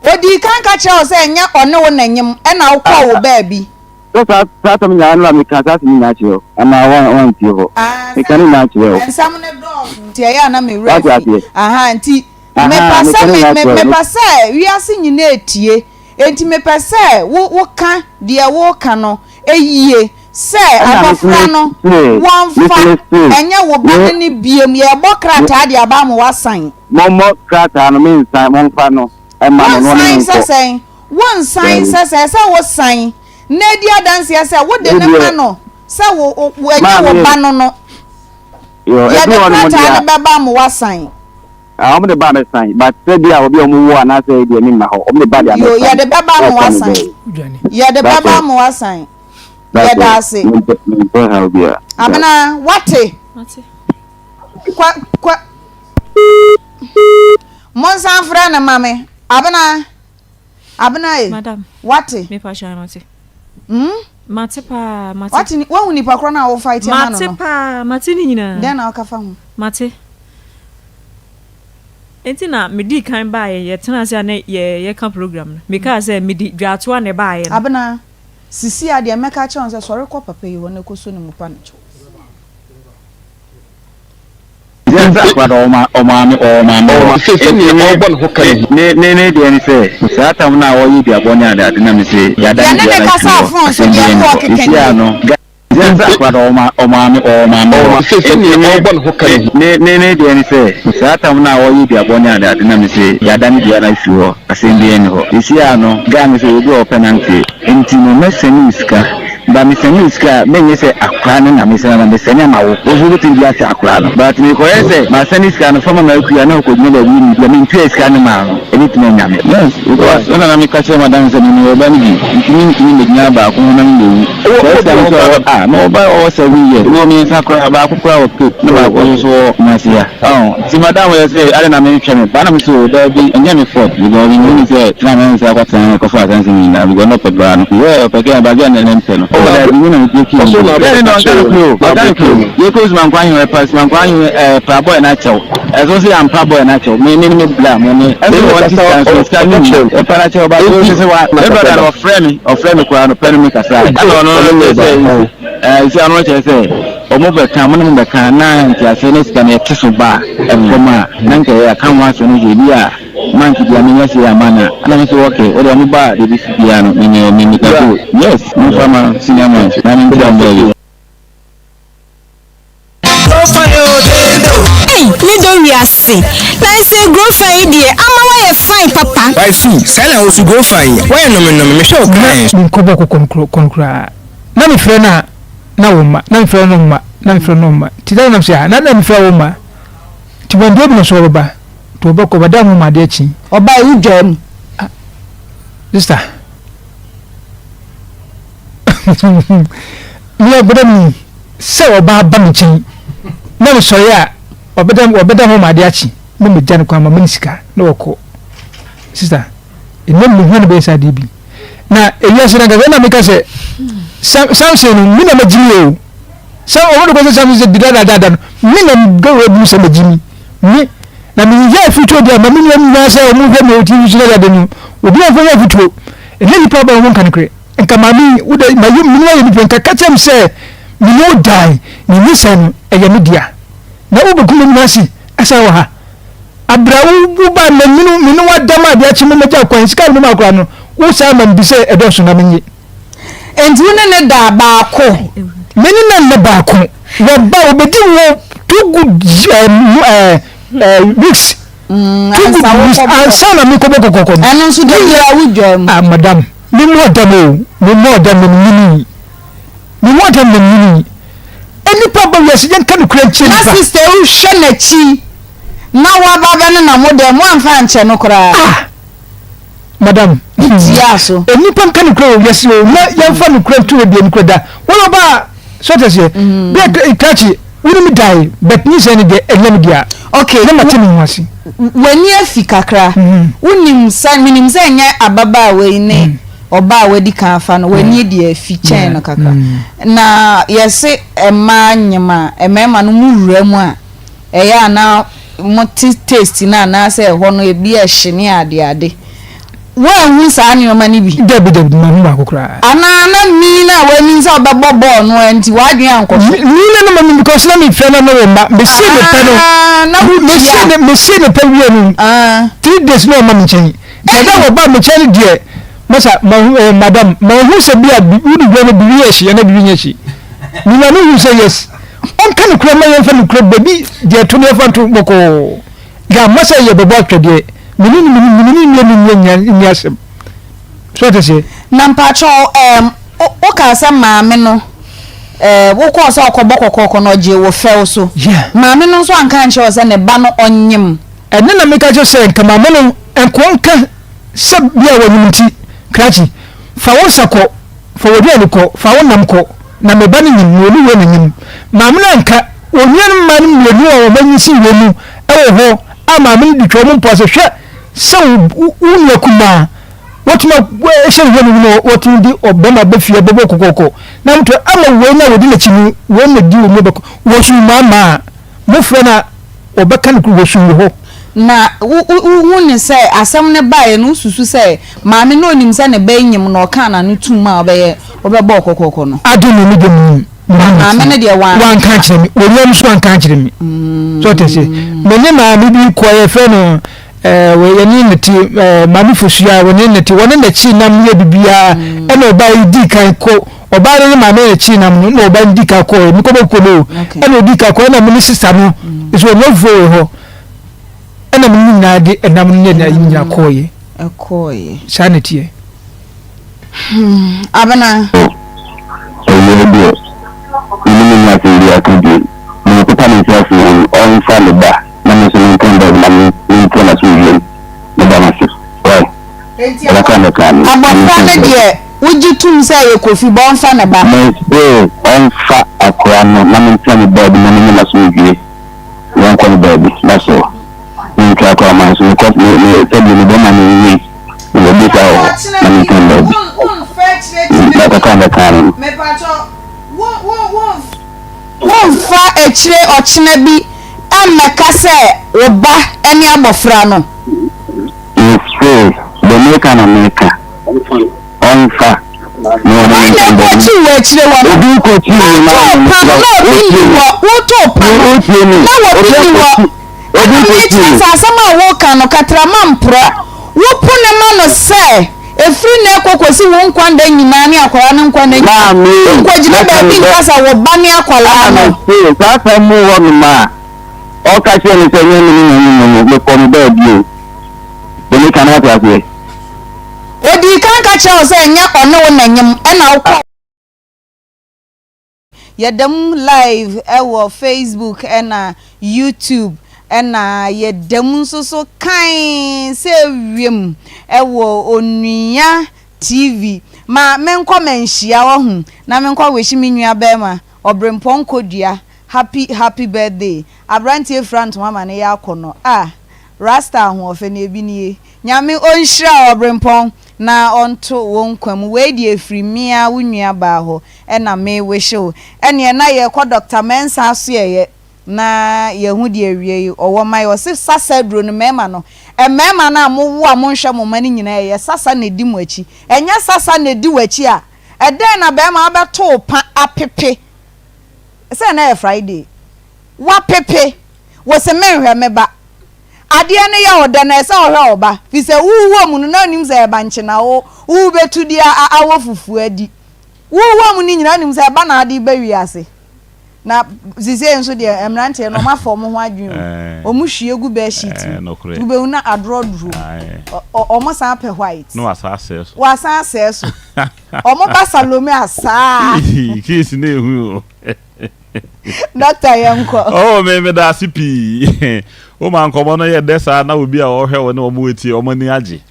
Odii kan ka kyerɛɛ wo sɛ ɛnyɛ ɔne wo na nyem ɛna wokɔɔ wo baabi. Sɛ saa saa asɛm nyinaa no na meka saa asɛm nyinaa kyerɛ wo anaa wɔn wɔntie hɔ. Ah, Meka ne nyinaa kyerɛ wo. Nsɛm no dɔɔso nti ɛyɛ a na me werɛ Wate afi. aseɛ? Aha, nti Aha, mepa meka sɛ ne me nyinaa me kyerɛ wo. mepa sɛ wiase nyinaa etie. Enti mepɛ sɛ wo woka deɛ woka no yie sɛ Ɛna me nso abɔfra no mese, me wɔmfa nso mese, ɛnyɛ wo ba me no ne biem. Yɛrebɔ krataa de aba ama woasan. Mommɔ krataa no, mensan, momfa no mma no na ɔne Wonsan me sɛ nkɔ. sɛn? Wonsan Daabi. sɛ sɛn? Ɛsɛ sɛ wosan na adi adanseɛ sɛ wode Me no deɛ, ma no sɛ wo wo ɛnyɛ wo maame, ba no no. yɔ, Yɛde ɛduru hɔ nom krataa deɛ no a, bɛba ama woasan. ah, wɔn de ba a mɛsan, but sɛ bi a obi a wɔn wo anaasɛ deɛ memma hɔ, wɔn de ba deɛ a Yo, mɛsan, yɛde bɛba ama na wɔakɔ me woasan. baabi. Yɛde That's bɛba all, ama woasan. that's Yɛda all. ase. Mempɛ, mempɛ haw biara. That's Abena, woate? Mate. Kwa, kwa. Monsan frɛ no ma me. Abena, Abena e, Madam, wate? mepa kyɛw mate. Hmm? Mate paa, mate. Wate ni, wahu nipa korɔ no a wo fight ama no Mate no? paa, mate ne nyinaa. Dɛn na woka fa ho? Mate. Enti na medii kan baeɛ, yɛtena ase a na yɛ, yɛka program no. Mekaa sɛ mede dwaatoa na ɛbaeɛ no. Abena, sisi a deɛ mɛka akyerɛ wo ne sɛ sɔre kɔ papa yi hɔ na kɔsɔ ne mu pa no kyɛw. Ne ne deɛ ne sɛ, saa tam no a ɔyɛ duabɔ ne ade ade na me se yɛadane Yɛne dua ne no kasa afiri hɔ, afon so asɛm deɛ biara ne nni hɔ. ɔkeka Seesei ara nie. no, Ne ne ne deɛ ne sɛ, saa tam no a ɔyɛ duabɔ ne ade ade na me se yɛadane dua no afiri hɔ, asɛm biara nni hɔ. Seesei ara no, guy no sɛ obi a ɔpɛ nanteɛ nti no mɛsɛne wo sika. But me sɛne wo sika a menyɛ sɛ akora no na me sɛne ama me sɛne ama wo wo nso wobɛtumi de ahyɛ akora no but me kɔyɛ sɛ ma sɛne sika no fa ma m'akua na ɔkɔ gyina baabi ne bia me ntua sika no maa no ɛbɛtumi anya me. Yes because wo na na me ka kyerɛ madam sɛ me mewɔ ba no bi nti me ntumi mmɛgyina baako ho na me mmɛwu saa sika no nso ɔwɔ ah mewɔ ba ɔwɔ 7 years mewɔ mmiɛnsa koraa baako koraa wɔ Cape na baako nso so wɔ Kumasi ha. Oh, nti madam yɛ se adɛn na menhwɛ me ba na me se oh daabi ɛnyɛ me fault because me hu ne sɛ tena me nsa kɔ tena kɔfa asanse mu nyinaa because na ɔpɛ bra no yeah ɔpɛ kɛ ba gɛ ne ne mpɛ no oh daabi me na me take mu yɛ ne na ɔnka no kuro ɔnka no kuro yɛ kɔ sumankwa ahene ɛpa sumankwa ahene ɛpa boy na kyɛw ɛso se ampa boy na kyɛw me me ne me bla mo ne ɛso wɔn ti sika nso sika ne mu ɛpa na kyɛw ba so se se wa me brother no ɔfrɛ me ɔfrɛ me koraa no pɛ no me kasa ɛna ɔno no sɛ ɛɛ sɛ ɔno kyerɛ sɛ Ɔmo bɛka, mo ne mo bɛka, na nteaseɛ ne sika no ɛte so ba a, ɛfam a, na nka yɛ aka ho asɛm no sɛ ebi a month bia menya sei ama no a, ɛna me nso okay, wodeɛ ɔmo ba a deɛ ɛbɛsi biara no menyɛ me meka so yes, momfa ma no senior man na mentra mbra bi. Ei me dɔ wiase na ɛsɛ grofa yi deɛ ama wayɛ fine papa. Wifey, saa na wo nso grofa yi, woayɛ nnome nnome, mehwɛ wo Na kran. menkɔbɔ kɔkɔ no koraa. Na mefrɛ no a, na wo mma, na mefrɛ no mma, na mefrɛ no mma. Nti da nam sɛ ah, na na mefrɛ wo mma. Nti wɔn deɛ bi na so ɔbɛba. Nti ɔbɛkɔ, ɔbɛda ho ma adeɛ kye. Ɔbaa yi dwaa mu. Ah, sister. Me ɔbɛda mu sɛ ɔbaa ba me nkyɛn na mesɔre a ɔbɛda ɔbɛda ho ma adeɛ akye na megya no kwan ma mene sika na wɔkɔ. Sister. Ɛnam ne hwane bɛyɛ saa adeɛ bi. Na ewiase no ankasa na meka sɛ Samson no me na magyimi o. Sɛ ɔmo de kɔ sɛ Samson sɛ didadadada no me na gawura bu sɛ magyimi me na meyɛ afutuo deɛ ma me nua nyinaa sɛ ɔmo hwɛ me TV so na yɛde no obi amfa nyɛ afutuo. Ɛnɛ nipa ba ɔmo nka nokorɛ. Nka maame yi wo de ma yɛ me ne wayɛ nipa nka ka kyerɛ me sɛ me ne wo dan ne nyinsɛn no ɛyɛ me dea na wobɛku m'anim ase asan wɔ ha. Abra wo wo ba na mene mene wo ada ma ade akye me magya kwan sika a mede ma akora no wo saa ma me bi sɛ ɛdɔɔso na menye. Enti wo ne no da baako? Me ne no nna baako. Wɔba wɔbɛdi wo two good ɛɛ ɛɛ. ɛɛ weeks. Mm, Two ansa good weeks wokɔbɔ ansa na mekɔbɔ kɔkɔkɔ no. Ɛno nso da biara wodwaa mu. Ah madam, me mmɔɔ dam o, me mmɔɔ dam na menyinii. Me mmɔɔ dam na menyinii. Nnipa ba wiase yɛnka nokorɛ nkyerɛ Na nnipa. sister yi wohwɛ n'akyi na waba abɛnenam wo dɛm, woamfa ankyɛ no koraa. Ah! Madam, Wotiaa so. Nnipa nka nokorɛ wɔ wiase o, na yɛmfa nokorɛ nto baabi a nokorɛ da. Wɔn ɔbaa, so ate aseɛ? Bia krakye, wo ne me dae, but nyinsɛn no deɛ ɛnyɛ me dea. Okay. Na mate me ho ase. W'ani afi kakra. Wonim sɛ, menim sɛ ɛnyɛ ababaawa yi ne ɔbaa a wadi kan afa no, w'ani deɛ afi kyɛn no kakra. Na yɛse mmaa nyem a, mmarima no mo wura mu a, Ɛyɛ a na mote taste no anaasɛ ɛhɔ no ebi ɛhye ne ade ade. Woanhu saa nneɛma no bi? Dabi dabi, manhu baako koraa. Anaa na min a woamin sɛ wobɛbɔ bɔɔl no ara nti w'adwene ankɔ so? Min no na mamin because na mefrɛ na mewɔ mma. Mesii ne pɛ no. Ah, na wotua. Mesii ne pɛ wie no, 3 days na ɔma me nkyɛn. Nti ɛda a wɔbaa me nkyɛn no deɛ, masa, mahu, eh, madam, manhu sɛ bi a wode dwa no biribi yɛ hye anaa biribi nyɛ hye. Menya mehu sɛ yes. Ɔnka nokorɛ mma yɛmfa nokorɛ baabi deɛ ɛto no yɛmfa nto bɔkɔɔ. Yɛamma sɛ yɛbɛbɔ atwɛdeɛ. Me ne no me ne ne mmienu nyɛ nni asɛm. So ate aseɛ? Na mpakyɛw ɛɛm wo wokaa sɛ maame no ɛɛ wokɔɔ sɛ ɔkɔbɔ kɔkɔɔkɔ no ɔgyee wo fɛw so. Yeah. Maame no nso anka ankyerɛ wo sɛ ne ba no ɔnyem? Ɛno na meka kyerɛ sɛ nka maame no nka ɔnka sɛ bia wanyem nti krakye fa wo nsa kɔ Fa w'aduane kɔ, fa wo nam kɔ, na me ba no nyim, na ɔne wei na nyim. Maame no anka. Onua no mma no mmienu a wɔanyinsɛn wei no wɔ hɔ a maame no de twa wɔn mpoa sɛ, Hwɛ sɛ wo wo nua kumaa, watumi ahyɛ ne ho anuonyam a watumi de ɔbarima ba fie abɛbɔ kɔkɔɔkɔ, na moto ama wei no a wɔdi n'akyi no, wei na di onua bɛkɔ. Wɔsuu mmaa a mofrɛ no a wɔbɛka no koro, wɔsuu wɔ hɔ. Na wo wo wohu no sɛ asɛm no baeɛ no wosusu sɛ maame no ɔnim sɛ ne ba nyem na ɔkaa n'ano tumm a ɔbɛyɛ ɔbɛbɔɔ kɔkɔkɔ no? Ade no me deɛ menim. Na maame no deɛ wanka. Wanka ankyerɛ me. Onua no nso anka ankyerɛ me. So ɔte aseɛ? Me ne maame bi kɔ yɛfrɛ no ɛɛ yɛne ne te ɛɛ maame Fosua wɔne ne te wɔne n'akyi nam yɛ biribiara ɛna ɔbaa yi dii kan kɔ ɔbaa no ne maame no akyi nam no na ɔbaa no dii kan kɔɔ mekɔ bɛ kɔ no ɛna ɔdii kan kɔ ɛna me ne sista no nso ɔno afuo wɔ hɔ. Ɛna me ne nyinaa de ɛnam no ne ɛna nyinaa kɔɔeɛ. Ɛkɔɔeɛ. Saa na ɛteɛ. Hmm, Abena. O, awia deɛ, me ne no nni asɛm biara ka bio. Merepepa ne nsa afiri ho no, ɔmfa ne ba na me nso menka ne baabi na me mentra n'asomdwoeɛ mu. Meda no ase. Wai? Enti Ɛbɛka a mɛka no, abɔfra no deɛ, wogye tom sɛ ɛyɛ Kofi ba, ɔmfa ne ba? Mese ɔmfa akwadaa no na mentra ne baabi na menya m'asomdwoeɛ. Yɛnkɔ no baabi na so mentwa kɔ aman so mekɔ me me sɛdeɛ me bɛma me nwi na baabi saa wɔ hɔ na mentɛn baabi na kakra bɛka no. Womfa akyire ɔkyena bi mmɛka sɛ wo ba ne abɔfra no. Mese deɛ meka na meka. Ɔmfa. Hwan na ɛkɔkyiw wɔ akyire hɔ no? Wotoo pa no na obi nni hɔ. Wotoo pa no na obi nni hɔ. Ɛna mekyerɛ sɛ asɛm a woka no, katrama mporɔ. Wopo no ma no sɛ ɛfiri nnɛ rekɔ kɔsi wo nkwa nna nyinaa ne akwadaa no nkwa nna nyinaa, wonkɔgyina baabi nka sɛ wo ba ne akwadaa no. Saa asɛm mu hɔ nom a ɔka kyerɛ no sɛ nyɛ me ne nyɛ me no, mekɔ me baabi o. Deɛ meka no wate aseɛ? Odii kan ka kyerɛɛ wo sɛ ɛnyɛ ɔne wo na nyem ɛna wokɔɔ. Yɛda mu live wɔ Facebook ɛna YouTube ɛna yɛda mu nso so kann sɛ wiem ɛwɔ Onua TV. Ma menkɔ manhyia wahu na menkɔ wish me nua bɛɛma Ɔbrempɔn Kodua happy happy birthday. Abranteɛ fira ntoma ma no yɛ akɔnɔ ah Rasta ahoɔfɛ no ebi nie. Nyame ɔnhyira wo ɔbrempɔn na ɔnto wo nkwa mu wei deɛ ɛfiri mea wo nua baa hɔ ɛna me wishe wo ɛneɛ na yɛkɔ Doctor Mensah asoɛeɛ na yɛhu deɛ awiei ɔwɔ ma yɛ ɔse sasa aduro no mmarima no mmarima no a mo wo a monhwɛ mo mma no nyinaa ɛyɛ sasa na ɛdi mo akyi ɛnyɛ sasa na ɛdi w'akyi a ɛdɛn na barima wobɛto wo pa apepe sɛ na ɛyɛ Friday wapepe wo se menhwɛ me ba Adeɛ no yɛ wo dɛ no ɛsɛ ɔhwɛ wo ba fisɛ wo wɔ mu no na onim sɛ ɛba nkye na wo wo bɛtu de awɔ fufuo adi wo wɔ mu no nyina onim sɛ ɛba na ade ba wiase. Na sisei nso deɛ mmeranteɛ no wɔn afa wɔn ho adwene o. Wɔn hwie gu bed sheet mu. Wobɛhu na adorɔdorɔ mu. Wɔn san pɛ white. Na wasan asɛe so. Wasan asɛe so. Wɔn ba Salome a saa. Case no ehu o. Doctor yɛn kɔ. Oh me meda ase pii. Wo ma nkɔmɔ no yɛ dɛ saa na obi a ɔhwɛ wo ne wɔn etie wɔn ani agye.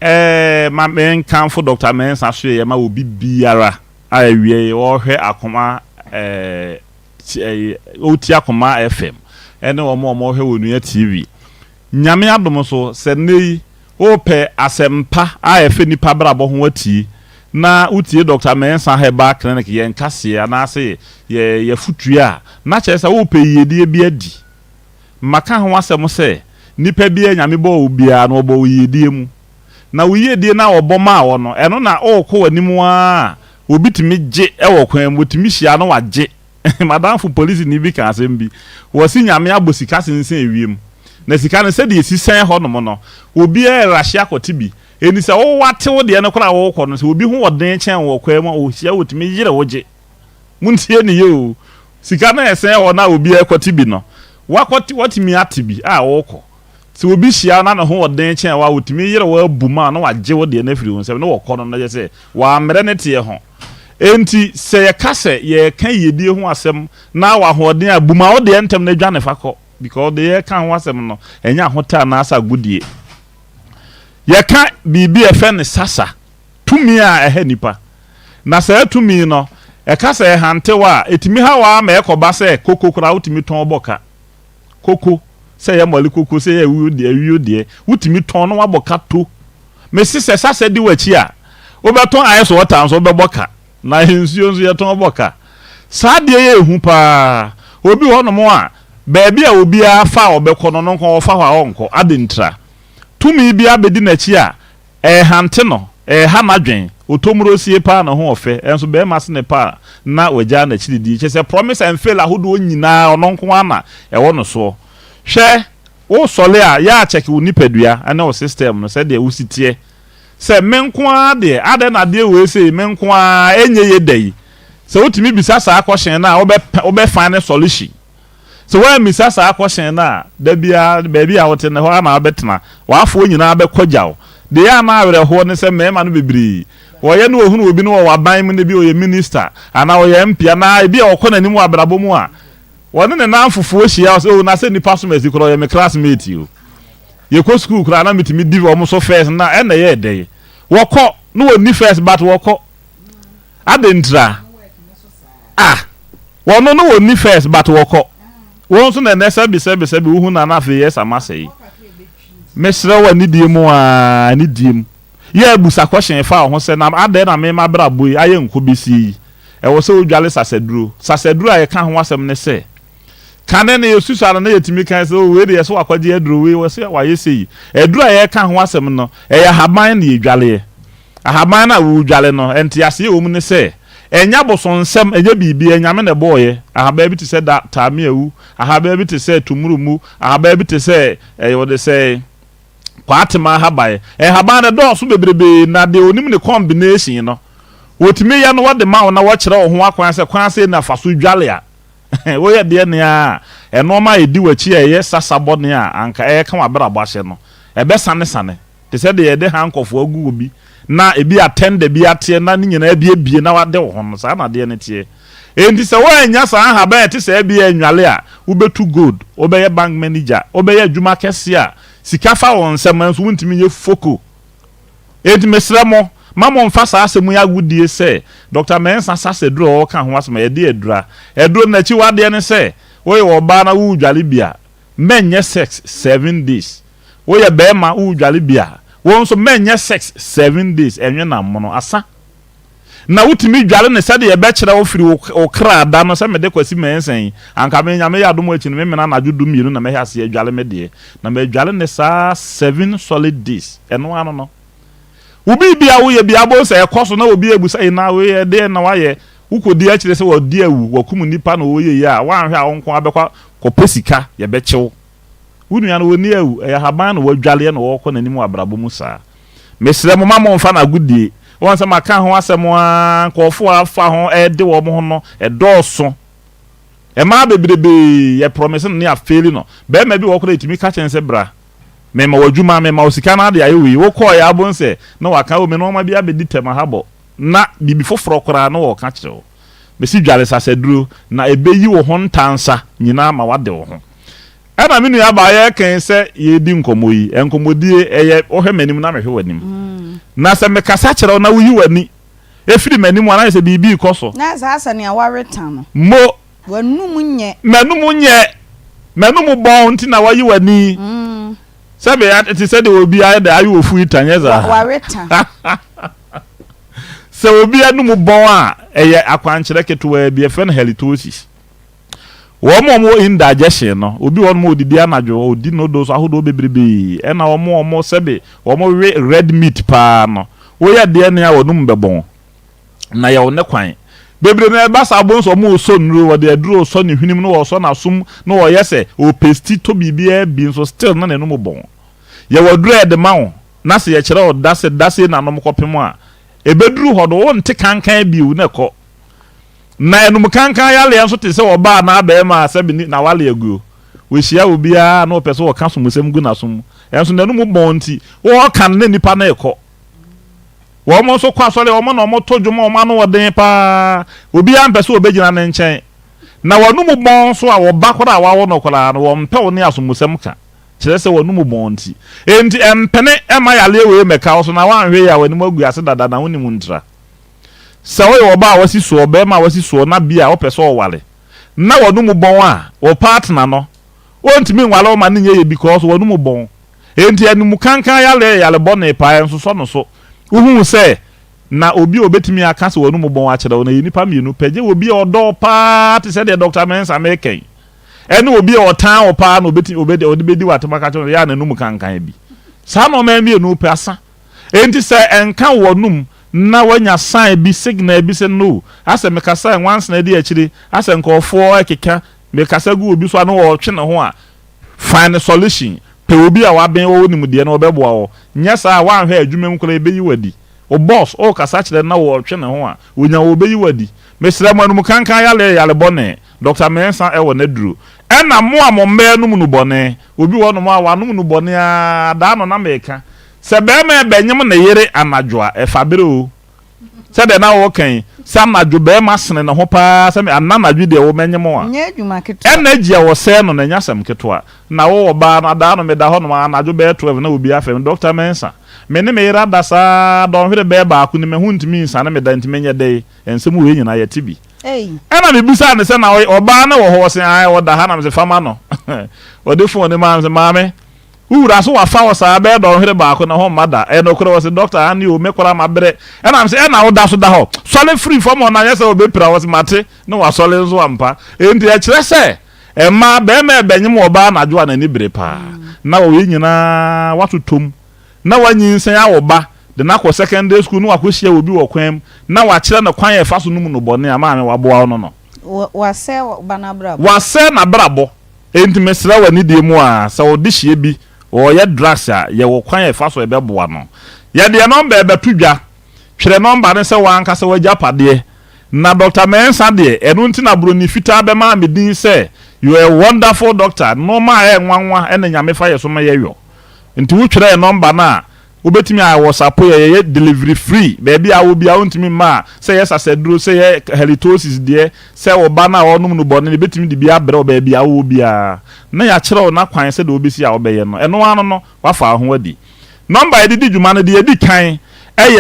Ɛɛ ma menkamfo Doctor Mensah so yɛ ma obi biara. A Awiei wɔhwɛ Akoma ɛɛ Oti Akoma FM ɛne wɔn a wɔhwɛ wɔ Onua TV. Nyame adom so sɛ nnɛ yi wopɛ asɛmpa a ɛfɛ nipa abrabɔ ho atie na wotie Dɔkta Mensah Herbal Clinic yɛn kaseɛ anaase yɛ yɛfotuo a na kyerɛ sɛ wopɛ yiedie bi adi. Maka ho asɛm sɛ nipa biara Nyame bɔɔ wo biara no ɔbɔ wo yiedie mu. Na wo yiedie no a wɔbɔ maa wɔ no, ɛno na worekɔ w'anim ara a, obi tumi gye wɔ kwan mu, ɔtumi hyia na wagye. M'adamfo polisini bi kaa asɛm bi, ɔse Nyame abɔ sika sensɛn ewiem, na sika no sɛdeɛ ɛsi sɛn hɔnom no, obiara rerahye akɔte bi. Enti sɛ wo wate wo deɛ no koraa a worekɔ no, sɛ obi ho wɔ den kyɛn wo wɔ kwan mu a, ɔhyia wo ɔtumi yere wo gye. Montie no yie o, sika no a ɛsɛn hɔ no a obiara rekɔte bi no, woakɔte, woatumi ate bi a worekɔ. Sɛ obi hyia wo na ne ho wɔ den kyɛn wo a, otumi yere wo abu ma na wagye wo deɛ no afiri wo nsam na wɔkɔ no na kyerɛ sɛ wammrɛ ne teɛ ho. Enti sɛ yɛka sɛ yɛreka yiedie ho asɛm na w'ahoɔden a, bu ma wo deɛ ntɛm na dwane fa kɔ because deɛ yɛreka ho asɛm no ɛnyɛ ahotɛ anaasɛ agodie. Yɛka biribi a ɛfɛ ne sasa, tumi a ɛha nipa. Na saa tumi no, ɛka sɛ ɛhante wo a, ɛtumi ha wo ara ma ɛkɔba sɛ koko koraa wotumi tɔn bɔ ka. Koko, sɛ ɛyɛ mɔle koko, sɛ ɛyɛ awuo deɛ, awuo deɛ, wotumi tɔn na wabɔ ka to. Mese sɛ sasa di w'akyi a, wobɛtɔn ice water nso wobɛbɔ ka, na nsuo nso yɛtɔn bɔ ka. Saa adeɛ yɛ ehu paa. Obi wɔ hɔnom a, baabi a obiara fa a ɔbɛkɔ no, ɔno nko ara ɔfa hɔ a ɔnkɔ. Adɛn ntira? Tumi bi abɛdi n'akyi a, Ɛrehante no, ɛreha n'adwen. Otomurosie paa ne ho ɔfɛ, nso barima sene pa a na wagyaa n'akyiridie. Kyerɛ sɛ promise and fail ahodoɔ nyinaa ɔno nko ara na ɛwɔ no soɔ. Hwɛ, wosɔre a, yɛ a check wo nipadua ne wo system no sɛdeɛ wosi teɛ. Sɛ me nko ara deɛ, adɛn na adeɛ wei sei me nko ara ɛnyɛ yie da yi? Sɛ wotumi bisa saa question no a, wobɛ wobɛ find solution. Sɛ woammisa saa kɔhyɛn no a, da biara baabi a wote no, ɛhɔ ara na wobɛtena. W'afoɔ nyinaa bɛkɔ agya wo. Deɛ ɛyɛ a na awerɛhoɔ ne sɛ mmarima no bebree, wɔyɛ na wɔhunu obi na ɔwɔ aban mu na ebia ɔyɛ minista anaa ɔyɛ MP anaa ebia ɔkɔ n'anim wɔ abrabɔ mu a, wɔne ne nnamfofoɔ hyia ɔsɛ oh na sɛ nnipa som asi koraa ɔyɛ me classmate o. Yɛkɔ sukuu koraa na metumi di wɔn so first na ɛna ɛyɛɛ dɛn? Wɔkɔ na wɔnni first but wɔkɔ. Adɛn ntira? Ah! Wɔno no wɔnni first but wɔkɔ. Wo nso na ɛnɛ sɛbi sɛbi sɛbi wohu na na afei yɛ sama sɛe. Mesrɛ wo anidie mu aa anidie mu. Yɛ abusa question fa wo ho sɛ na adɛn na me mabrabɔ yi ayɛ nko besie yi. Ɛwɔ sɛ wodwale sasaduro. Sasaduro a yɛka ho asɛm ne sɛ kane no yɛsusua no na yɛtumi kan sɛ oh wei deɛ yɛsɛ wakɔgye aduro wei wɔsɛ wayɛ sei. Aduro a yɛka ho asɛm no ɛyɛ ahaban na yɛdwaleɛ. Ahaban no a woredware no, nteaseɛ a ɛwɔ mu ne sɛ, ɛnyɛ abosonsɛm, ɛnyɛ biribiara, Nyame na ɛbɔeɛ. Ahaban bi te sɛ da, tameawu, ahaban bi te sɛ tumurumu, ahaban bi te sɛ, ɛyɛ wɔde sɛ, kwaatema ahaban. Nhaban no ɛdɔɔso bebrebee, na deɛ ɔnim ne combination no, wɔtumi yɛ no wɔde ma wo na wɔkyerɛ wo ho akwan sɛ kwan sei na fa so dware a, woyɛ deɛ nea a, nnoɔma a ɛdi w'akyi a ɛyɛ sasa bɔne a anka ɛreka w'abrabɔ ahyɛ no, ɛbɛsanesane. Te sɛ deɛ yɛde handcuff agu obi na ebi a tender bi ateɛ na ne nyinaa abiebie na wade wo ho no, saa na adeɛ no teɛ. Enti sɛ woannya saa nhaban a ɛte saa bi annwale a, wobɛtu gold, wobɛyɛ bank manager, wobɛyɛ adwuma kɛseɛ a sika fa wo nsam nanso wontumi nyɛ foko. Enti mesrɛ mo, mma mommfa saa asɛm yi agodie sɛ Doctor Mensah Sasa aduro a ɔreka ho asɛm a yɛde adura. Aduro no n'akyiwadeɛ ne sɛ woyɛ ɔbaa na woredwale bi a, mɛnyɛ sex 7 days. Woyɛ bɛɛma woredware bi a, wo nso mɛnyɛ sex 7 days, ɛnwe na mono, asa. Na wotumi dware no sɛdeɛ yɛbɛkyerɛ wo firi wo kra da no sɛ mede Kwasi Mensah yi, anka me Nyame yɛ adom akyi no me mena anadwo du mmienu na mɛhyɛ aseɛ adware me deɛ, na madware no saa 7 solid days, ɛno ano no. Wo biribi a woyɛ biara wobɛhu sɛ ɛkɔ so na obi abusa yi na wei ɛdeɛn na wayɛ, wokɔdi akyire sɛ wadi awu, wakum nnipa na ɔyɛ yei a, woanhwɛ a wo nko ara bɛkɔ akɔpɛ sika, yɛbɛkye wo. Wo nua no, ɔnni awu, ɛyɛ ahaban na wadwaleɛ na ɔrekɔ n'anim wɔ abrabɔ mu saa. Mesrɛ mo, mma mommfa no agodie. Woahu sɛ maka ho asɛm ara, nkurɔfoɔ a afa ho rede wɔn ho no, ɛdɔɔso. Mmaa bebrebee yɛ promise no ne afeeli no. Barima bi wɔ hɔ koraa yɛtumi ka kyerɛ no sɛ bra mema wo adwuma, mema wo sika na ade ayɛ wei. Wokɔeɛ a wobɛhu sɛ na waka oh me nnoɔma bi abɛdi tɛm aha bɔ. Na biribi foforɔ koraa na wɔreka kyerɛ wo. Mese dware sasaduro na ɛbɛyi wo ho ntansa nyinaa ma woade wo ho. Ɛna me nuabaa yɛreka yi sɛ yɛredi nkɔmmɔ yi, nkɔmmɔdie ɛyɛ wohwɛ m'anim na mehwɛ w'anim. Na sɛ mekasa kyerɛ wo na woyi w'ani firi m'anim a na ayɛ sɛ biribi rekɔ so. Na saa sɛ nea woawetan no. Mo. W'anum nyɛ. M'anum nyɛ. M'anum bɔn nti na woayi w'ani. Sɛbe te sɛ deɛ obi ayɛ dɛ ayɛ ofu ta nyɛ saa. W'awetan. Sɛ obi anum bɔn a, ɛyɛ akwankyerɛ ketewaa bi, yɛfrɛ no halitosis. Wɔn a wɔwɔ indigestion no, obi wɔ hɔnom a ɔdidi anadwo, ɔdi noodles ahodoɔ bebrebee, ɛna wɔn a wɔn sɛbe wɔwe red meat paa no, woyɛ deɛ ne a wɔnum bɛbɔn, na yɛwɔ ne kwan. Bebree no ɛba saa wobɛhu sɛ wɔresɔ nnuro, wɔde aduro resɔ ne hwenem na wɔresɔ n'asom na wɔyɛ sɛ ɔrepesti tɔ biribiara bi nso still na n'anum bɔn. Yɛwɔ aduro a yɛde ma wo na sɛ yɛkyerɛ wo da sɛ da sei na nom kɔpem a, ɛbɛduru hɔ no wonte kankan bio na ɛkɔ. Na anum kankan yareɛ nso te sɛ ɔbaa anaa barima a sɛbe ne n'aware aguo. Wahyia obiara a na ɔpɛ sɛ ɔka asomusɛm gu n'aso mu. Ɛnso n'anum bɔn nti, ɔreka no na nnipa no rekɔ. Wɔn nso kɔ asɔre, wɔn na wɔto dwom a wɔn ano wɔ den paa. Obiara mpɛ sɛ ɔbɛgyina ne nkyɛn. Na w'anum bɔn nso a, ɔba koraa a wawo no koraa no, wɔmpɛ wo ne asomusɛm ka. Kyerɛ sɛ w'anum bɔn nti. Enti ɛmpene mma yareɛ wei mmɛka wo so na woanhwɛ yie a w'anim agu ase dada na wonnim ntira. Sɛ woyɛ ɔbaa a wasi soɔ, ɔbarima a wasi soɔ na bi a wopɛ sɛ ɔware na w'anum bɔn a, wo partner no ɔntumi nware wo ma no nyɛ yie because w'anum bɔn. Enti anum kankan yareɛ yɛ yare bɔne paa, ɛnsosɔ no so. Wohuu sɛ na obi a ɔbɛtumi aka sɛ w'anum bɔn akyerɛ wo no, ɛyɛ nnipa mmienu pɛ, gye obi a ɔdɔ wo paa te sɛ deɛ Dɔkta Mensah meka yi, ɛne obi a ɔtan wo paa na ɔbɛtumi, ɔbɛdi, ɔde bɛdi w'atem aka akyerɛ wo sɛ yɛ a n'anum kankan bi. Saa nnoɔma mmienu pɛ asa. Enti sɛ ɛnka wo w'anum na woanya sign bi, signal bi sɛ no, asɛ mekasa a nwansena di akyire, asɛ nkurɔfoɔ rekeka, mekasa gu obi so a na ɔretwe ne ho a, find solution. Pɛ obi a waben wɔ wo nimdeɛ no ɔbɛboa wo. Nyɛ saa a woanhwɛ a adwuma mu koraa yɛbɛyi wo adi. Wo boss, worekasa kyerɛ no na ɔretwe ne ho a, ɔnya wo ɔbɛyi wo adi. Mesrɛ mo, anum kankan yareɛ yɛ yare bɔne. Doctor Mensah wɔ n'aduro. Ɛna mo a mo mma anum nnubɔne, obi wɔ hɔnom a wanom nnubɔne ara, daa no na meka Sɛ barima rebɛnyem ne yere anadwo a, ɛfa bere o. Sɛdeɛ na woreka yi, sɛ anadwo barima sene ne ho pa ara sɛ me, anna anadwo yi deɛ wo mɛnyem wo a, Nyɛ adwuma ketewa. Energy a wɔsɛe no no, ɛnyɛ asɛm ketewa. Na wo ɔbaa no, adaa no meda hɔnom ara, anadwo bɛyɛ 12 na obi afrɛ me, Dɔkta Mensah, me ne me yere ada saa ara, dɔnhwere bɛyɛ baako ni, me ho ntumi nsiane me da, nti menyɛ dɛn? Nsɛm wei nyinaa, yɛte bi. Ei. Ɛna mebisaa no sɛ, na ɔbaa no wɔ hɔ? Ɔse, ae, ɔda ha. Na mese, fa ma no. Ɔde phone no maa me sɛ, maame, Wo wura so wafa wo saa bɛyɛ dɔnhwere baako na ho mma da. Ɛyɛ nokorɛ? Ɔse, Doctor, aane o, me koraa mabrɛ. Ɛna mese, ɛna woda so da hɔ? Sɔre firi fam hɔ na anyɛ sɛ wɔbɛpira wo. Ɔse, mate. Na wasɔre nso ampa. Enti ɛkyerɛ sɛ mmaa, barima rebɛnyem ɔbaa anadwo a n'ani bere paa. Na wei nyinaa watotom. Na wanyinsɛn awo ba, de no akɔ secondary school na wakɔhyia obi wɔ kwan mu na wakyerɛ no kwan a ɛfa so nom nnubɔne a maame waboa wo no no. Wasɛe ɔba no abrabɔ. Wasɛe n'abrabɔ. Enti mesrɛ wo anidie mu ara, sɛ wo dehyeɛ bi ɔɔyɛ drugs a, yɛwɔ kwan a yɛfa so ɛbɛboa no. Yɛde yɛn nɔmba ɛbɛto dwa. Twerɛ nɔmba no sɛ w'ankasa w'agyapadeɛ. Na Doctor Mensah deɛ, ɛno nti na broni fitaa bɛmaa me din sɛ You are a wonderful doctor, nnoɔma a ɛyɛ nwanwa na Nyame fa yɛ so ma yɛyɔ. Nti wo twerɛ yɛn nɔmba no a, Wobɛtumi a wɔsapo yɛ, yɛyɛ delivery free, baabi a wɔ biara wontumi mma a, sɛ ɛyɛ sasaduro, sɛ ɛyɛ halitosis deɛ, sɛ wo ba no a ɔrenom nnubɔne no, yɛbɛtumi de bi abrɛ wo baabi a wowɔ biara, na yɛakyerɛ wo n'akwan sɛdeɛ wobɛsi a wobɛyɛ no. Ɛno ara no no, woafa wo ho adi. Nɔmba a yɛde di dwuma no, deɛ ɛdi kan yɛ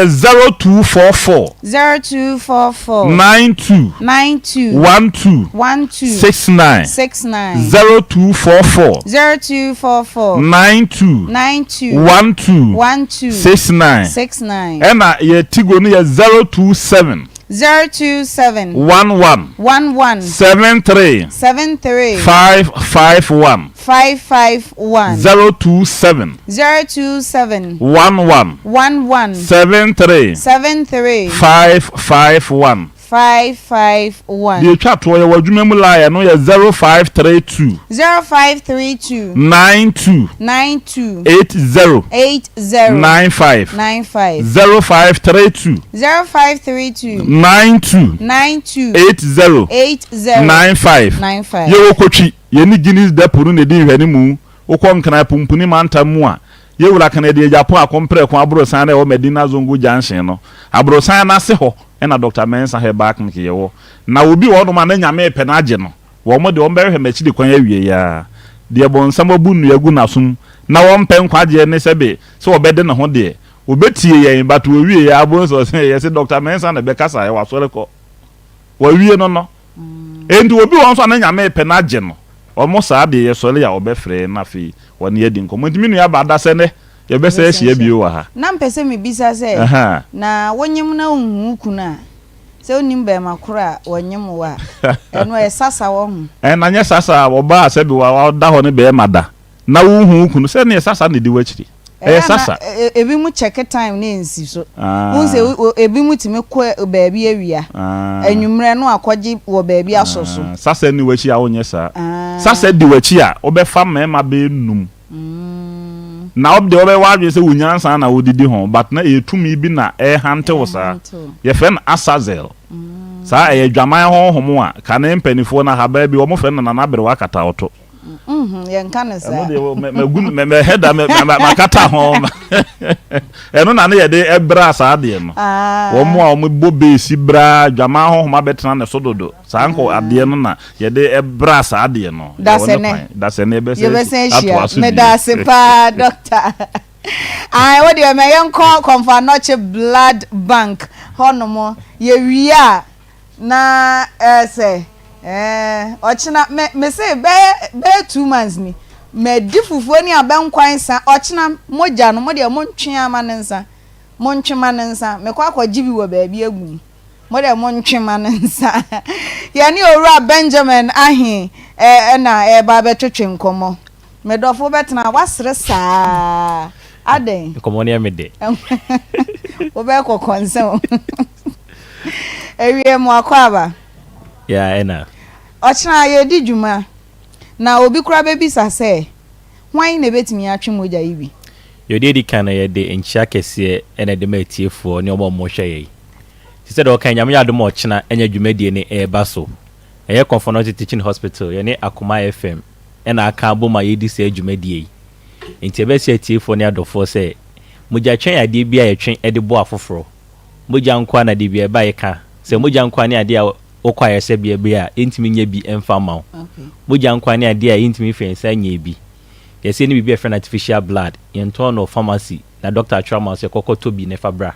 0244. 0244. 92. 92. 12. 12. 69. 69. 0244. 0244. 92. 92. 12. 12. 69. 69. Ɛna yɛ Tigo no yɛ 027. 027. 11. 11. 73. 73. 551. 551. 027. 027. 11. 11. 73. 73. 551. 551. Deɛ ɛtwa toɔ, yɛwɔ adwuma mu line, ɛno yɛ 0532. 0532. 92. 92. 80. 80. 95. 95. 0532. 0532. 92. 92. 80. 80. 95. 95. Yɛwɔ Kotwi, yɛne Guinness Depot no na ɛdi nhwɛanimu. Wokɔ Nkran Pumpuni mantam mu a, Yɛwura Kennedy Agyapong Akompreko aborosan no a ɛwɔ Medina Zongo Junction no, aborosan no ase hɔ na Dɔkta Mensah Herbal Clinic yɛwɔ. Na obi wɔ hɔnom a na Nyame repɛ no agye no, wɔn deɛ wɔbɛhwehwɛ m'akyiri kwan awiei ara. Deɛ bonsam abu nnua agu n'asom na wɔmpɛ nkwagyeɛ ne sɛbe sɛ ɔbɛde ne ho deɛ, ɔbɛtie yɛn but ɔwieɛ ara wobɛhu sɛ ɔse yɛse Dɔkta Mensah na ɛbɛkasa, yɛwɔ asɔre kɔ. Wawie no no. Enti obi wɔ hɔ nso a na Nyame repɛ no agye no, wɔn saa deɛ yɛsɔre a ɔbɛfrɛ yɛn na afei wɔne yɛn adi nkɔmmɔ. Enti me nua baa da sɛ nnɛ yɛbɛsan ahyia bio wɔ ha. Na mpɛ sɛ mebisa sɛ, na wonyem na wonhu wo kunu a, sɛ wonim bɛɛma koro a wɔnyem wo a, ɛno ɛyɛ sasa wɔ ho? Ɛna nyɛ sasa a, ɔbaa a sɛbi ɔda hɔ ne bɛɛma da na wonhu wo kunu, sɛ neɛ sasa na ɛdi w'akyiri. Ɛyɛ sasa. Ebinom check time na ɛnsi so. Wohu sɛ ebinom tumi kɔ baabi awia, anwummerɛ na wakɔgye wɔ baabi asɔ so. Sasa nni w'akyi a wonyɛ saa. Sasa di w'akyi a, wobɛfa mmarima bɛyɛ num. Na wo deɛ wobɛyɛ w'adwene sɛ wo nyansa na wodidi ho but na ɛyɛ tumi bi na ɛrehante wo saa. Yɛfrɛ no Asazel. Saa ɛyɛ adwaman honhom a kane mpanimfoɔ no ahabaa bi wɔfrɛ no Nana Aberewa Akatawoto. Mm-hmm, yɛnka no saa. Ɛno deɛ magu mɛhɛ da makata ho. Ɛno na ne yɛde ɛbra saa adeɛ no. Ah. Wɔn a wɔn bɔ beesi bra dwaman honhom abɛtena ne so dodo. Saa nkɔ ah. adeɛ no na yɛde ɛbra saa adeɛ no. Dasɛnɛ. Dasɛnɛ yɛbɛsɛ ahyia. Meda ase paa dɔkta. Ayi wo deɛ mɛ yɛnkɔ Komfo Anokye Blood Bank hɔnom yɛwie a. Na ɛɛ sɛ ɛɛ ɔkyena me me se bɛyɛ bɛyɛ 2 months ni madi fufuo ne abɛnkwan sa. Ɔkyena mogya no, mo deɛ montwe ama ne nsa, montwe ma ne nsa. Mekɔ akɔgye bi wɔ baabi agu mu. Mo deɛ montwe ma ne nsa. Yɛne Owura Benjamin Ahe ɛna ɛreba abɛtwetwe nkɔmmɔ. Me dɔfo, wobɛtena wasere saa adɛn? Nkɔmmɔ no yɛ me dɛ. Wobɛkɔ kɔnsɛn o. Awie mu akɔ aba. Yeah, ɛna. Ɔkyena yɛredi dwuma, na obi koraa bɛbisa sɛ, Hwan na ɛbɛtumi atwe mogya yi bi? Deɛ ɔdi kan no, yɛde nkyea kɛseɛ na ɛde ma atiefoɔ ne wɔn a wɔhwɛ yɛn. Te sɛ deɛ wɔka yi, Nyame yɛ adom a ɔkyena anya dwumadie no reba so. Ɛyɛ Komfo Anokye Teaching Hospital, yɛne Akoma FM na aka abom a yɛredi saa dwumadie yi. Enti yɛbɛsrɛ atiefoɔ ne adɔfoɔ sɛ, mogyatwe yɛ adeɛ bi a yɛtwe de boa afoforɔ. Mogya nko ara na da biara ɛba a yɛka sɛ mogya nko ara ne adeɛ a wokɔ ayaresabea bi a yɛntumi nyɛ bi mfa mma wo. Mogya nko ara ne adeɛ a yɛntumi mfa yɛn nsa nyɛ bi. Yɛsɛ yɛne biribi a yɛfrɛ no artificial blood, yɛntɔn no wɔ pharmacy na dɔkta atwerɛ ama wo sɛ kɔ kɔtɔ bi na fa bra.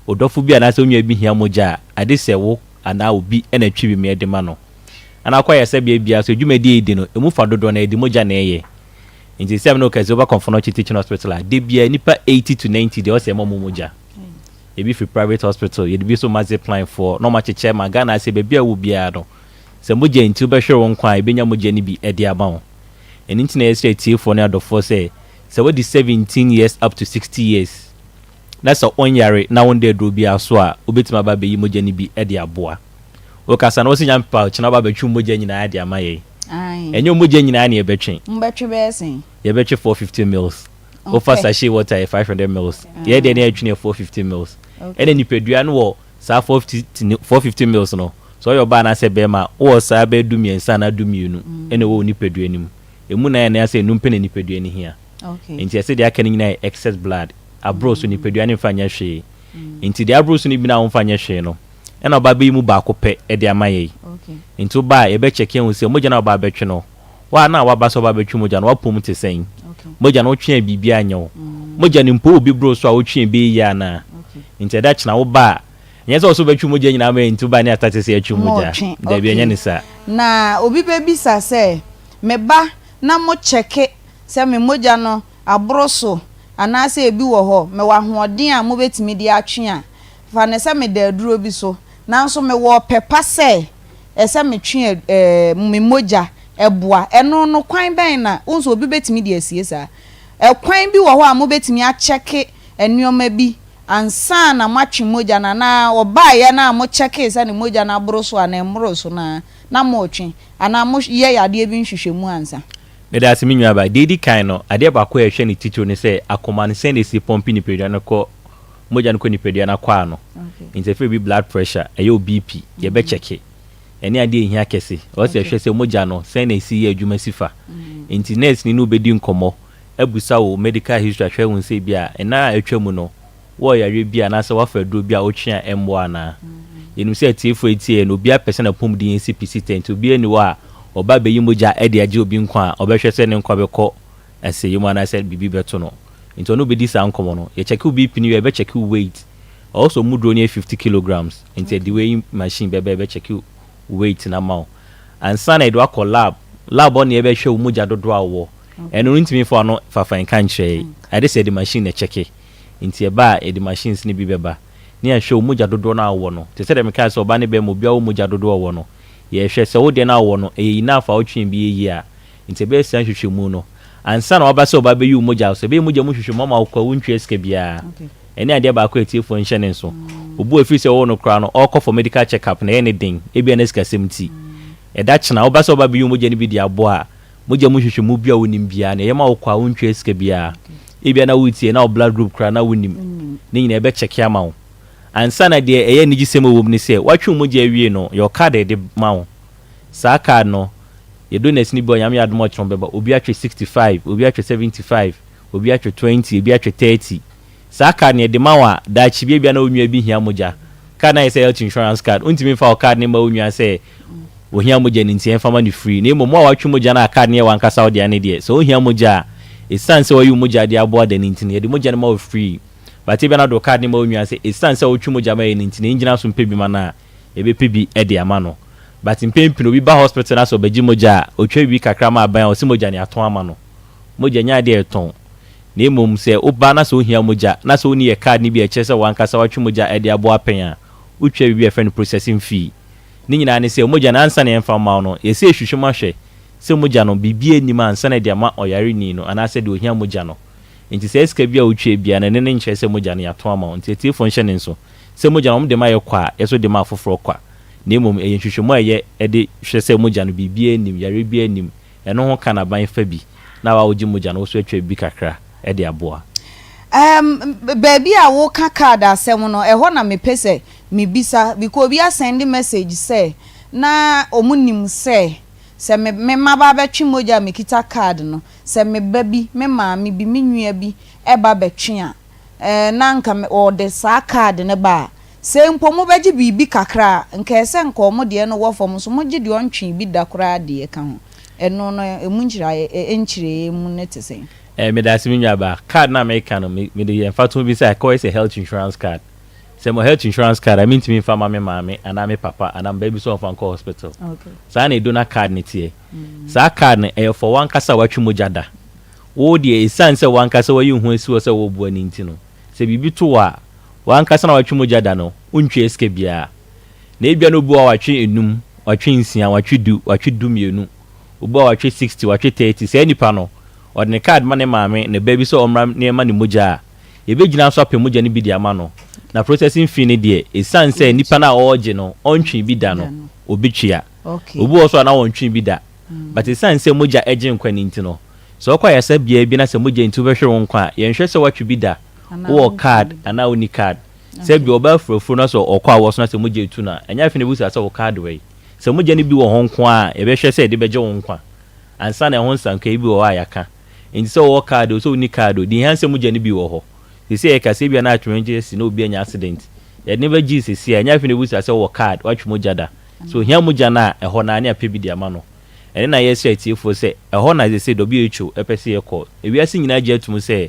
Wo dɔfo bi anaasɛ wo nua bi hia mogya a, ade sɛ wo anaa obi na ɛtwe bi ma yɛde ma no. Anaa wokɔ ayaresabea biara nso, dwumadie a yɛdi no, ɛmu fa dodoɔ no ara yɛde mogya na ɛyɛ. Nti sɛ me ne wo kasa yi, woba Komfo Anokye Teaching Hospital a, da biara nnipa 80 to 90 deɛ ɛwɔ sɛ yɛma wɔn mogya. Ebi firi private hospital, yɛde bi nso ma zipline foɔ na wɔn akyekyɛ ma Ghana ase baabi a wowɔ biara no, sɛ mogya nti wobɛhwere wo nkwa a, yɛbɛnya mogya no bi de ama wo. Ɛno nti na yɛsrɛ atiefoɔ ne adɔfoɔ sɛ, sɛ woadi 17 years up to 60 years na sɛ wonyare na wonda aduro biara so a, wobɛtumi aba abɛyi mogya no bi de aboa. Wokasa no, wose Nyame pɛ a, ɔkyena woba abɛtwe wo mogya nyinaa de ama yɛn. Ɛnyɛ wo mogya nyinaa na yɛbɛtwe. Mobɛtwe bɛyɛ sɛn? Yɛbɛtwe 450 mils. Wofa sachet water yɛ 500 mils. Yɛ deɛ ne yɛtwe no yɛ 450 mils. Ɛna nipadua no wɔ saa 450 mils no, sɛ ɔyɛ ɔbaa anaasɛ bɛrima a, wowɔ saa bɛyɛ 13 anaa 12 ɛna ɛwɔ wo nipadua no mu. Ɛmu nan anaasɛ enum pɛ na nipadua no hia. Nti ɛsɛ deɛ aka no nyinaa yɛ excess blood. Aboro so, nipadua no mfa nyɛ hwee. Nti deɛ aboro so no bi no a womfa nyɛ hwee no, ɛna ɔba bɛyi mu baako pɛ de ama yɛn. Nti woba a, yɛbɛkyɛke ahu sɛ mogya no a woba abɛtwe no, Wo a na waba sɛ ɔba abɛtwe mogya no, w'apɔw mu te sɛn? Mogya no, wotwe a biribiara nyɛ wo. Mogya no mpo, obi boro so a wotwe a ɛbɛyɛ yie anaa? Nti ɛda kyena woba a, ɛnyɛ sɛ ɔsɛ wobɛtwe mogya nyinaa ama yɛn nti woba ne astate sɛ yɛtwe mogya. Motwe, Dabi, ɛnyɛ okay. ne saa. Na obi bɛbisa sɛ, Me ba, na mo kyɛke sɛ me mogya no aboro so anaasɛ ebi wɔ hɔ, mewɔ ahoɔden a mobɛtumi de atwe a? Fa no sɛ meda aduro bi so, nanso mewɔ ɔpɛ pa sɛ ɛsɛ metwe me mogya boa. Ɛno no, kwan bɛn na wohu sɛ obi bɛtumi de asie saa? Ɛkwan bi wɔ hɔ a mobɛtumi akyɛke nneɛma bi ansa na moatwe mogya no anaa ɔbaeɛ no a mo kyɛkee sɛ ne mogya no aboro so anaa ɛmmoroo so no ara na moretwe anaa moyɛ yadeɛ bi nhwehwɛmu ansa? Meda ase me nuabaa. Deɛ ɛdi kan no, adeɛ baako a yɛhwɛ no titiriw ne sɛ akoma no sɛn na ɛsi pɔmpe nipadua no kɔ mogya no kɔ nipadua no akwaa no. Nti ɛfrɛ bi blood pressure, ɛyɛ wo BP, yɛbɛkyɛke. Ɛne adeɛ a ɛhia kɛse. Ɛwɔ sɛ yɛhwɛ sɛ mogya no sɛn na ɛsi yɛ adwuma si fa. Nti nɛɛseni ne wo bɛdi nkɔmmɔ abusa wo medical history ahwɛ ahu sɛ ebia nna a atwa mu no wowɔ yareɛ bi anaasɛ woafa aduro bi a wotwe a ɛmmoa anaa. Yɛnim sɛ atiefoɔ a ɛtie yɛn no obiara pɛ sɛ n'apɔmuden si pi si tɛ nti obiara nni hɔ a ɔba bɛyi mogya de agye obi nkwa a ɔbɛhwɛ sɛ ne nkwa bɛkɔ asɛeɛ mu anaasɛ biribi bɛto no. Nti ɔne wo bɛdi saa nkɔmmɔ no. Yɛkyɛke wo BP no wie a yɛbɛkyɛke wo weight. Ɔwɔ sɛ ɔmu duro no yɛ 50 kilograms nti yɛde weighing machine bɛba yɛbɛkyɛke wo weight no ama wo. Ansa na yɛde wo akɔ lab. Lab hɔ na yɛbɛhwɛ wo mogya dodoɔ a wowɔ. Ɛno no ntumi mfa w'ano fafa nka nkyerɛ yɛn. Ɛde sɛ yɛde machine na ɛkyɛke. Nti ɛba a yɛde machines no bi bɛba na yɛahwɛ wo mogya dodoɔ no a wowɔ no. Te sɛ deɛ mekae sɛ ɔbaa ne barima obiara wɔ mogya dodoɔ a ɔwɔ no. Yɛhwɛ sɛ wo deɛ no a wowɔ no ɛyɛ enough a wotwe bi yɛ yie a. Nti ɛbɛyɛ saa nhwehwɛmu no ansa na waba sɛ ɔba bɛyi wo mogya so. Ɛbɛyɛ mogya mu nhwehwɛmu ama wo kwa wontua sika biara. Ɛne adeɛ baako a atiefoɔ nhyɛ ne nso. Obi wɔ ɛfiri sɛ wɔwo no koraa no ɔrekɔ for medical check up no ɛyɛ ne den ebia na sikasɛm nti. Ɛda kyena woba sɛ ɔba bɛyi wo mogya no bi de aboa a, Mogya mu nhwehwɛmu bi a wonim biara no, ɛyɛ ma wo kɔ a wontua sika biara. Ebia na woretie na wo blood group koraa na wonnim. Ne nyinaa yɛbɛkyɛke ama wo. Ansa na deɛ ɛyɛ anigyesɛm a ɛwɔ mu ne sɛ, woatwe wo mogya awie no, yɛwɔ card a yɛde ma wo. Saa card no, yɛ donors no bi wɔ hɔ a, Nyame yɛ adom a ɔkyena wɔbɛba. Obi atwe 65, obi atwe 75, obi atwe 20, ebi atwe 30. Saa card no yɛde ma wo a, daakye bi ebia na wo nua bi hia mogya. Card no ayɛ sɛ health insurance card. Wontumi mfa wo card no mma wo nua sɛ ohia mogya no nti ɛmfa ma no free. Na mmom wo a woatwe mogya no a card no yɛ w'ankasa wo dea no deɛ, sɛ ohia mogya a, esiane sɛ wayi wo mogya de aboa da no nti no, yɛde mogya no ma wo free. But ebia na wode wo card no ma wo nua sɛ esiane sɛ wotwe mogya ma yɛn no nti no, yɛngyina so mpɛ bi ma no a, yɛbɛpɛ bi de ama no. But mpɛn pii no, obi ba hospital na sɛ ɔbɛgye mogya a, otwa biribi kakra ma aban a, ɔse mogya no yɛatɔn ama no. Mogya nyɛ adeɛ a yɛtɔn. Na mmom sɛ woba na sɛ wohia mogya, na sɛ wonni yɛ card no bi a ɛkyerɛ sɛ w'ankasa woatwe mogya de aboa pɛn a, wotua biribi a yɛfrɛ no processing fee. Ne nyinaa ne sɛ, mogya no ansa na yɛmfa mma wo no, yɛsɛ yɛhwehwɛ mu ahwɛ sɛ mogya no, biribiara nnim ansa na yɛde ama ɔyareni no anaasɛ deɛ ɔhia mogya no. Enti saa sika bi a wotua biara no, ɛno no nkyerɛ sɛ mogya no yɛatɔn ama wo. Enti atiefoɔ nhyɛ no nso sɛ mogya no wɔde ma yɛ kwa a, yɛso de ma afoforɔ kwa. Na mmom ɛyɛ nhwehwɛmu a yɛyɛ de hwɛ sɛ mogya no biribiara nnim, yareɛ biara nnim, Ɛno ho ka na ban fa bi na wa wogye mogya no wo so atwa bi kakra de aboa. Erm baabi a woka card asɛm no ɛhɔ na mepɛ sɛ mebisa because obi asɛnde message sɛ na ɔmo nim sɛ sɛ me me maba abɛtwe mogya a mekita card no sɛ me ba bi me maame bi me nua bi ɛba bɛtwe a eh na nka me ɔde saa card no ba a Sɛ mpo mobɛgye biribi kakra a, nka ɛsɛ nka wɔn deɛ no wɔ fam nso mogye deɛ ɔntwee bi da koraa deɛ ka ho. Ɛno no, ɛmu nkyerɛaeɛ, nkyerɛɛ mu no te sɛn? Eh, medase me nuabaa. Card no a meka no, me, mede yɛ mfatoho bi sɛ ɛkɔyɛ sɛ health insurance card. Sɛ mewɔ health insurance card a, mentumi mfa mma me maame anaa me papa anaa me ba bi sɛ ɔmfa nkɔ hospital. Okay. Saa na donor card no teɛ. Saa card no, ɛyɛ for w'ankasa a woatwe mogya da. Wo deɛ, ɛsiane sɛ w'ankasa woayi wo ho asi hɔ sɛ woreboa no nti no, sɛ biribi to wo a, W'ankasa na watwe mogya da no, wontwea sika biara. Na ebia na obi wɔ hɔ a watwe enum, watwe nsia, watwe du, watwe dumienu, obi wɔ hɔ a watwe sixty, watwe thirty. Saa nipa no, ɔde ne card ma ne maame, ne ba bi sɛ ɔmmra na yɛmma no mogya a, yɛbɛgyina so apɛ mogya no bi de ama no. Na processing fee no deɛ, esiane sɛ nipa no a ɔregye no, ɔntwee bi da no, obetua. Obi wɔ hɔ nso a na ɔntwee bi da, but esiane sɛ mogya gye nkwa no nti no, sɛ wokɔ ayaresabea bi na sɛ mogya nti wobɛhwere wo nkwa a, yɛnhwɛ sɛ woatwe bi da Wowɔ card anaa wonni card. Sɛ ebia ɔbaa furafuro na sɛ ɔkɔ awɔ so na sɛ mogya etu no a, ɛnyɛ afei na ebisa sɛ wo card wɔ he. Sɛ mogya no bi wɔ hɔ nko ara a, yɛbɛhwɛ sɛ yɛde bɛgye wo nkwa ansa na ɛho nsankae bi wɔ hɔ a yɛaka. Enti sɛ wowɔ card o, sɛ wonni card o, deɛ ehia ne sɛ mogya no bi wɔ hɔ. Seesei yɛka sɛ ebia na atwerenkyɛ asi na obi anya accident, yɛde no bɛgye seesei a, ɛnyɛ afei na ebisa sɛ wowɔ card, woatwe mogya da. Sɛ ohia mogya no a, ɛhɔ no ara ne apɛ bi de ama no. Ɛno na yɛsrɛ atiefoɔ sɛ, ɛhɔ na seesei WHO pɛ sɛ yɛkɔ. Ewiase nyinaa gye atom sɛ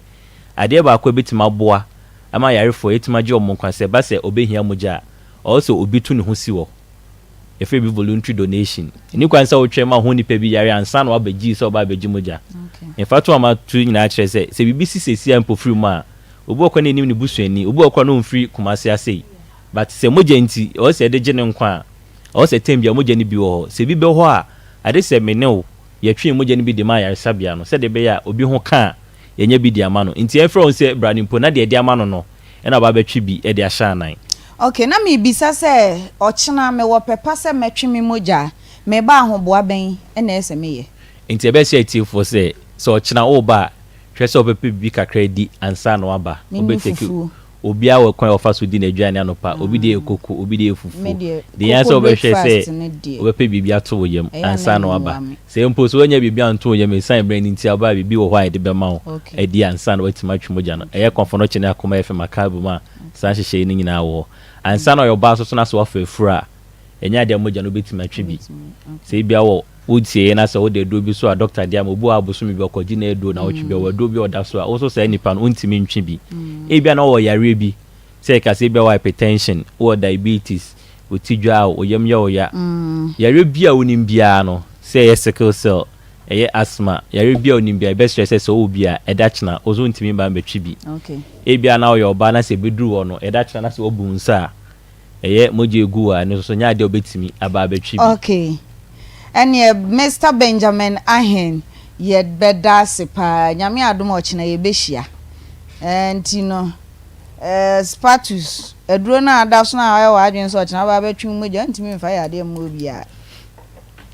Adeɛ baako a ɛbɛtumi aboa ama ayarefoɔ yɛatumi agye wɔn nkwa, sɛ ɛba sɛ ɔbɛhia mogya a, ɔwɔ sɛ obi to ne ho si hɔ. Yɛfrɛ bi voluntary donation. Ɛnni kwan sɛ wotwɛn ma ho nipa bi yare ansa na wabɛgye sɛ ɔba abɛgye mogya. Mfatoho a mato yi nyinaa kyerɛ sɛ, sɛ biribi si seesei a mpofirim mu a, obi wɔ hɔ koraa na ɛnnim ne busuani, obi wɔ hɔ koraa na ɔmfiri Kumasi ha sei. But sɛ mogya nti, ɛwɔ sɛ yɛde gye ne nkwa a, ɛwɔ sɛ term biara mogya no bi wɔ hɔ. Sɛ bi bɛ hɔ a, ade sɛ me ne wo yɛtwee mogya no bi de maa ayaresabea no sɛdeɛ ɛbɛyɛ a obi ho ka a, yɛanya bi de ama no. Nti yɛmfrɛ wɔn sɛ bra no mpo, na deɛ yɛde ama no no, ɛna waba abɛtwe bi de ahyɛ anan. Ok, na mebisa sɛ ɔkyena mewɔ pɛ pa sɛ mɛtwe me mogya a, meba a ahoboa bɛn na ɛsɛ meyɛ? Nti ɛbɛhyɛ atiefoɔ sɛ, sɛ ɔkyena woreba a, hwɛ sɛ wobɛpɛ biribi kakra adi ansa na woaba. Menni Wobɛtake fufuo. Obiara wɔ kwan a ɔfa so di n'aduane anɔpa. Obi deɛ yɛ koko, obi deɛ yɛ fufuo. Me deɛ, Deɛ ehia sɛ koko wobɛhwɛ sɛ breakfast no deɛ, wobɛpɛ biribi ato wo yam ɛyɛ a na ansa na woaba. ɛmmoa me. Sɛ mpo sɛ woannya biribi anto wo yam esiane berɛ no nti a, woba a biribi wɔ hɔ a yɛde bɛma wo Okay. adi ansa na woatumi atwe mogya no. Ɛyɛ kɔmfono ne akoma FM Akaabu mu a saa nhyehyɛe no nyinaa wɔ hɔ. Ansa na ɔyɛ ɔbaa nso so na sɛ woafa afuru a, ɛnyɛ adeɛ a mogya no wobɛtumi atwe bi. Sɛ ebia wɔ wotie na sɛ wode aduro bi so a dɔkta de ama, obi wɔ hɔ a bosome bi ɔkɔgye n'aduro naawɔtwe bi ɔwɔ aduro bi a ɔda so a, wo nso saa nipa no wontumi ntwe bi. Ebia na ɔwɔ yareɛ bi, sɛ yɛka sɛ ebia wɔ hypertension, wowɔ diabetes, wo ti dwa a, wo yam yɛ wo ya. Yareɛ bi a wonim biara no, sɛ ɛyɛ sickle cell, ɛyɛ asthma, yareɛ bi a wonim biara, yɛbɛsrɛ sɛ sɛ wowɔ bi a, ɛda kyena wo nso wontumi mma mmɛtwe bi. Ebia na woyɛ ɔbaa na sɛ ɛbɛduru hɔ no, ɛda kyena na sɛ woabu wo nsa a, Ɛyɛ mogya egu wo a, ɛno nso so nyɛ adeɛ a wobɛtumi aba abɛtwe bi. Ok ɛneɛ Mister Benjamin Ahen yɛbɛda ase paa Nyame adom a ɔkyena yɛbɛhyia ɛɛ nti no ɛɛ Spatus aduro no a ada so no a wayɛ w'adwene sɛ ɔkyena wobɛba abɛtwe wo mogya wontumi mfa yadeɛ mma obiara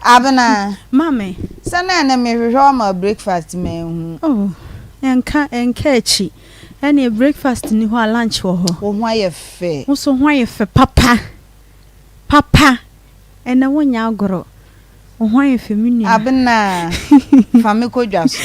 Abena Mame. Sɛ na ɛnɛ mehwehwɛ wo ama wo breakfast manhu. Oh ɛnka ɛnka akyi. Ɛneɛ breakfast nni hɔ a lunch wɔ hɔ. Wo ho ayɛ fɛ. Wo nso ho ayɛ fɛ papa papa ɛnɛ wo nyɛ agorɔ wo ho ayɛ fɛ me nua. Abena fa me kɔ dwa so.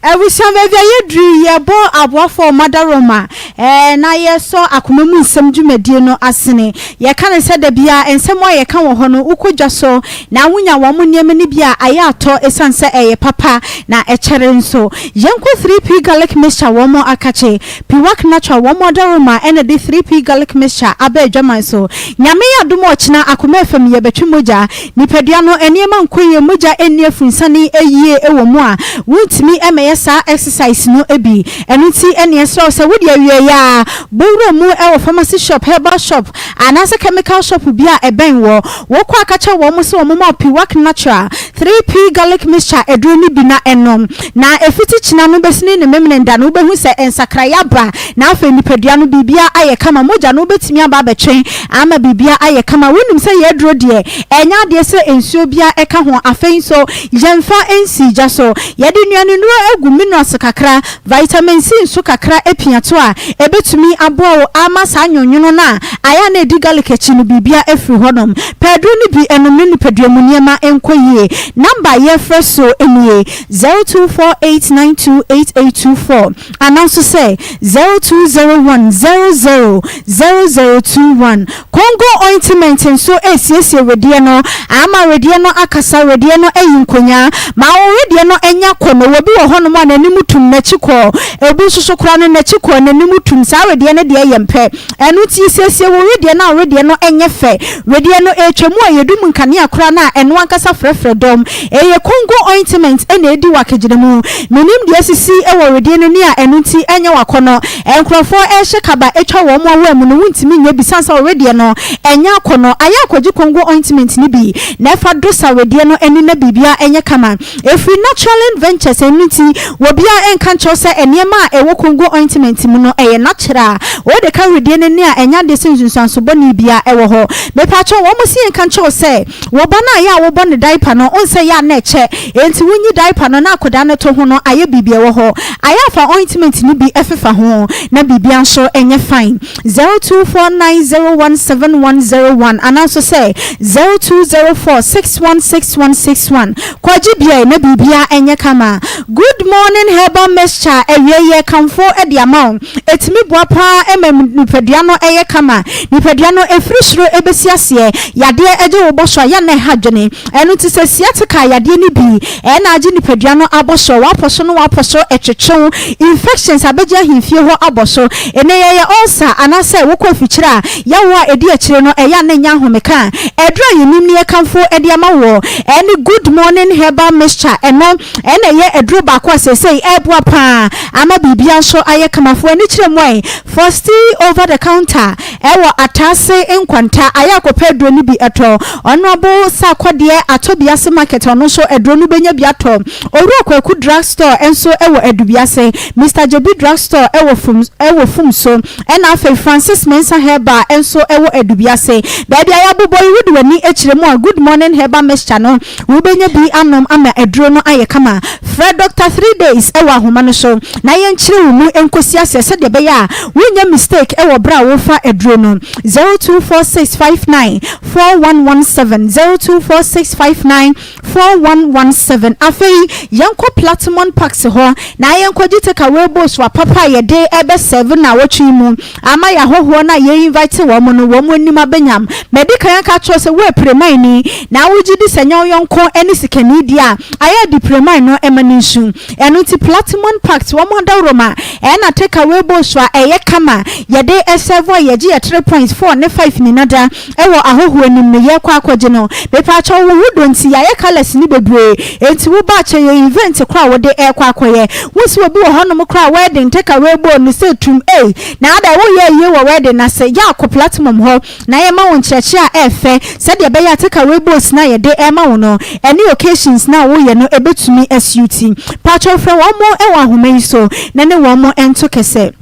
Abusua baabi a yɛduru yi yɛbɔ aboafoɔ Mother Roma ɛɛ na yɛsɔ akoma mu nsɛm dwumadie no asene. Yɛka no sɛ da biara nsɛm a yɛka wɔ hɔ no wokɔ dwa so na wonya wɔn nneɛma no bi a ayɛ atɔ ɛsiane sɛ ɛyɛ papa na ɛkyɛre nso. Yɛnkɔ 3P Garlic Mixture wɔn akakye, Piwak Natural wɔn adaworoma ɛna ɛde 3P Garlic Mixture aba adwaman so. Nyame yɛ adom a ɔkyena akoma ɛfam yɛbɛtwe mogya. Nipadua no nneɛma nkɔ yie, mogya nni afunsane yie wɔ mu a, wontumi mmɛyɛ saa exercise no bi. Ɛno nti ɛne yɛsrɛ wo sɛ wode awieɛ ara bɔ wura mu wɔ pharmacy shop, herbal shop anaasɛ chemical shop bi a ɛbɛn wɔ. Wokɔ a ka kyerɛ wɔn sɛ wɔmma wo Piwak Natural 3P Garlic Mixture aduro no bi na nom. Na ɛfiti kyena no bɛsini ne Memeneda no wobɛhu sɛ nsakraeɛ aba na afei nipadua no biribiara ayɛ kama. Mogya no wobɛtumi aba abɛtwe ama biribiara ayɛ kama. Wonim sɛ yɛn aduro deɛ ɛnyɛ adeɛ sɛ nsuo biara ka ho. Afei nso yɛmfa nsii gya so. Yɛde nnuanennuro agu minerals kakra, vitamin C nso kakra apia to a, ɛbɛtumi aboa wo ama saa nwonwono no a ayɛ a na ɛdi garlic akyi no biribiara afiri hɔnom. Pɛ aduro no bi nom na nipadua mu nneɛma nkɔ yie. Number a yɛrefrɛ so nie, 0248928824 anaa nso sɛ 0201000021. Congo ointment nso resiesie wedeɛ no ama wedeɛ no akasa, wedeɛ no ayi nkonyaa, ma wo wedeɛ no anya kɔnnɔ. Obi wɔ hɔnom a n'anim tum, n'akyi kɔɔ, obi nso so koraa no n'akyi kɔɔ, n'anim tum. Saa wedeɛ no deɛ yɛ mpɛ. Ɛno nti siesie wo wedeɛ no a wo wedeɛ no nyɛ fɛ. Wedeɛ no ɛretwa mu a yɛdum nkanea koraa no a ɛno ankasa frɛfrɛ dɔm. Ɛyɛ Congo ointment na ɛdi wo akagyinamu. Mennim deɛ asisi wɔ wedeɛ no ani a ɛno nti ɛnyɛ wo akɔnnɔ. Nkurɔfoɔ rehyɛ kaba atwa wɔn awaa mu no wontumi nyɛ bi sane sɛ wo wedeɛ no ɛnyɛ akɔnnɔ. Ayɛ akɔgye Congo ointment no bi na ɛfa dosa wedeɛ no ani na biribiara nyɛ kama. Ɛfiri Naturalin Ventures ɛno nti obiara nka nkyerɛ wo sɛ nneɛma a ɛwɔ Congo ointment mu no ɛyɛ natural. Wode ka wedeɛ no ani a ɛnyɛ adeɛ sɛ nsunsuanso bɔne biara ɛwɔ hɔ. Mepaakyɛw wɔn se yɛnka nkyerɛ wo sɛ Wo ba no a yɛ a wobɔ no diaper no, wohu sɛ yɛ a na ɛkyɛ, enti wonyi diaper no na akwadaa no to ho no ayɛ biribi ɛwɔ hɔ. Ayɛ a fa ointment no bi fefa ho na biribiara nso nyɛ fine. 0249017101 anaa nso sɛ 0204616161. Kɔgye bi na biribiara nyɛ kama. Good morning herbal mixture awiei yɛrekamfo de ama wo. Ɛtumi boa pa ara ma nipadua no yɛ kama. Nipadua no, ɛfiri soro bɛsi aseɛ, yadeɛ gye wo bɔ so a, yɛ a na ɛha adwene. Ɛno nti sɛ sciatica yadeɛ no bi na agye nipadua no abɔ so a, w'apɔ so ne w'apɔ so twetwe wo. Infections abɛgye ahemfie hɔ abɔ so. Ɛnnɛ yɛyɛ ulcer anaasɛ wokɔ afikyire a, yaw a ɛdi akyire no, ɛyɛ a na ɛnyɛ ahomeka. Aduro a yɛnim na yɛkamfo de ama woɔ ne Good Morning Herbal Mixture. Ɛno na ɛyɛ aduro baako. baako a seesei ɛreboa paa ama biribiara nso ayɛ kama. Fa w'ani kyerɛ mu ɛ, Fosti over the counter ɛwɔ Ataase Nkwanta, ayɛ akɔpɛ aduro no bi tɔ. Honourable Sarkodie Atobiase Market, ɔno nso aduro no wobɛnya bi atɔ. Owura Kwaku Drug Store nso wɔ Adubiase, Mister Gyebi Drug Store wɔ Fum wɔ Fumso, ɛna afei Francis Mensah Herbal nso wɔ Adubiase. Baabi a yɛabobɔ yi, wode w'ani kyerɛ mu a, Good Morning Herbal Mixture no, wobɛnya bi anom ama aduro no ayɛ kama. Frɛ Doctor Threedays wɔ ahoma no so na yɛnkyerɛ wo mu nkɔsi aseɛ sɛdeɛ ɛbɛyɛ a wonnyɛ mistake wɔ berɛ a worefa aduro no. 024659 4117, 024659 4117 Afei yɛnkɔ Platimon Parks hɔ na yɛnkɔgye take away bowls papa a yɛde rebɛ serve naawɔtwe yi mu ama yɛn ahɔhoɔ no a yɛ invite wɔn no wɔn anim abɛnyam. Madi kan aka akyerɛ wo sɛ woyɛ Piremaini na wogye di sɛ nyɛ wo yɔnko ne sikani deɛ a, ayɛ a di Piremain no ma no nsu. Ɛno nti Platimon Parks wɔn adaworoma ɛna take away bowls a ɛyɛ kama yɛde serve a yɛgye yɛ 3 points, 4 ne 5 nyina da. Wɔ ahɔhoɔ anim no yɛkɔ akɔgye no. Mepaakyɛw wo ho dɔ nti yɛayɛ colours no bebree enti wo ba kyɛ yɛ event koraa a wode ɛɛkɔ akɔyɛ. Wo se obi wɔ hɔnom koraa a wedding take away bowl no sɛ tum ei na adɛn woyɛ ayie wɔ wedding no ase yɛ a kɔ platinum hɔ na yɛma wo nkyerɛkyerɛ a ɛɛfɛ sɛdeɛ ɛbɛyɛ a take away bowls no a yɛde ɛɛma wo no ɛne occasions no a woyɛ no ɛbɛtumi asuiti. Paakyɛw frɛ wɔn wɔ ahoma yi so na ne wɔn nto kɛsɛ.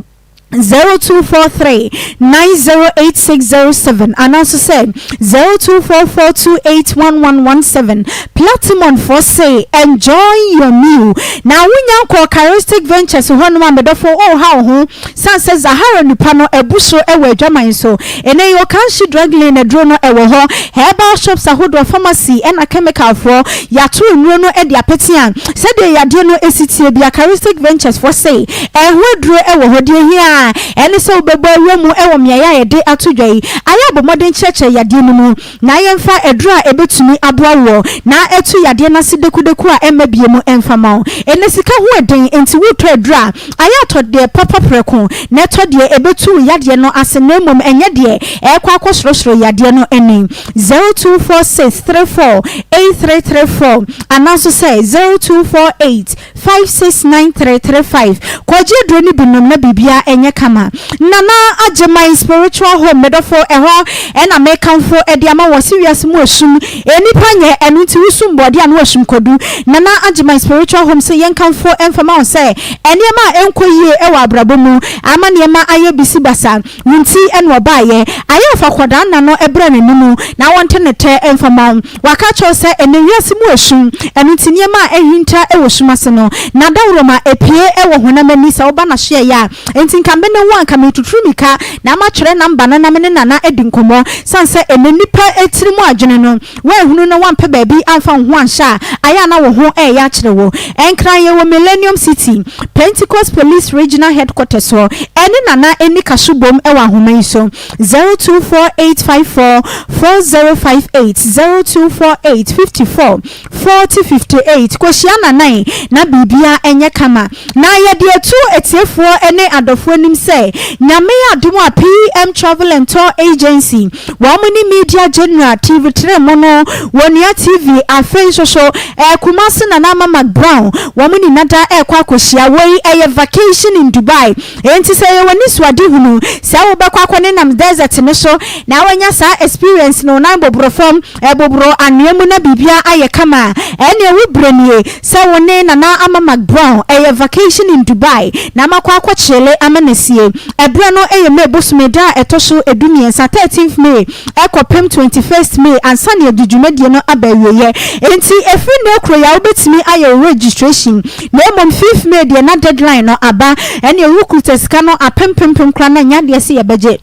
0243 908607 anaa nso sɛ 0244 281117. Platimon foɔ se enjoy your meal. Na wonya nkɔɔ Charistic Ventures hɔnom a medɔfo woreha wo ho sane sɛ Zahara nipa no abu so wɔ adwaman so. Ɛnɛ yi Okanshi Drug Lane aduro no ɛwɔ hɔ, herbal shops ahodoɔ, pharmacy ɛna chemical foɔ yɛato nnuro no de apete a sɛdeɛ yadeɛ no si teɛ bia Charistic Ventures foɔ se ɛho aduro wɔ hɔ. Deɛ ɛhia ara ɛne sɛ wobɛbɔ awura mu wɔ mmeaeɛ a yɛde ato dwa yi ayɛ abɔ mmɔden kyerɛkyerɛ yadeɛ no mu na yɛmfa aduro a ɛbɛtumi aboa woɔ na atu yadeɛ no ase dekudeku a ɛmma bie mu mfa ma wo. Ɛnnɛ sika ho ɛden nti woretɔ aduro a ayɛ atɔ deɛ papa prɛko na ɛtɔ deɛ ɛbɛtu wo yadeɛ no ase na mmom ɛnyɛ deɛ ɛrekɔ akɔsorosoro yadeɛ no ani. 0246 34 8334 anaa nso sɛ 0248 569335 Kɔgye aduro no bi nom na biribiara ɛnyɛ kama. Nana Agyeman Spiritual Home medɔfo ɛhɔ ɛna mekamfo ɛde ama wo ɔse wiase mu esum nnipa nyɛ ɛno nti wosum bɔɔdeɛ a na wasum kwadu. Nana Agyeman Spiritual Home se yɛnkamfo ɛmfa ma wo sɛ nneɛma a ɛnkɔ yie ɛwɔ abrabɔ mu ama nneɛma ayɛ bisi basa Wo nti na ɔbaeɛ. Ayɛ ɔfa kɔdaa nna no brɛ n'anim na wɔnte ne tɛ mfa mma wo. Waka akyerɛ wo sɛ ɛnnɛ wiase mu asum, ɛno nti nneɛma a ahinta wɔ sum ase no, n'adaworoma apue wɔ honam ani sɛ woba n'asoɛeɛ a. Enti nka me ne wo a nka meretuturu mmirika na matwerɛ namba no na me ne Nana adi nkɔmmɔ. Sane sɛ ɛnnɛ nnipa tiri mu adwene no, Woanhunu na woampɛ baabi amfa wo ho anhyɛ a, ayɛ a na wo ho reyɛ akyere wo. Nkran, yɛwɔ Millennium City, Pentecost Police Regional Headquarters hɔ. Ɛne Nana nni kaso bom wɔ ahoma yi so, 024854 4058, 0248 54 40 58. Kɔhyia Nana yi na biribiara nyɛ kama. Na yɛde ato atiefoɔ ne adɔfoɔ anim sɛ, Nyame adom a PM Travel and Tour Agency, Wɔn ne Media General, TV Tre mo no, Wɔnua TV, afei nso so eh, Kumasi Nana Ama McBrown, wɔn nyina da ɛrekɔ akɔhyia. Wei ɛyɛ vacation in Dubai, enti sɛ ɛyɛ w'anisoadehunu sɛ wobɛkɔ akɔ nenam desert no so na woanya saa experience no, wo nan boboro fam, ɛboboro anwea mu na biribiara ayɛ kama a, ɛnneɛ wo berɛ nie sɛ wo ne Nana Ama McBrown, ɛyɛ vacation in Dubai, na moakɔ akɔ kyele ama no asie. Ɛberɛ no yɛ May bosome da a ɛtɔ so du-mmiɛnsa, thirteenth May, kɔpem twenty-first May ansa na yɛde dwumadie no aba awieɛ. Enti ɛfiri nnɛ rekɔ yi a wobɛtumi ayɛ wo registration. Na mmom fifth May deɛ na deadline no aba. Ɛnneɛ wokuta sika no apempempem koraa na ɛnyɛ adeɛ sɛ yɛbɛgye.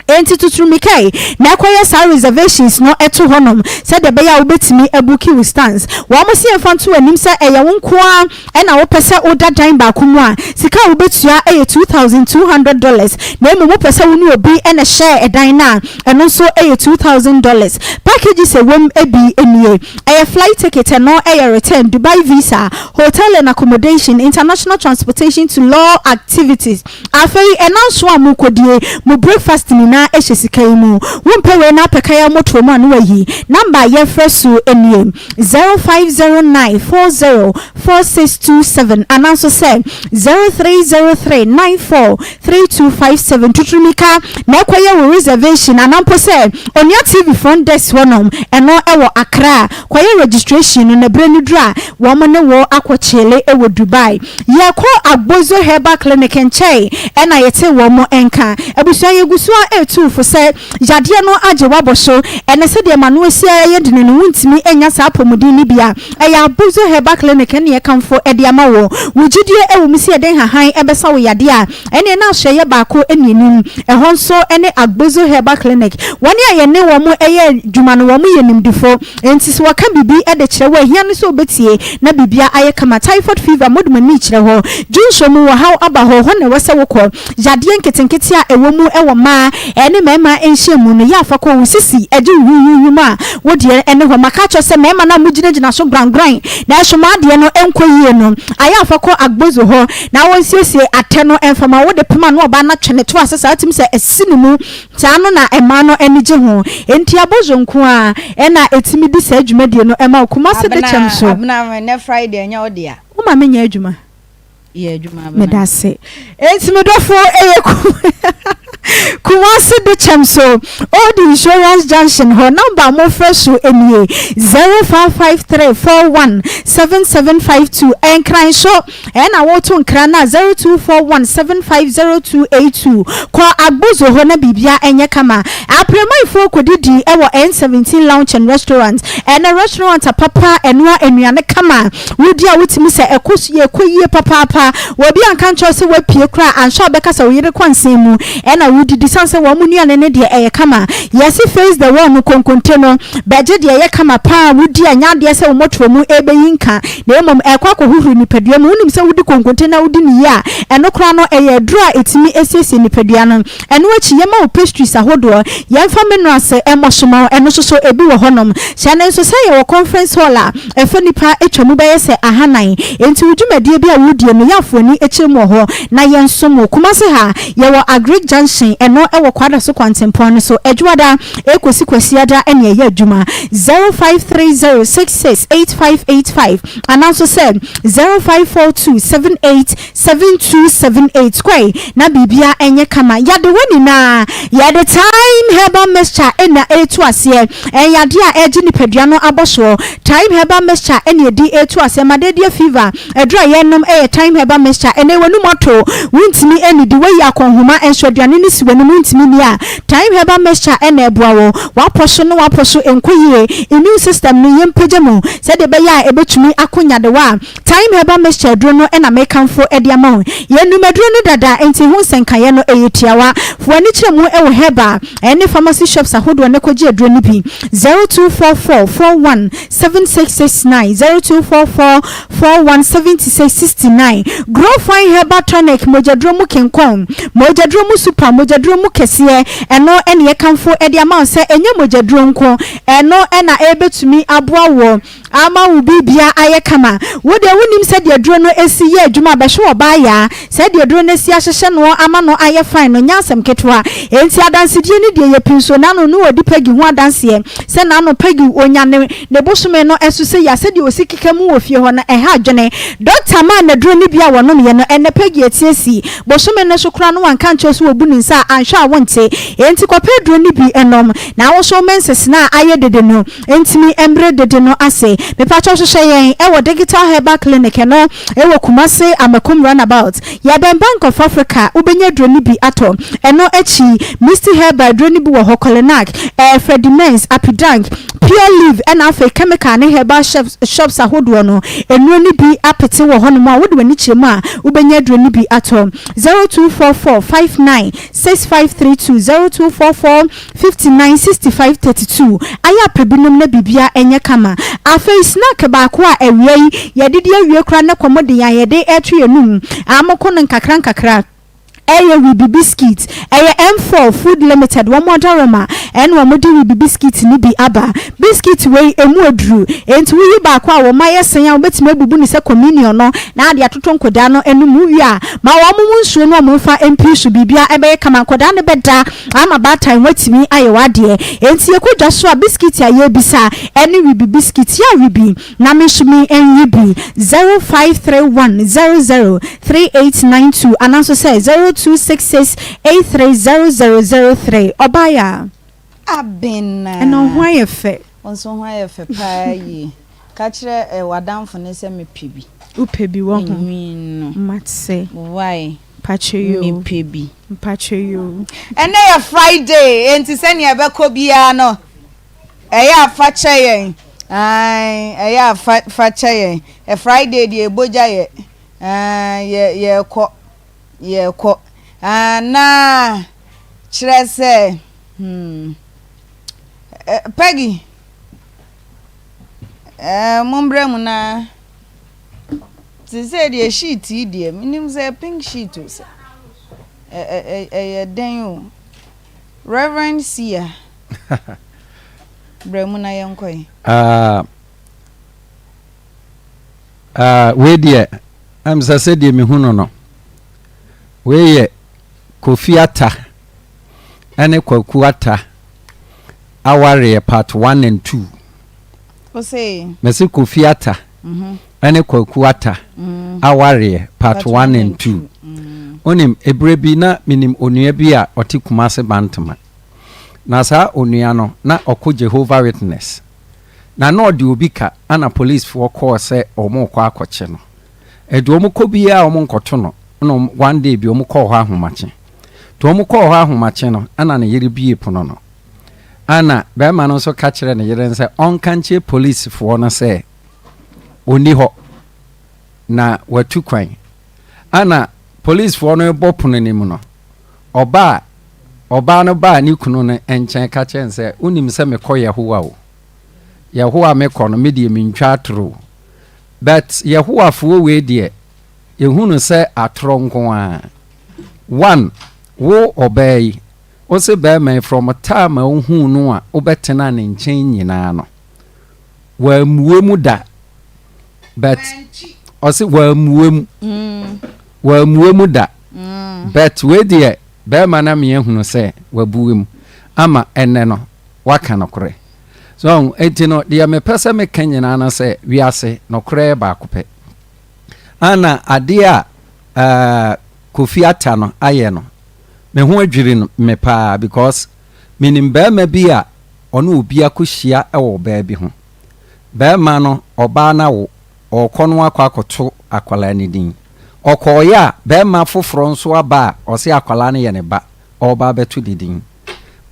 Enti tutu mmirika yi na kɔyɛ saa reservations no to hɔnom sɛdeɛ ɛbɛyɛ a wobɛtumi abuki wo stands. Wɔn se yɛmfa nto w'anim sɛ ɛyɛ wo nko ara na wopɛ sɛ woda dan baako mu a, sika a wobɛtua yɛ $2,200 na mmom wopɛ sɛ wo ne obi na ɛhyɛ dan no a, ɛno nso yɛ $2,000. Packages a ɛwɔ mu bi nie, ɛyɛ flight ticket, ɛno yɛ return, Dubai visa, hotel and accommodation, international transportation to law activities. Afei ɛna nso a morekɔdie, mo breakfast nyinaa. nyinaa hyɛ sika yi mu. Wompɛ wei na apɛ kaya motoɔ mu a na wayi. Number a yɛfrɛ so nie, 0509 40 4627 anaa nso sɛ 0303 94 3257. Tuturumika na ɛkɔyɛ wo reservation anaa mpo sɛ Onua TV front desk hɔnom, ɛno ɛwɔ Accra. Kɔyɛ registration no na berɛ no duru a wɔn ne wo akɔ kyeele wɔ Dubai. Yɛkɔ Agbozo Herbal Clinic nkyɛe ɛna yɛtee wɔn nka. Abusua yɛgu so ara retu wo fo sɛ yadeɛ no agye w'abɔ so. Ɛnɛ sɛdeɛ m'ano asi ara yɛ dene no wontumi nnya saa apɔmuden no bi a, ɛyɛ Agbozo Herbal Clinic na yɛkamfo de ama wo. Wo gyidie wɔ mu sɛ yɛde nhahan bɛsa wo yadeɛ a, ɛneɛ na asoɛeɛ baako nni anim. Ɛhɔ nso ne Agbozo Herbal Clinic. Wɔn a yɛne wɔn yɛ adwuma no wɔn yɛ nimdefo. Enti sɛ wɔka biribi de kyerɛ wo a, ehia ne sɛ wubetie na biribiara ayɛ kama. Typhoid fever, mode mo ani rekyerɛ hɔ. Dwonsɔ mu ɔhaw aba hɔ, hɔ na ɛwɔ sɛ wokɔ. Yadeɛ nketenkete a ɛwɔ mu wɔ mmaa ne mmarima nhyiamu no, yɛ a fa kɔ. Wo sisi gye wo huhuuhu mu a, wo deɛ ne hɔ. Maka akyerɛ wo sɛ mmarima no a mogyinagyina so grangoran nanso mo adeɛ no nkɔ yie no, ayɛ a fa kɔ Agbozo hɔ na wɔnsiesie atɛ no mfa ma wo. Wode pem a na ɔbaa no atwe ne to ase saa, wotumi sɛ asi ne mu. Saa no na mmaa no ani gye ho. Enti Abozo nko ara na ɛtumi di saa dwumadie no ma wo. Kumasi de kyɛm so. Abena, Abena, nnɛ Friday ɛnyɛ wo dea. Wo ma menyɛ adwuma. Yɛ adwuma Abena. Meda ase. Enti me dɔfo ɛyɛ Kumasi de kyɛm so, Old Insurance Junction hɔ. Number a mofrɛ so nie, 0553417752. Nkran so. Ɛna woto nkra no a 0241750282 kɔ Agbozo hɔ na biribia ɛnyɛ kama. Apremaifoɔ kɔdidi wɔ N17 Lounge and Restaurant. Ɛnɛ restaurant a papa ɛnoa nnuane kama. Wodi a wotumi sɛ ɛkɔ so yie ɛkɔ yie papaapa. Obi anka nkyerɛ wo sɛ wapue koraa anhwɛ a wobɛka sɛ wo yere kɔ nsɛn mu ɛna wodidi sane sɛ wɔn nnuane no deɛ ɛyɛ kama. Yɛse face the wall no konkonte no bɛgye deɛ ɛyɛ kama paa wodi a ɛnyɛ adeɛ sɛ wo mɔtoa mu ɛbɛyi nka. Na mmom ɛkɔ akɔhohoro nipadua mu. Wonim sɛ wodi konkonte na wodi no yie a, ɛno koraa no, ɛyɛ aduro a ɛtumi siesie nipadua no. Ɛno akyi, yɛma wo pastries ahodoɔ. Yɛmfa minerals mmɔ so ma wo, ɛno nso so ebi wɔ hɔnom. Hyɛ no nso sɛ yɛwɔ conference hall a ɛfa nnipa atwa mu bɛyɛ sɛ ahanan. Enti wo dwumadie bi a woredie no, yɛ afoani kyerɛ mu wɔ hɔ na yɛnsom wo. Kumasi ha, yɛwɔ Agric Junction, ɛno wɔ Kwadaso kwantempɔn no so, Adwoada. Ekosi Kwasiada na ɛyɛ adwuma, 0530668585 anaa nso sɛ 0542787278. Kɔe na biribiara nyɛ kama. Yadewa nyinaa, yɛde Thyme Herbal Mixture na ɛretu aseɛ. Ɛyɛ yadeɛ a ɛregye nipadua no abɔsoɔ. Thyme Herbal Mixture na yɛde retu aseɛ. Malaria fever, Aduru a yɛnom yɛ thyme herbal mixture. Ɛnnɛ w'anum ato, wontumi nnidi, woayi akɔnhoma nso aduane no si w'anim wontumi nni a, thyme herbal mixture na ɛboa wo. W'apɔ so ne w'apɔ so nkɔ yie, immune system no yɛmpagya mu sɛdeɛ ɛbɛyɛ a ɛbɛtumi ako nyadewa a, thyme herbal mixture aduro no na mekamfo de ama wo. Yɛnum aduro no dada nti ho nsɛnkaeɛ no ɛyɛ tiawa. Fa w'ani kyerɛ mu wɔ herbal ne pharmacy shops ahodoɔ na kɔgye aduro no bi. 0244 41 7669 0244 41 76 69 Grow Fine Herbal Tonic Mogyaduro mu kenkɔn, mogyaduro mu super, mogyaduro mu kɛseɛ, ɛno na yɛkamfo de ama wo sɛ ɛnyɛ mogyaduro nko, ɛno na ɛbɛtumi aboa wo ama wo biribia ayɛ kama. Wo deɛ wonim sɛdeɛ aduro no si yɛ adwuma a, bɛhwɛ ɔbaa yaa, sɛdeɛ aduro no asi ahyehyɛ noɔ ama no ayɛ fine no nyɛ asɛm ketewa. Enti adansedie no deɛ yɛ pii nso, n'ano no ɔdi Peggy ho adanseɛ. Sɛ n'ano Peggy onya ne ne bosome no so sei a, sɛdeɛ ɔsi keka mu wɔ fie hɔ no, ɛha adwene. Dɔkta maa no aduro no bi a wɔnomyɛ no, ɛnnɛ Peggy ati asi. Bosome no so koraa no wanka ankyerɛ wo sɛ wɔbu ne nsa a, anhwɛ a wonte. Enti kɔpɛ aduro no bi nom, na wo nso wo menses no a ayɛ dede no ntumi mmere dede no ase. Mepakyɛw hwehwɛ yɛn wɔ Digital Herbal Clinic, ɛno wɔ Kumasi Amakom Runabout. Yɛbɛn Bank of Africa, wobɛnya aduro no bi atɔ. Ɛno akyi, Misty Herbal aduro no bi wɔ hɔ, Colenac, eh, Fredimens, Apidank, Pure Leaf, ɛna afei chemical ne herbal shops, shops ahodoɔ no, nnuro no bi apete wɔ hɔnom a wode w'ani kyerɛ mu a, wobɛnya aduro no bi atɔ. 0244 59 6532, 0244 59 65 32 Ayɛ apɛ binom na biribiara nyɛ kama. Afei snack baako a awia yi yɛdidi awie koraa na kɔm de yɛn a yɛde reto yɛn anum a moko no nkakra nkakra. Ɛyɛ Wibi Biscuit. Ɛyɛ M4 Food Limited wɔn adaworoma ɛna wɔn de Wibi Biscuit no bi aba. Biscuit wei ɛmu aduru, enti woyi baako a wɔn ayɛ sɛn a wobɛtumi abubu no sɛ communion no na ade atoto nkwadaa no anum. Wowie a ma wɔn mo nsuo no wɔn mfa mpii so, biribiara ɛbɛyɛ kama. Nkwadaa no bɛda ama baatan woatumi ayɛ w'adeɛ. Enti yɛkɔ dwa so a biscuit a yɛrebisa ɛne Wibi Biscuit. Yɛ a Wibi Na me nso me nyi bi 0531 00 3892 anaa nso sɛ 0266 83 0003 Ɔbaa yi a. Abena. Ɛna wo ho ayɛ fɛ. Wo nso ho ayɛ fɛ paa yie. Ka kyerɛ eh, w'adamfo no sɛ mepɛ bi. Wopɛ bi wɔ ho? Enwi no. Mate. Why? Mpakyɛ yoo. Mepɛ bi. Mpakyɛ yoo. Ɛnɛ yɛ Friday, enti sɛnea ɛbɛkɔ biara no, Ɛyɛ a fa kyɛ yɛn ae ɛyɛ a fa fa kyɛ yɛn ɛ Friday deɛ ɛbogya yɛ ae yɛ yɛkɔ yɛkɔ ae na kyerɛ sɛ hmm ɛ Peggy ɛɛ mombrɛ mu na te sɛ deɛ sheet yi deɛ menim sɛ pink sheet o sɛ ɛ ɛ ɛyɛ dɛn o Reverend Sia. Bra mu na yɛnkɔ ɛ. Ah, ah, wei deɛ, ɛm sɛ sɛdeɛ mehu no no, wei yɛ Kofi Atta ɛne Kwaku Atta awareɛ part 1 and 2. Ose. Mɛse Kofi Atta mhm. ɛne Kwaku Atta mm. awareɛ part 1 and 2. Mm. Onim, ebere bi na menim onua bi a ɔte Kumase Bantama. Na saa onua no, na ɔkɔ Jehovah Witness. Na na ɔde obi ka ɛna policefoɔ kɔɔ sɛ wɔrekɔ akɔkye no. Ɛnti wɔn kɔ biara wɔn nkɔto no, ɛna one day bi wɔn kɔɔ hɔ ahomakye. Nti wɔn kɔɔ hɔ ahomakye no, ɛna ne yere bue pono no. Ɛna bɛrima no nso ka kyerɛ ne yere no sɛ ɔnka nkyerɛ policefoɔ no sɛ ɔnni hɔ na watu kwan. Ɛna policefoɔ no rebɔ pono no mu no, Ɔbaa ɔbaa no baa ne kunu no nkyɛn ka kyerɛɛ no sɛ, Wonim sɛ mekɔ Yehowa o. Yehowa mekɔ no, me deɛ mentwa atoro o. But Yehowafoɔ wei deɛ, yɛhu no sɛ atorɔ nko ara. One, wo ɔbaa yi, wo se barima yi from time a wohuu no a wobɛtenaa ne nkyɛn nyinaa no, wammue mu da. But ɔse wammue mu. Wammue mu da. But wei deɛ bɛɛma no amea hunu sɛ wabue mu ama ɛnɛ no waka nokorɛ. So ɔho enti no deɛ mepɛ sɛ meka nyinaa no sɛ wiase nokorɛ yɛ baako pɛ. Ana adeɛ a uh, Kofi Atta no ayɛ no me ho adwiri no me paa because menim bɛɛma bi a ɔne obi akɔhyia wɔ ɔbaa bi ho. Bɛɛma no ɔbaa no awo ɔɔkɔ no akɔ akɔto akwadaa no din. Ɔkɔɔeɛ a, barima foforɔ nso aba a ɔse akwadaa no yɛ ne ba, ɔreba abɛto ne din.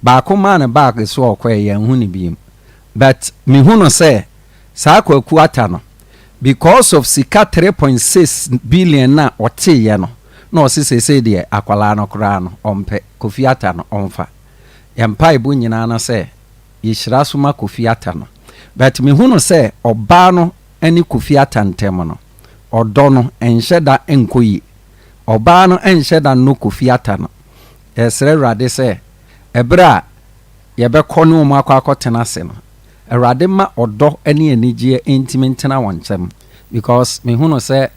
Baako maa no bag so a ɔkɔeɛ, yɛanhu no biom. But mehu no sɛ saa Kwaku Atta no, because of sika 3.6 billion no a ɔteeɛ no, na ɔse seesei deɛ akwadaa no koraa no ɔmpɛ, Kofi Atta no ɔmfa. Yɛn mpaebɔ nyinaa no sɛ yɛhyira so ma Kofi Atta no. But mehu no sɛ ɔbaa no ne Kofi Atta ntam no, ɔdɔ no nhyɛ da nkɔ yie. Ɔbaa no nhyɛ da nnɔ Kofi Atta no. Yɛsrɛ Awurade sɛ ɛberɛ a yɛbɛkɔ ne wɔn akɔ akɔtena ase no, Awurade mma ɔdɔ ne anigyeɛ ntumi ntena wɔn ntam because mehunu sɛ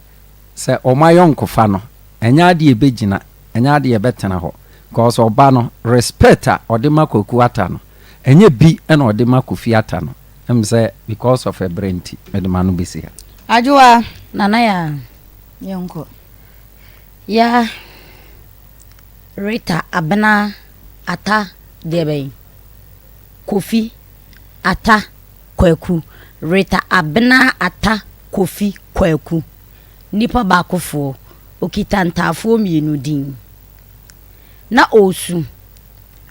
sɛ wɔn ayɔnkofa no, ɛnyɛ adeɛ ɛbɛgyina, ɛnyɛ adeɛ ɛbɛtena hɔ because ɔba no respect a ɔde ma Kwaku Atta no, ɛnyɛ bi na ɔde ma Kofi Atta no. Ɛm sɛ because of ɛbrɛ nti mede m'ano bɛsi ha. Adwoa. Nana Yaa. Yɛnkɔ. Yaa Rita Abena Atta deɛ bɛn? Kofi Atta Kwaku Rita Abena Atta Kofi Kwaku Nipa baakofoɔ ɔkita ntaafoɔ mmienu din na ɔresu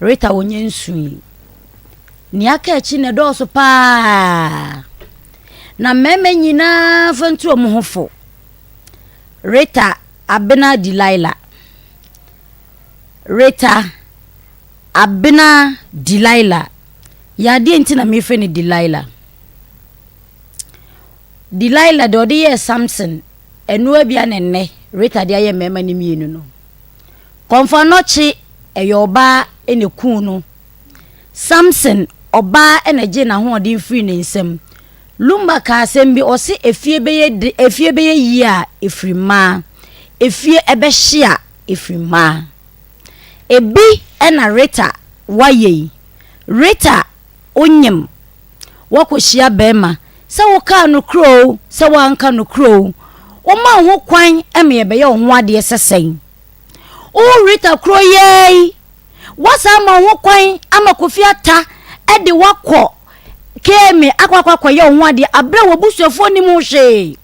Rita ɔnyɛ nsui. Nea aka akyi no ɛdɔɔso paa. Na mmarima nyinaa fa ntu wɔn ho fo. Rita Abena Delilah. Rita Abena Delilah. Yadeɛ nti na mefrɛ no Delilah. Delilah deɛ ɔde yɛɛ Samson, ɛno abia ne nnɛ Rita de ayɛ mmarima no mmienu no. Kɔmfo Anɔkye ɛyɛ ɔbaa na ɛkuu no. Samson, ɔbaa na ɛgyee n'ahoɔden firii ne nsam. Lumba kaa asɛm bi, ɔse efie bɛyɛ de, efie bɛyɛ yie a, ɛfiri mmaa. Efie ɛbɛhye a, ɛfiri mmaa. Ebi na Rita wayɛ yi. Rita, wonyem, woakɔhyia barima, sɛ wokaa nokorɛ oo, sɛ woanka nokorɛ oo, woma wo ho kwan ma yɛbɛyɛ wo ho adeɛ sɛ sɛn? Wo Rita koro yi ara yi, woasan ama wo ho kwan ama Kofi Atta de wo akɔ KMA akɔ akɔ akɔyɛ wo ho adeɛ aberɛ a w'abusuafoɔ nnim ho hwee.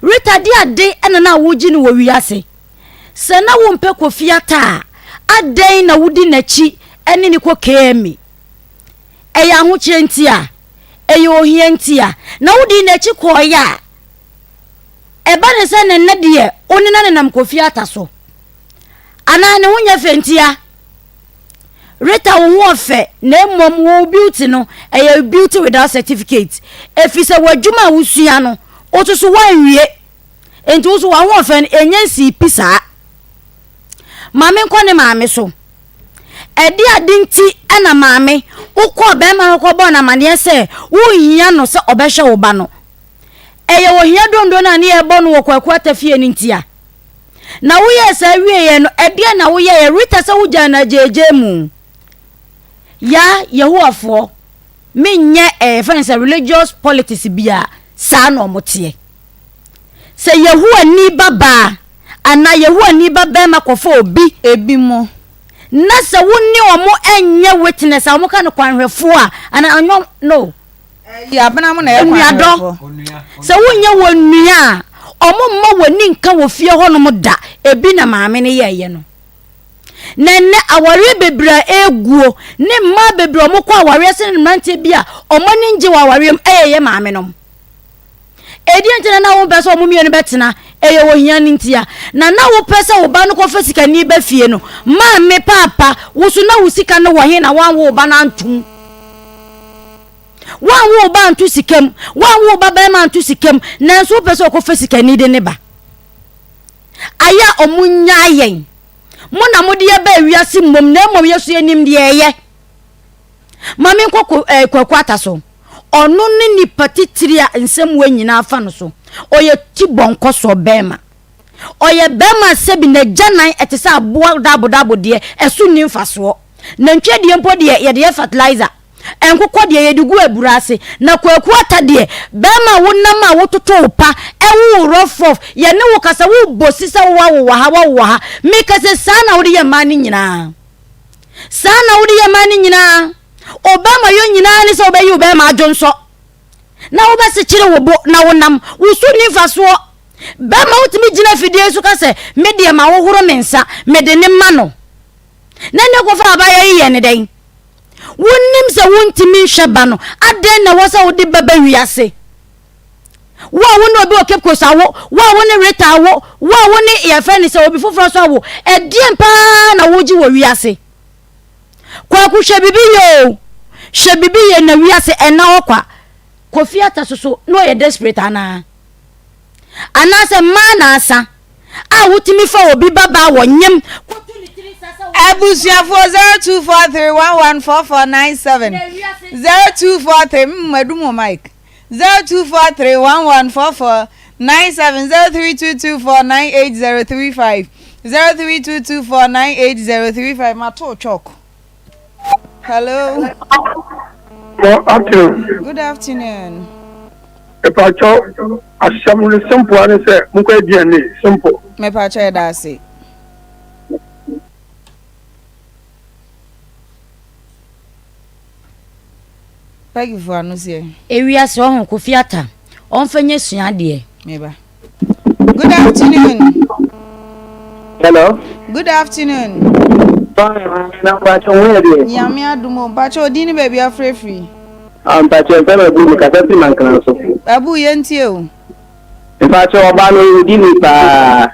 Rita de ade na na wogye no wɔ wiase. Sɛ na wompɛ Kofi Atta a, adɛn na wodi n'akyi ne no kɔ KMA? Ɛyɛ ahokyerɛ nti a? Ɛyɛ ohia nti a? Na wodii n'akyi kɔeɛ a, ɛba ne sɛ ne nnɛ deɛ wonena nenam Kofi Atta so. Anaa ne ho nyɛ fɛ ntia? Rita wo ho ɔfɛ na mmom wo beauty no ɛyɛ beauty without certificate. Ɛfiri sɛ w'adwuma a wosua no wo so woanwie. Nti wo so w'ahoɔfɛ no ɛnyɛ nsii pi saa. Ma menkɔ ne maame so. Ɛde ade nti na maame wokɔɔ bɛrima hɔ kɔbɔɔ no amaneɛ sɛ wonhia no sɛ ɔbɛhwɛ wo ba no. Ɛyɛ ohia dondo no a ne yɛrebɔ no wɔ Kwaku Atta fie no ntia. Na woyɛɛ saa wieeɛ no, ɛdeɛn na woyɛeɛ? Rita sɛ wogyaa no agyeegyee mu. Ya Yehowafoɔ, menyɛ eh, yɛfrɛ no sɛ religious politics biara, saa na wɔn teɛ. Sɛ Yehowa ni ba baa anaa Yehowa ni ba bɛrima kɔfa obi, Ebi mo. na sɛ wo ne wɔn nyɛ witness a wɔka no kwanhwɛfoɔ a, anaa anyɔ no. Ɛyi abena mo na ɛyɛ kwan Nnuadɔ, sɛ wonyɛ wɔn nua a, wɔn mma w'ani nka wɔ fie hɔnom da. Ebi na maame no yɛɛyɛ no. Na ɛnnɛ awareɛ bebree a ɛreguo ne mmaa bebree a wɔkɔ awareɛ sene mmeranteɛ bi a wɔn ani ngye wɔ awareɛ mu ɛyɛ yɛ maame nom. Ɛdeɛn nti na na wompɛ sɛ wɔn mmienu bɛtena? Ɛyɛ ohia no ntia. Na na wopɛ sɛ wo ba no kɔfa sikani ba fie no, maame, paapa, wo so na wo sika no wɔ he na woanwo wo ba no antom? Woanwo wo ba anto sika mu, woanwo wo ba barima anto sika mu, nanso wopɛ sɛ ɔkɔfa sikani de ne ba. Ayɛ a ɔmo nyaa yɛn. Mo na mode yɛ baa wiase mmom, na mmom yɛ so yɛnim deɛ ɛyɛ. Ma menkɔ ko, eh, Kwaku Ata so. Ɔno ne nipa titiri a nsɛm wei nyinaa fa no so. Ɔyɛ ti bɔnkɔsoɔ bɛrima. Ɔyɛ bɛrima a sɛbi n'agyanan ɛte sɛ aboa dabodaabo deɛ, ɛso nni mfasoɔ. Nantwie deɛ mpo deɛ yɛde yɛ fertilizer. Nkokɔ deɛ yɛde gu abura ase. Na Kwaku Ata deɛ, bɛrima a wonam a wototo wo pa, ɛwo wo rough rough, yɛne wo kasa, wobɔ si sɛ woawo wɔ ha, woawo wɔ ha. Meka sɛ saa na wode yɛ mmaa no nyinaa. Saa na wode yɛ mmaa no nyinaa. Wo bɛrima yɔ nyinaa ne sɛ wobɛyi wo bɛrima adwonsɔ na wobɛsekyere wo bo na wonam. Wo so nni mfasoɔ. Bɛrima wotumi gyina afidie so ka sɛ, me deɛ mahohoro me nsa, mede ne ma no. Na ne kɔfa abaayewa yi yɛ ne dɛn? Wonim sɛ wontumi nhwɛ ba no, adɛn na ɛwɔ sɛ wode ba ba wiase? Wo a wo ne obi wɔ Cape Coast awo, wo a wo ne Rita awo, wo a wo ne yɛfrɛ no sɛ obi foforɔ nso awo, ɛdeɛn paa na wogye wɔ wiase? Kwaku hwɛ biribi yɛ o, hwɛ biribi yɛ na wiase ɛnna hɔ kwa. Kofi Atta soso na ɔyɛ desperate anaa? Anaasɛ mmaa na asa a wotumi fa obi babaa wɔ nyem kɔtu ne tiri nsa sɛ wo. Abusuafoɔ 0243114497 0243 mm adum wɔ mic 0243114497 0322498035 0322498035 mato chalk hello. Good afternoon. Good afternoon. Mepakyɛw asɛm no simple ara ne sɛ monkɔyɛ DNA simple. Mepakyɛw yɛda ase. Peggy fo ano seɛ. Ewiase ɔho Kofi Atta ɔnfa nyɛ sua adeɛ. Meba. Good afternoon. Hello. Good afternoon. Fine, maame na mpakyɛ ho yɛ deɛ. Nyame adom o. Mpakyɛ odin ne baabi afrɛ firi. Ah, mpakyɛ mfɛ na abu mekasa firi mankana so. Abu yɛntie o. Mpakyɛ ɔbaa no ɔyɛ odini paa.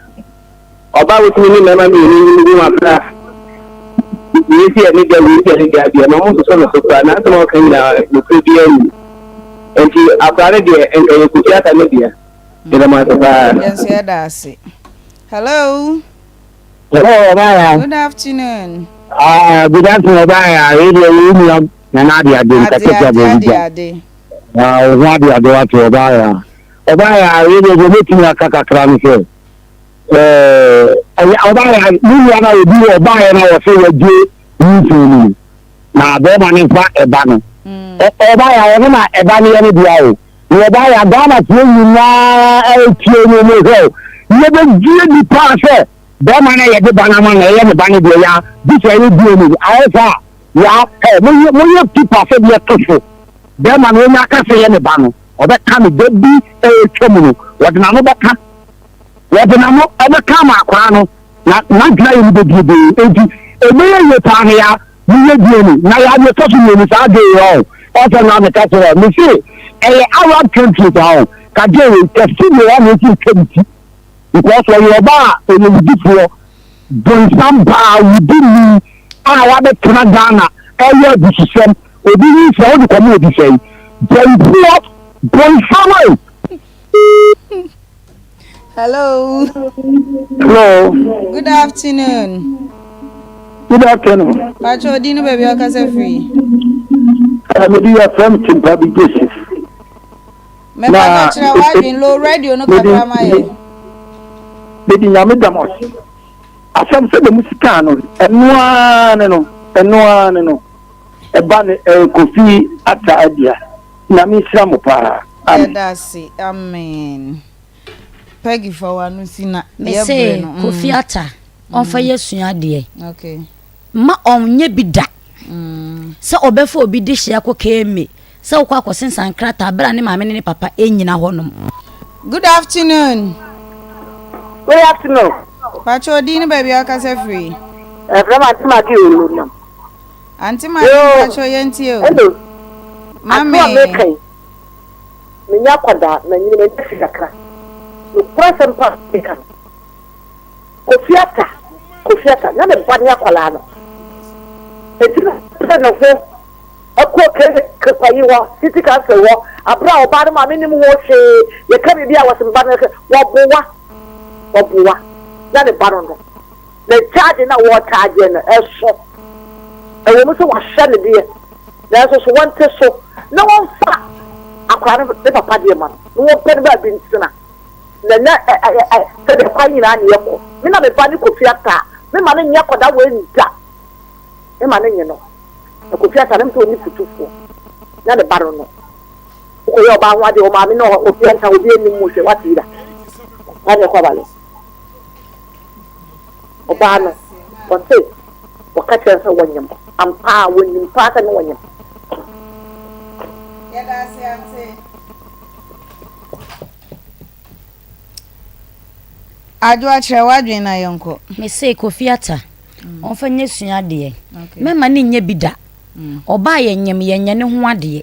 Ɔbaa wotumi ne mmarima mmienu yi gu abira. Wei si ɛne dea, wei si ɛne dea deɛ, na ɔmo nsosɔ no so koraa. N'asɛm a ɔka nyinaa nokorɛ biara nni. Nti akwadaa no deɛ nka yɛ Kofi Atta ne dea. Yɛda mo ase paa. Yɛn nso yɛda ase. Hello. Hello, Ɔbaa. Good afternoon. Ah, good afternoon, Ɔbaa. Wei deɛ wo nua Nana Ade Ade Ade nkasa ade baabi ade gya. ade. Ah, wo ho ade ade wate Ɔbaa. Ɔbaa, wei deɛ deɛ mɛtumi aka kakra ne sɛ, ɛɛ, ɛyɛ ɔbaa ne nua no a obi wɔ ɔbaeɛ no a wɔsɛ wɔagye nyinsɛn no mu na bɛrima no mfa ɛba no. Ɔbaa yɛ ɔno na ɛba no yɛ ne dea o. Na ɔbaa yɛ Ghanafoɔ nyinaa ɛretie no mu hwɛ o. Yɛbɛgye di paa sɛ Bɛɛma no a yɛde ba no ama no ɛyɛ ne ba no deɛ ya gye sɛ ɛyɛ DNA ayɛ saa a ya ɛ moyɛ moyɛ pipa sɛ deɛ to so bɛɛma no ɔnya aka sɛ yɛ ne ba no ɔbɛka no da bi ɛretwa mu no wɔde n'ano bɛka wɔde n'ano ɛbɛka ama akwaraa no na n'adwene ayɛ no bebrebe enti ɛbɛyɛ yie paa no ya moyɛ DNA na ya deɛ ɛtɔ so mmienu saa deɛ yɛ ɔn ɔsɛ na meka sɛ mese ɛyɛ Arab countries a ɔn ka deɛ wei kɛse deɛ ya na ɛsi atwa ne ti Because ɔyɛ ɔbaa a ɔyɛ wudifoɔ, bonsam baa wudini a wabɛtena Ghana ɛyɛ abususɛm, obi nyinsɛn wode kɔma obi sɛn? Bɔnfoɔ, bonsam ei. Hello. Hello. Good afternoon. Good afternoon. Pacho di no baabi ɔkasa firi. Mede yɛ fam Timpabi Joseph. Mepatɔ kyerɛ w'adwene low radio no kakra ma yɛ. Mede nyame da mo ase. Asɛm sɛ dɛm sika no ɛno ara ne no ɛno ara ne no ɛba ne ɛyɛ Kofi Atta Adia nyame nhyira mo paa amen. Yɛda ase amen. Peggy fa w'ano si na Mese yɛbrɛ no. Mm. Kofi Atta ɔmfa yɛ sua adeɛ. Okay. Mma ɔnyɛ bi da sɛ ɔbɛfa obi dehye akɔ KMA sɛ wokɔ akɔsensan nkrataa berɛ a ne maame ne ne papa nnyina hɔnom. Good afternoon. Good afternoon. Pacho odin ne baabi a wakasa firi. Ɛfrɛ m Auntie Maggie Olunom. Auntie Maggie Pacho yɛntie o. Hello. Mame. Ato a meka yi, menya akwadaa, manyini manya fi kakra. Nokorɛ sɛm pa meka no. Kofi Atta, Kofi Atta, na ne ba ne akwadaa no. Enti na ɔpɛ ne ho kɔ Kekwayi hɔ, City Council hɔ, abere a ɔbaa no maame nim ho hwee, yɛka biribi a wɔse me ba no wɔboa, wɔboa, na ne ba no no, ne charge na wɔcharge no ɛso, ɛwɔ mu sɛ wahyɛ ne deɛ, nanso so wɔnte so na wɔmfa akwadaa no ne papa deɛ ma no, na wɔmpɛ no baabi ntena. Na na ɛ ɛ ɛ sɛdeɛ kwan nyinaa na yɛkɔ. Me na me ba ne Kofi Atta. Me ma no nyɛ akwadaa wei da. Me ma no nye no. Na Kofi Atta na me sɛ ɔni futufoɔ. Na ne ba no no. Wokɔyɛ ɔbaa ho adeɛ, ɔmaame ne obi anka obi anim mu hwɛ, wate yi da. Ɔbaa no ɛkɔ abale. Ɔbaa no, ɔse, wɔka kyerɛ no sɛ wɔnyem. Ampa a, wɔnim paa sɛ ne wɔnyem. Yɛda ase ante. Adwoa kyerɛ w'adwene na yɛnkɔ. Mese Kofi Atta ɔmfa nyɛ sua adeɛ. Mɛma no nyɛ bi da. Ɔbaa yɛ nyem yɛ nyɛ ne ho adeɛ.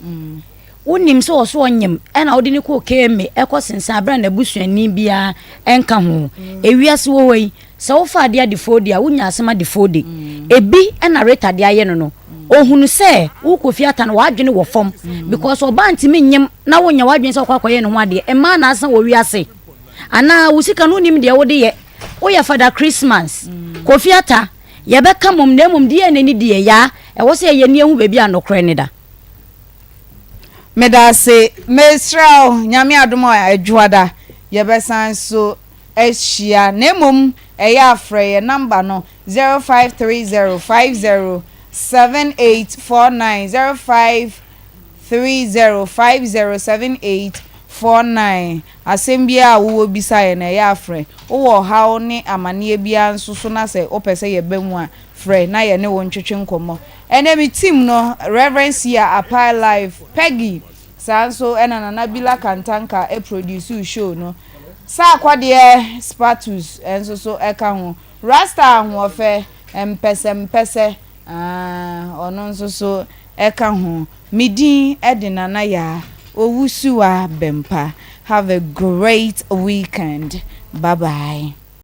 Wonim sɛ ɔso ɔnyem ɛna wode no kɔɔ KMA ɛkɔ sensan abere a n'abusuani biara ɛnka ho. Ewiase wɔ hɔ yi Sɛ wofa adeɛ adefode a, wonya asɛm adefode. Ebi na Rita de ayɛ no no. Ohunu sɛ wo Kofi Atta no w'adwene wɔ fam because ɔbaa ntumi nyem na wonyɛ w'adwene sɛ wokɔ akɔyɛ ne ho adeɛ. Mmaa na asa wɔ wiase. Anaa wo sika no wonim deɛ wode yɛ. Woyɛ Father Christmas. Kofi Atta, yɛbɛka mmom na mmom DNA no deɛ yaa ɛwɔ sɛ yɛyɛ na yɛhu baabi a nokorɛ no da. Medase, mesrɛ wo Nyame adom a Adwoada yɛbɛsan so ahyia na mmom ɛyɛ a frɛ yɛn number no 0530 50 7849 0530 50 7849 Asɛm biara a wowɔ bisa yɛn no ɛyɛ a frɛ. Wowɔ ɔhaw ne amaneɛ biara nso so na sɛ wopɛ sɛ yɛba mu a frɛ na yɛne wo ntwetwe nkɔmmɔ. Ɛnnɛ me team no Rev. Sia Apai Live, Peggy Saa nso na Nana Bila Kantanka produsuu show no. Sarkodie Spatus nso so ka ho. Rasta Ahoɔfɛ, Mpɛsɛmpɛsɛ, aah, ɔno nso so ka ho. Me din de Nana Yaa Owusuwa Bempah. Have a great weekend. Bye bye.